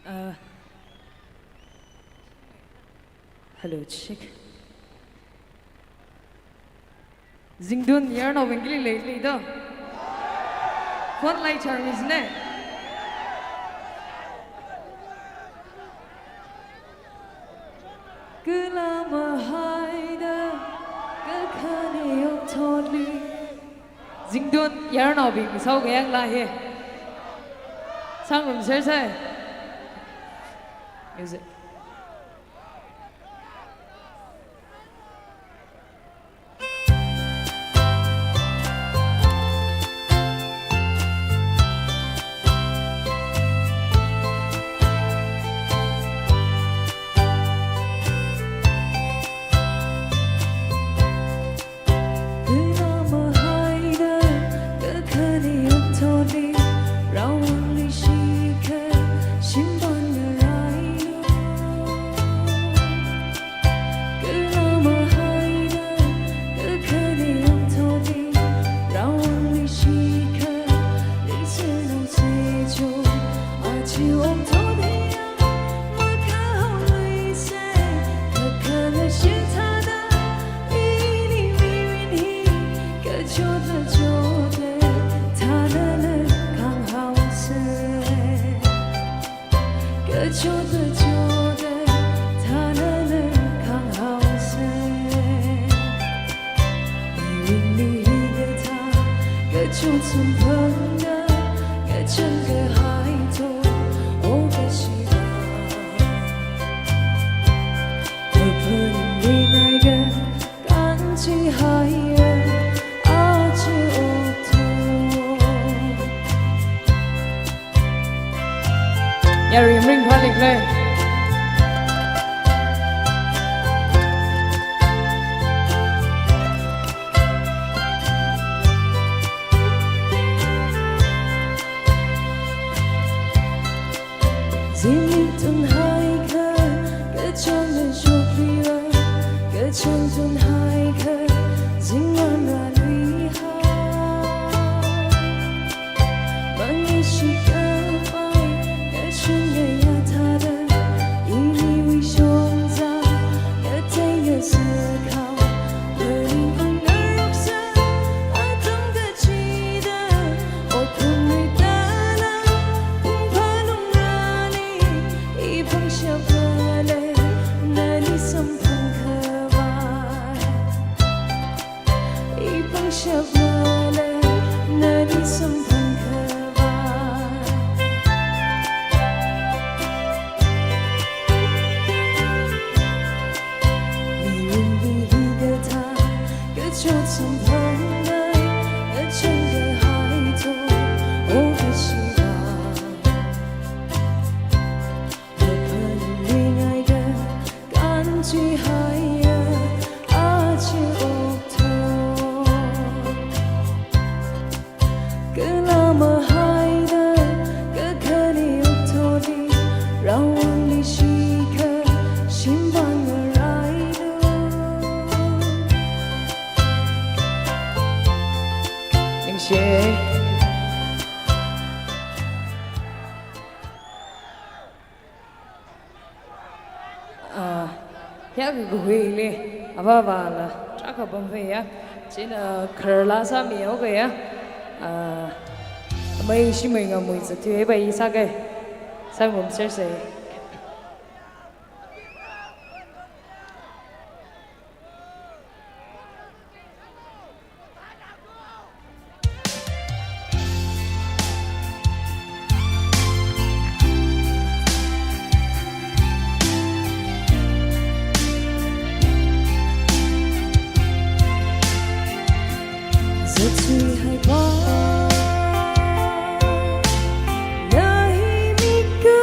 Uh, hello, check. Zingtun, yarnaobing kali leili do. Phone lai charmi sine. Kala mahaida, kakhane yokthotli. Zingtun, yarnaobing, sao kayang la he. Sangrum sersa. Music. Yaruiwui mirin phālikle. Zimik tunhaikha, kachāngna shokluira, kachāng tunhaikha, zingmanra luiha. Mangashi kapai, kachungaya thāda, iniwui shongza, ngateinga sākhao, maringkung ngaroksa, atam kachida, othumri tala, pung phalungrani, ipangshapale, nani samphang khavai. Ipangshapale, nani samphang khavai. Mirinli hikathā, kachot samphangda, kachāng kahai to, o kashiva. Maphaningaiga, kanchihaiya, achi okto. Kala mahaida, kakhane oktoli, Rawangli shikha, shimban ngarailu. Ningshi. Ah, hiyākha kahuili, avāvāla, tarākha pamphaya. China kharla sāmihaokaya. Ah, amei shimei ngamui zathuihaipai sākei. Sāngum serse. Zatsuihaipa, nahi mika.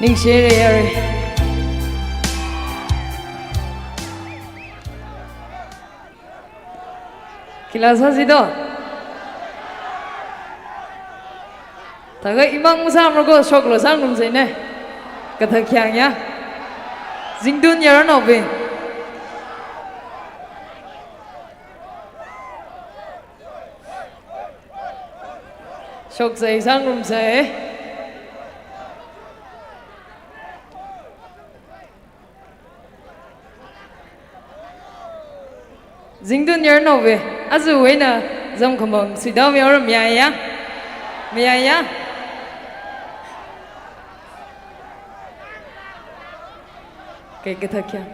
Ningshire yare. Khila sāsi do? Thākha imang masāmara ko, shoklu sāngarumsa ne. Kathā khayang ya. Zingtun yarnaobing. Shoksa, sāngarumsa. Zingtun yarnaobing, aja eina zam khamong suida mi aram ya ya? Mi ya ya? Kei kathā khayang.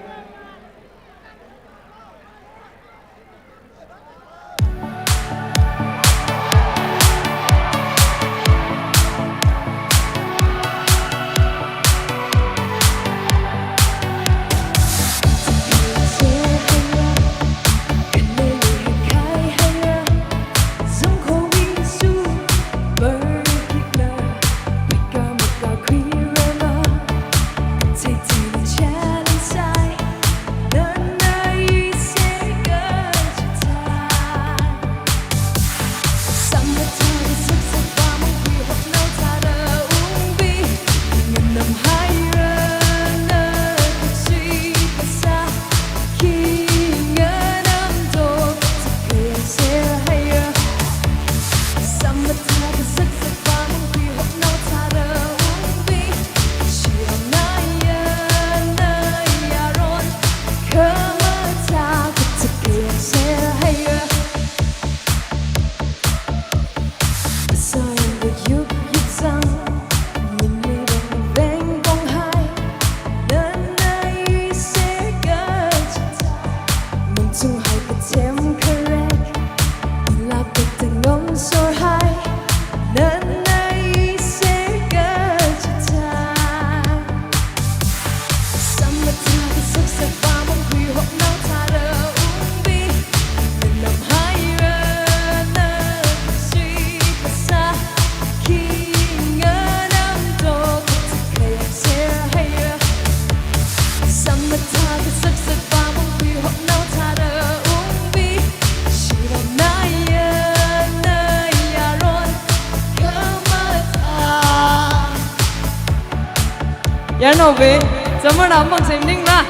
Yarnaobing, zamana mang sem ning la.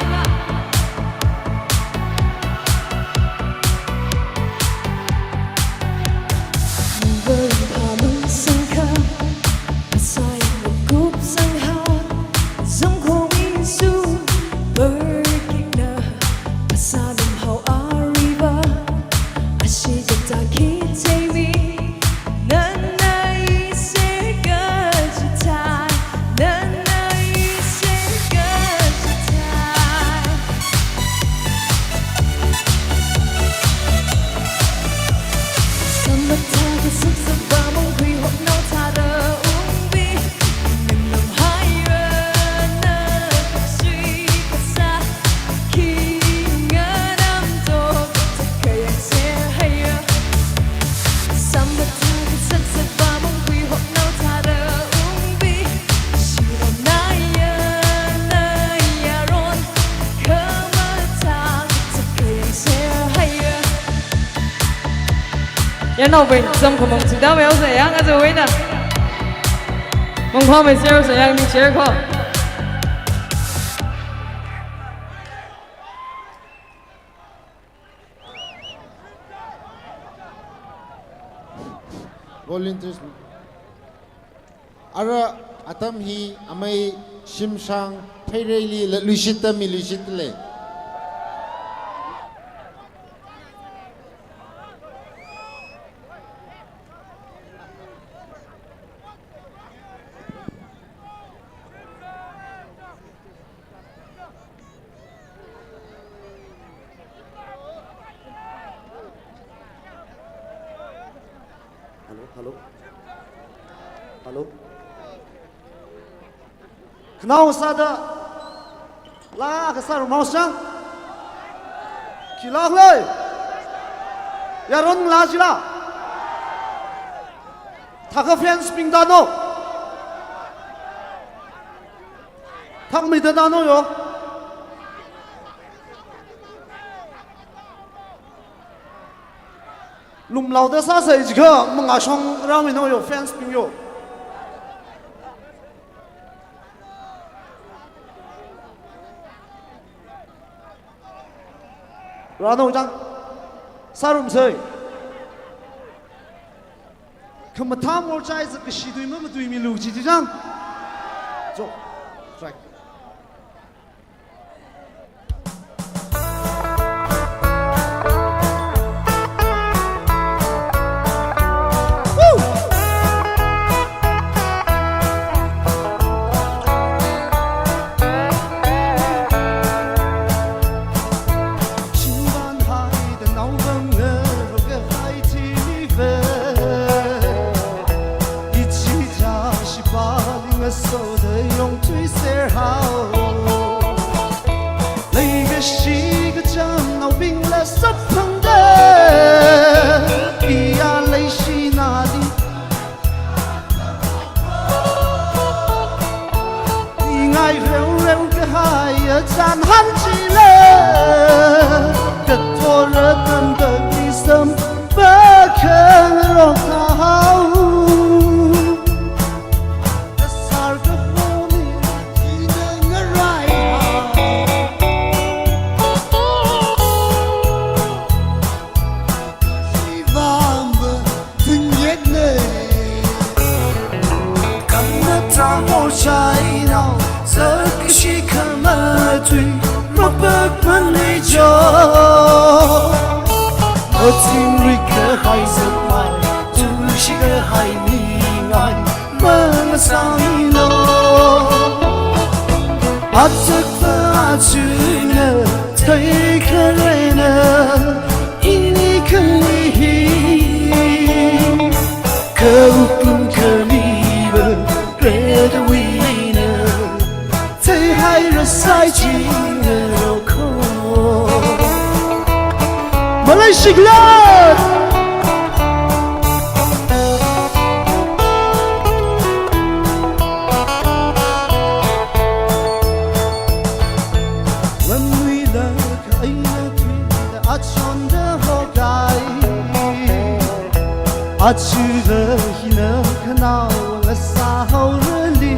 Yarnaobing, zam khamong suida mi haosa ya, aja eina. Mangpha mi share sa ya, mi share ko. Volunteers. Ara atam hi amei Shimshang Pheireili latluishitta miluishitta lei. Hello, hello. Hello. Khanao sāda laa kasā rumao sang. Khila khalei. Yaron la jila. Thākha fans bing da no. Thangmida tano yo. Lumlaoda sāsai jiakha, mangāshong rāmino yo, fans bing yo. Rāno chang. Sārumsei. Khamathā morchai zat kashi tui mamatuimilu chi chi chang. Jo. Track. Shimban haida naovang ngarok kahai thimiva. Ichicha shipali ngasoda yongthuiser hao. Leikashi kachamnaobingla sāphangda, iya leishinali ngai reoreo kahai achān hanchila, kathora tangda kisam pakhangarok hao. Kasar kahoni ina ngarai hao. Shivamba tunyetne. Khamathā morchainao, zat kashi khamatui mapakmane jo. Atingri kahai zatmai, tushi kahai ningai mangasāmilo. Atakva achuna, theikharena, ini khani hi. Kaukum khaniva, redawina, theihairasai chingarok ho. Malaysia Glad! Wanui laka aina tuida achonda hokai. Achuva hina khanao ngasā haorali.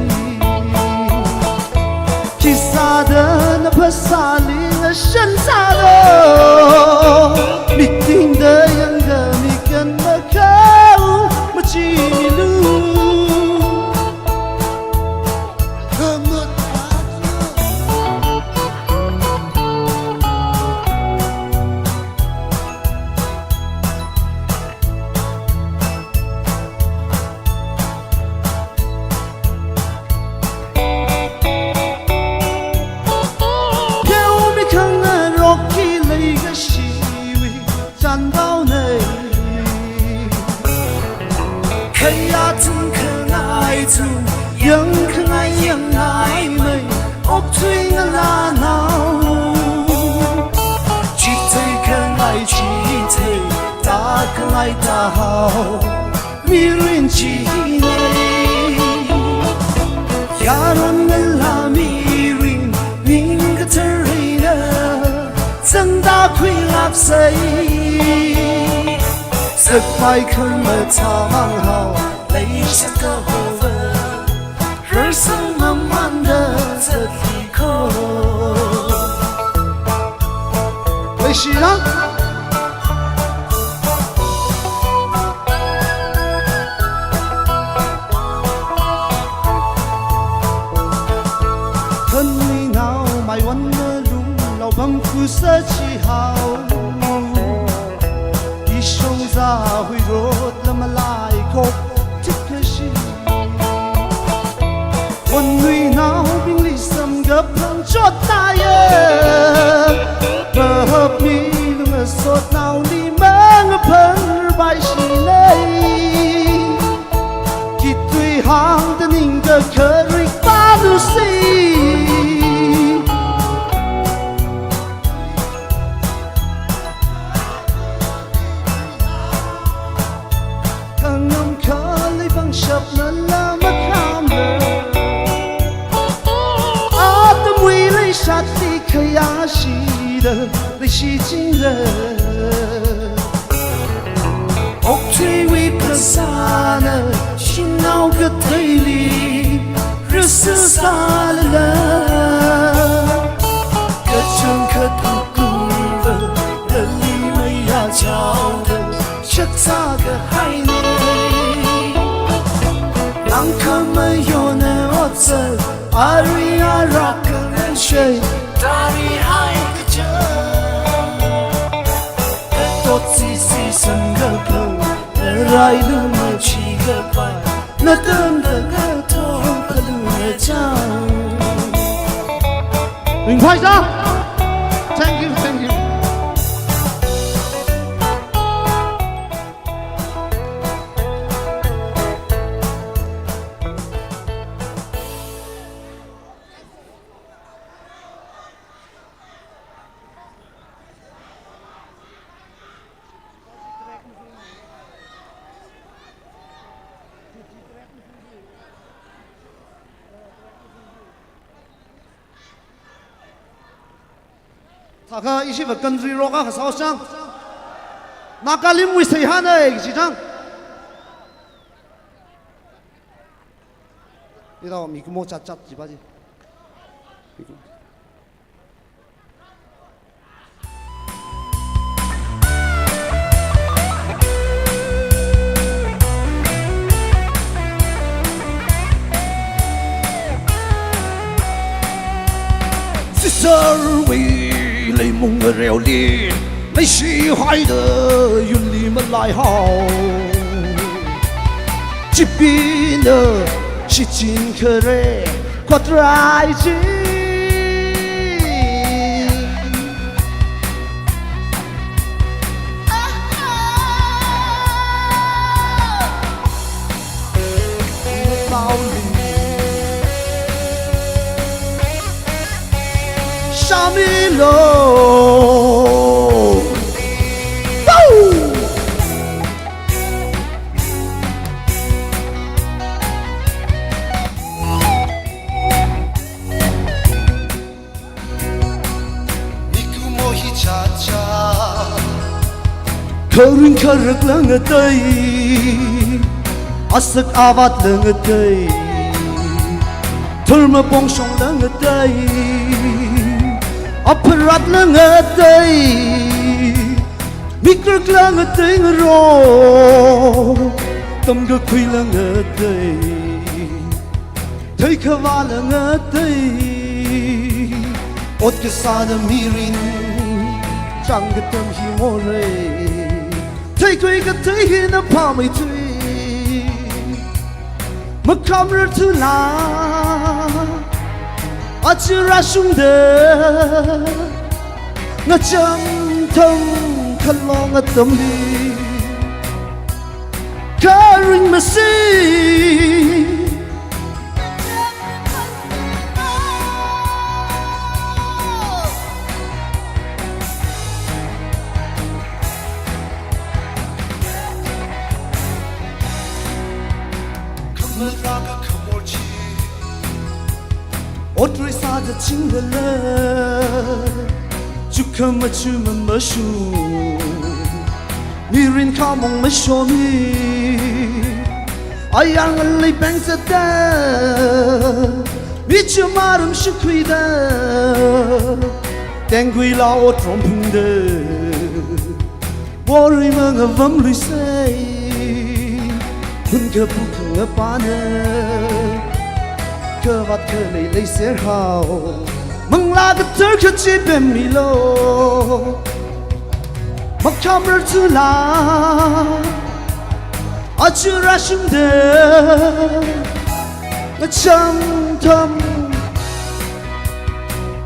Khisāda na phasāli ngashan sālo. Mitingda yangda mikan makhao machimilu. Pheomi khangarok khi leikashiwui chānpaonei. Khayā thang khangai thang, yang khangai yang ngaimei, okthui ngalānao. Chithei khangai chithei, tā khangai tāhao, mirin chinei. Yaron ngalā mirin, ning kathar eina, zangda khuilāksei. Zakpai khamathā manghao, leishat kahova, rarsang mamanda zatli ko. Leishira. Khanuinao maiwan ngalung laobang khusa chihao. Ishongza huirot lamalai kok tikkashi. Wannuinaobingli samkaphang chotnaya. Mahapmi lungasotnaoli mangaphan rabai shinei. Kitui hāngda ningda kharik palusi. Khangam khalei pangshap nala makhamra. khayāshida leishichingra. Okathuiwui phasāna shanao katheili rāsāsālala, kachangkhat wuklungva rali mayāchaoda shakzā kahaina. Langkhamayona otsak, arui arak kharāshei, tari hai kachang. Totsisi samkaphang, railu machikapai, natamda kathok kalu nachang. Ringphai sir. Thank you, thank you. Thākha ishiva country rock akha sāsa chang. Nagalimwui seihāna kaji chang. Ira mikumo chatchat jiva ji. Sisarwui leimung ngareoli leishihaida yurli malaihao. Chibingna shichin khare khotrai chi. Shamilo. Woo! Mikumo hi chacha. Kharing kharak langatei, asak avat langatei, tharma pongshong langatei, apharat langatei, mikrak langatei ngaro, tamkakhui langatei. Theikhavā langatei, ot kasāna mirin, chang katam hi morei. Theikhui kathei hina phāmeithui, makhamrar thula, aja rāshungda, ngacham tham khalong atamli. Kharing masi. Otrei sāda chingdala, chukha machu mamashu, mirin khamong mashomi, ayar ngalei peng sāda, michu maram shukhuida, tengguila otrom phungda. Worei mangavamluisei, hun kapuk ngapana, kavāt khalei leiser hao, manglā kathar kachipemmilo. Makhamrar thula, aja rāshungda, ngacham tham,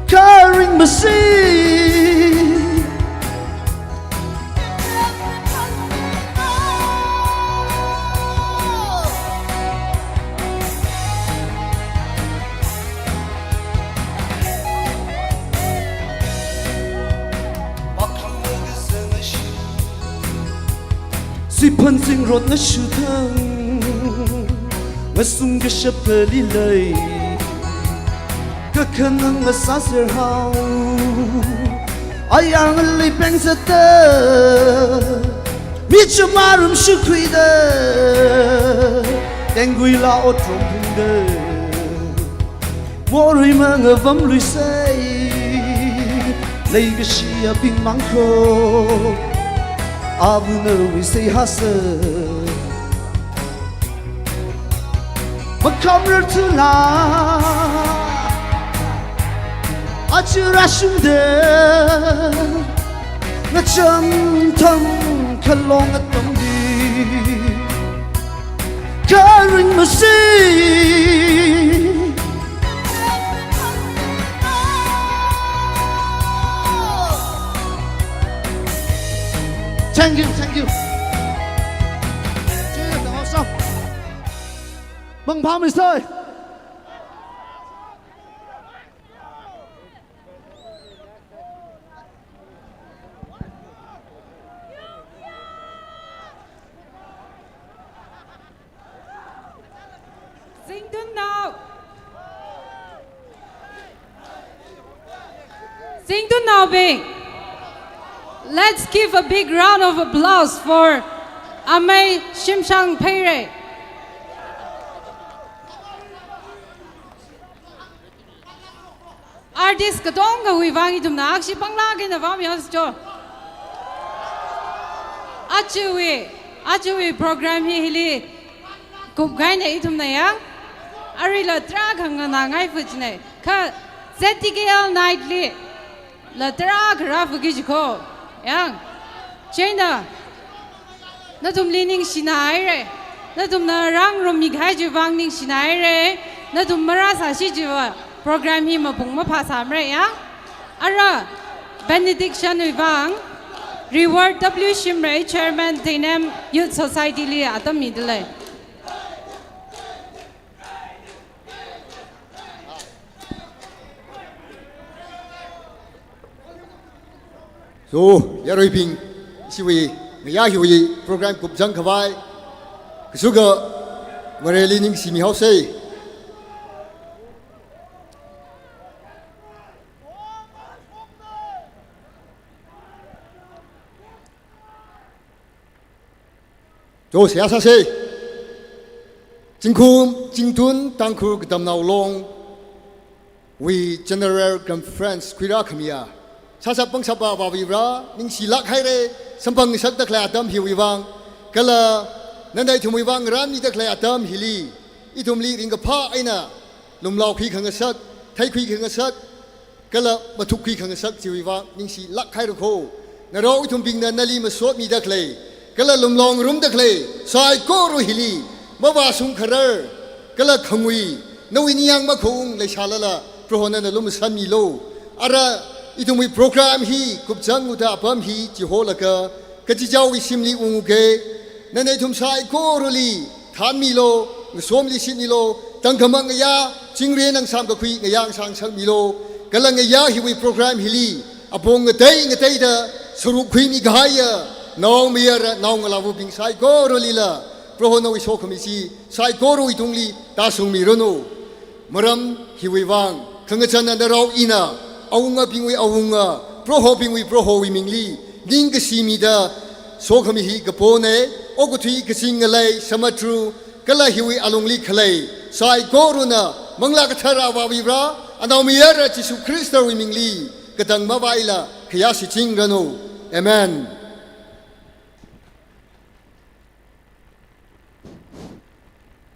kharing masi. Siphan zingrot ngashuthang, ngasung kashap kali lei, kakhanang ngasāser hao. Ayanglei pengzatda, michum arum shukhuida, tengguila otrom phungda, morui mangavamluisei, leikashiyabing mangkho, avunawui seihā sā. Makhamrar tuna, aja rāshungda, ngacham thang khalong atamli, kharing masi. Thank you, thank you. Cheers, awesome. Mangpha Mister. Zingtunnao. Zingtunnaobing. Let's give a big round of applause for Amei Shimshang Pheirei. Artist katongawui vang ithumna akshi panglāk eina vāmihaosa cho. Ajawui, ajawui program hi hili kupkahaina ithumna yang. Aruila tarākha nganāngai fuchina. Kha Z T K L night lila tarākha rāfuki jiko. Yang. Chieina. Nathumli ningshina haira. Nathumna rāngarummikahai chiwui vang ningshina haira. Nathum marāsāsi chiva program hi mapung maphāsāmara ya. Ara benediction wui vang Reward W Shimray, Chairman, Teinem Youth Society li atam midalei. So, yaruibing, ishiwui, ngayā hiwui program kupzang khavai, kasuka Vareli ningshimihaosa. Cho seihā sāsa. Zingkum, Zingtun Tangkhul Katamnao Longwui General Conference khuirākhamiya. Sāshap pangshapa Avāva̱ Vare, ningshilāk haira, samphang ngasakda khalei atam hiwui vang. Kala, nana ithumwui vang ngarānmida khalei atam hili, ithumli ringkaphā eina, lumlaokhui khangasak, theikhui khangasak, kala mathukkhui khangasak chiwui vang ningshilāk haira kho. Narao ithumbingna nali masotmida khalei, kala lumlong ngarumda khalei, saikora hili, mavāshung kharar, kala khangui, nawui ningyāng makhaung leisālala, Proho nana lumashanmilu. Ara ithumwui program hi kupzang uda apam hi chiholaga, kachichāwui shimli unguke, nana ithum saikorali, thanmilu, ngasomli shitmilu, tangkhamang ngayā, chingri ngasām kakhui ngayā ngasāngasakmilu, kala ngayā hiwui program hili, apong ngatei ngateida, saruk khuimi kahaiya, naomayara, naongalāva̱bing saikoralila, Proho nawui sokhami chi, saikorawui tungli, tāshungmiranu. Maram hiwui vang, khangachāna narao ina, awungabingwui awunga, Prohobingwui Prohowui mingli, ningkashi mida, sokhami hi kapona, okathui kazing ngalei, samudru, kala hiwui alungli khalei, saikorana, Manglā Kathara Avāva̱ Vare, Anaomayara Jishu Khristawui mingli, katang mavaila, khayā shichingranu. Amen.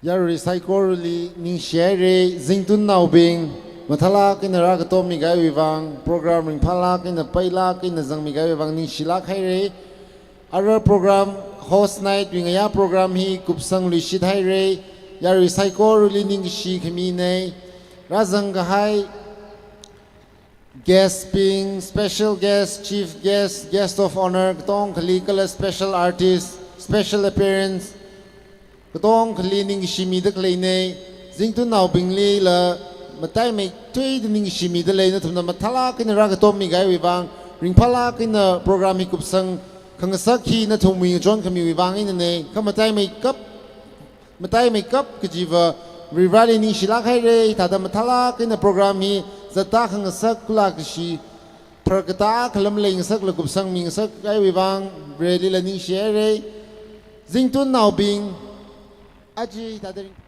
Yarui saikorali ningshi haira, Zingtunnaobing, mathālāk eina rākatommi kahaiwui vang, program ringphālāk eina pailāk eina zangmi kahaiwui vang ningshilāk haira. Ara program, host night wui ngayā program hi kupsangluishit haira, yarui saikorali ningshi khamina, rāzang kahai, guest bing, special guest, chief guest, guest of honour, katongkhali kala special artist, special appearance, katongkhali ningshimida khaleina, Zingtunnaobinglila, mataimeithuida ningshimida lei, nathumna mathālāk eina rākatommi kahaiwui vang, ringphālāk eina program hi kupsang, khangasak hi nathumwui ngachon khamiwui vang einana, kha mataimeikap, mataimeikap kajiva, Varivarali ningshilāk haira, hithāda mathālāk eina program hi, zatda khangasak kula kashi, Pharkatā khalam leingasaklaga kupsangmingasak kaiwui vang Vareli la ningshi haira. Zingtunnaobing, aja hithāda ring-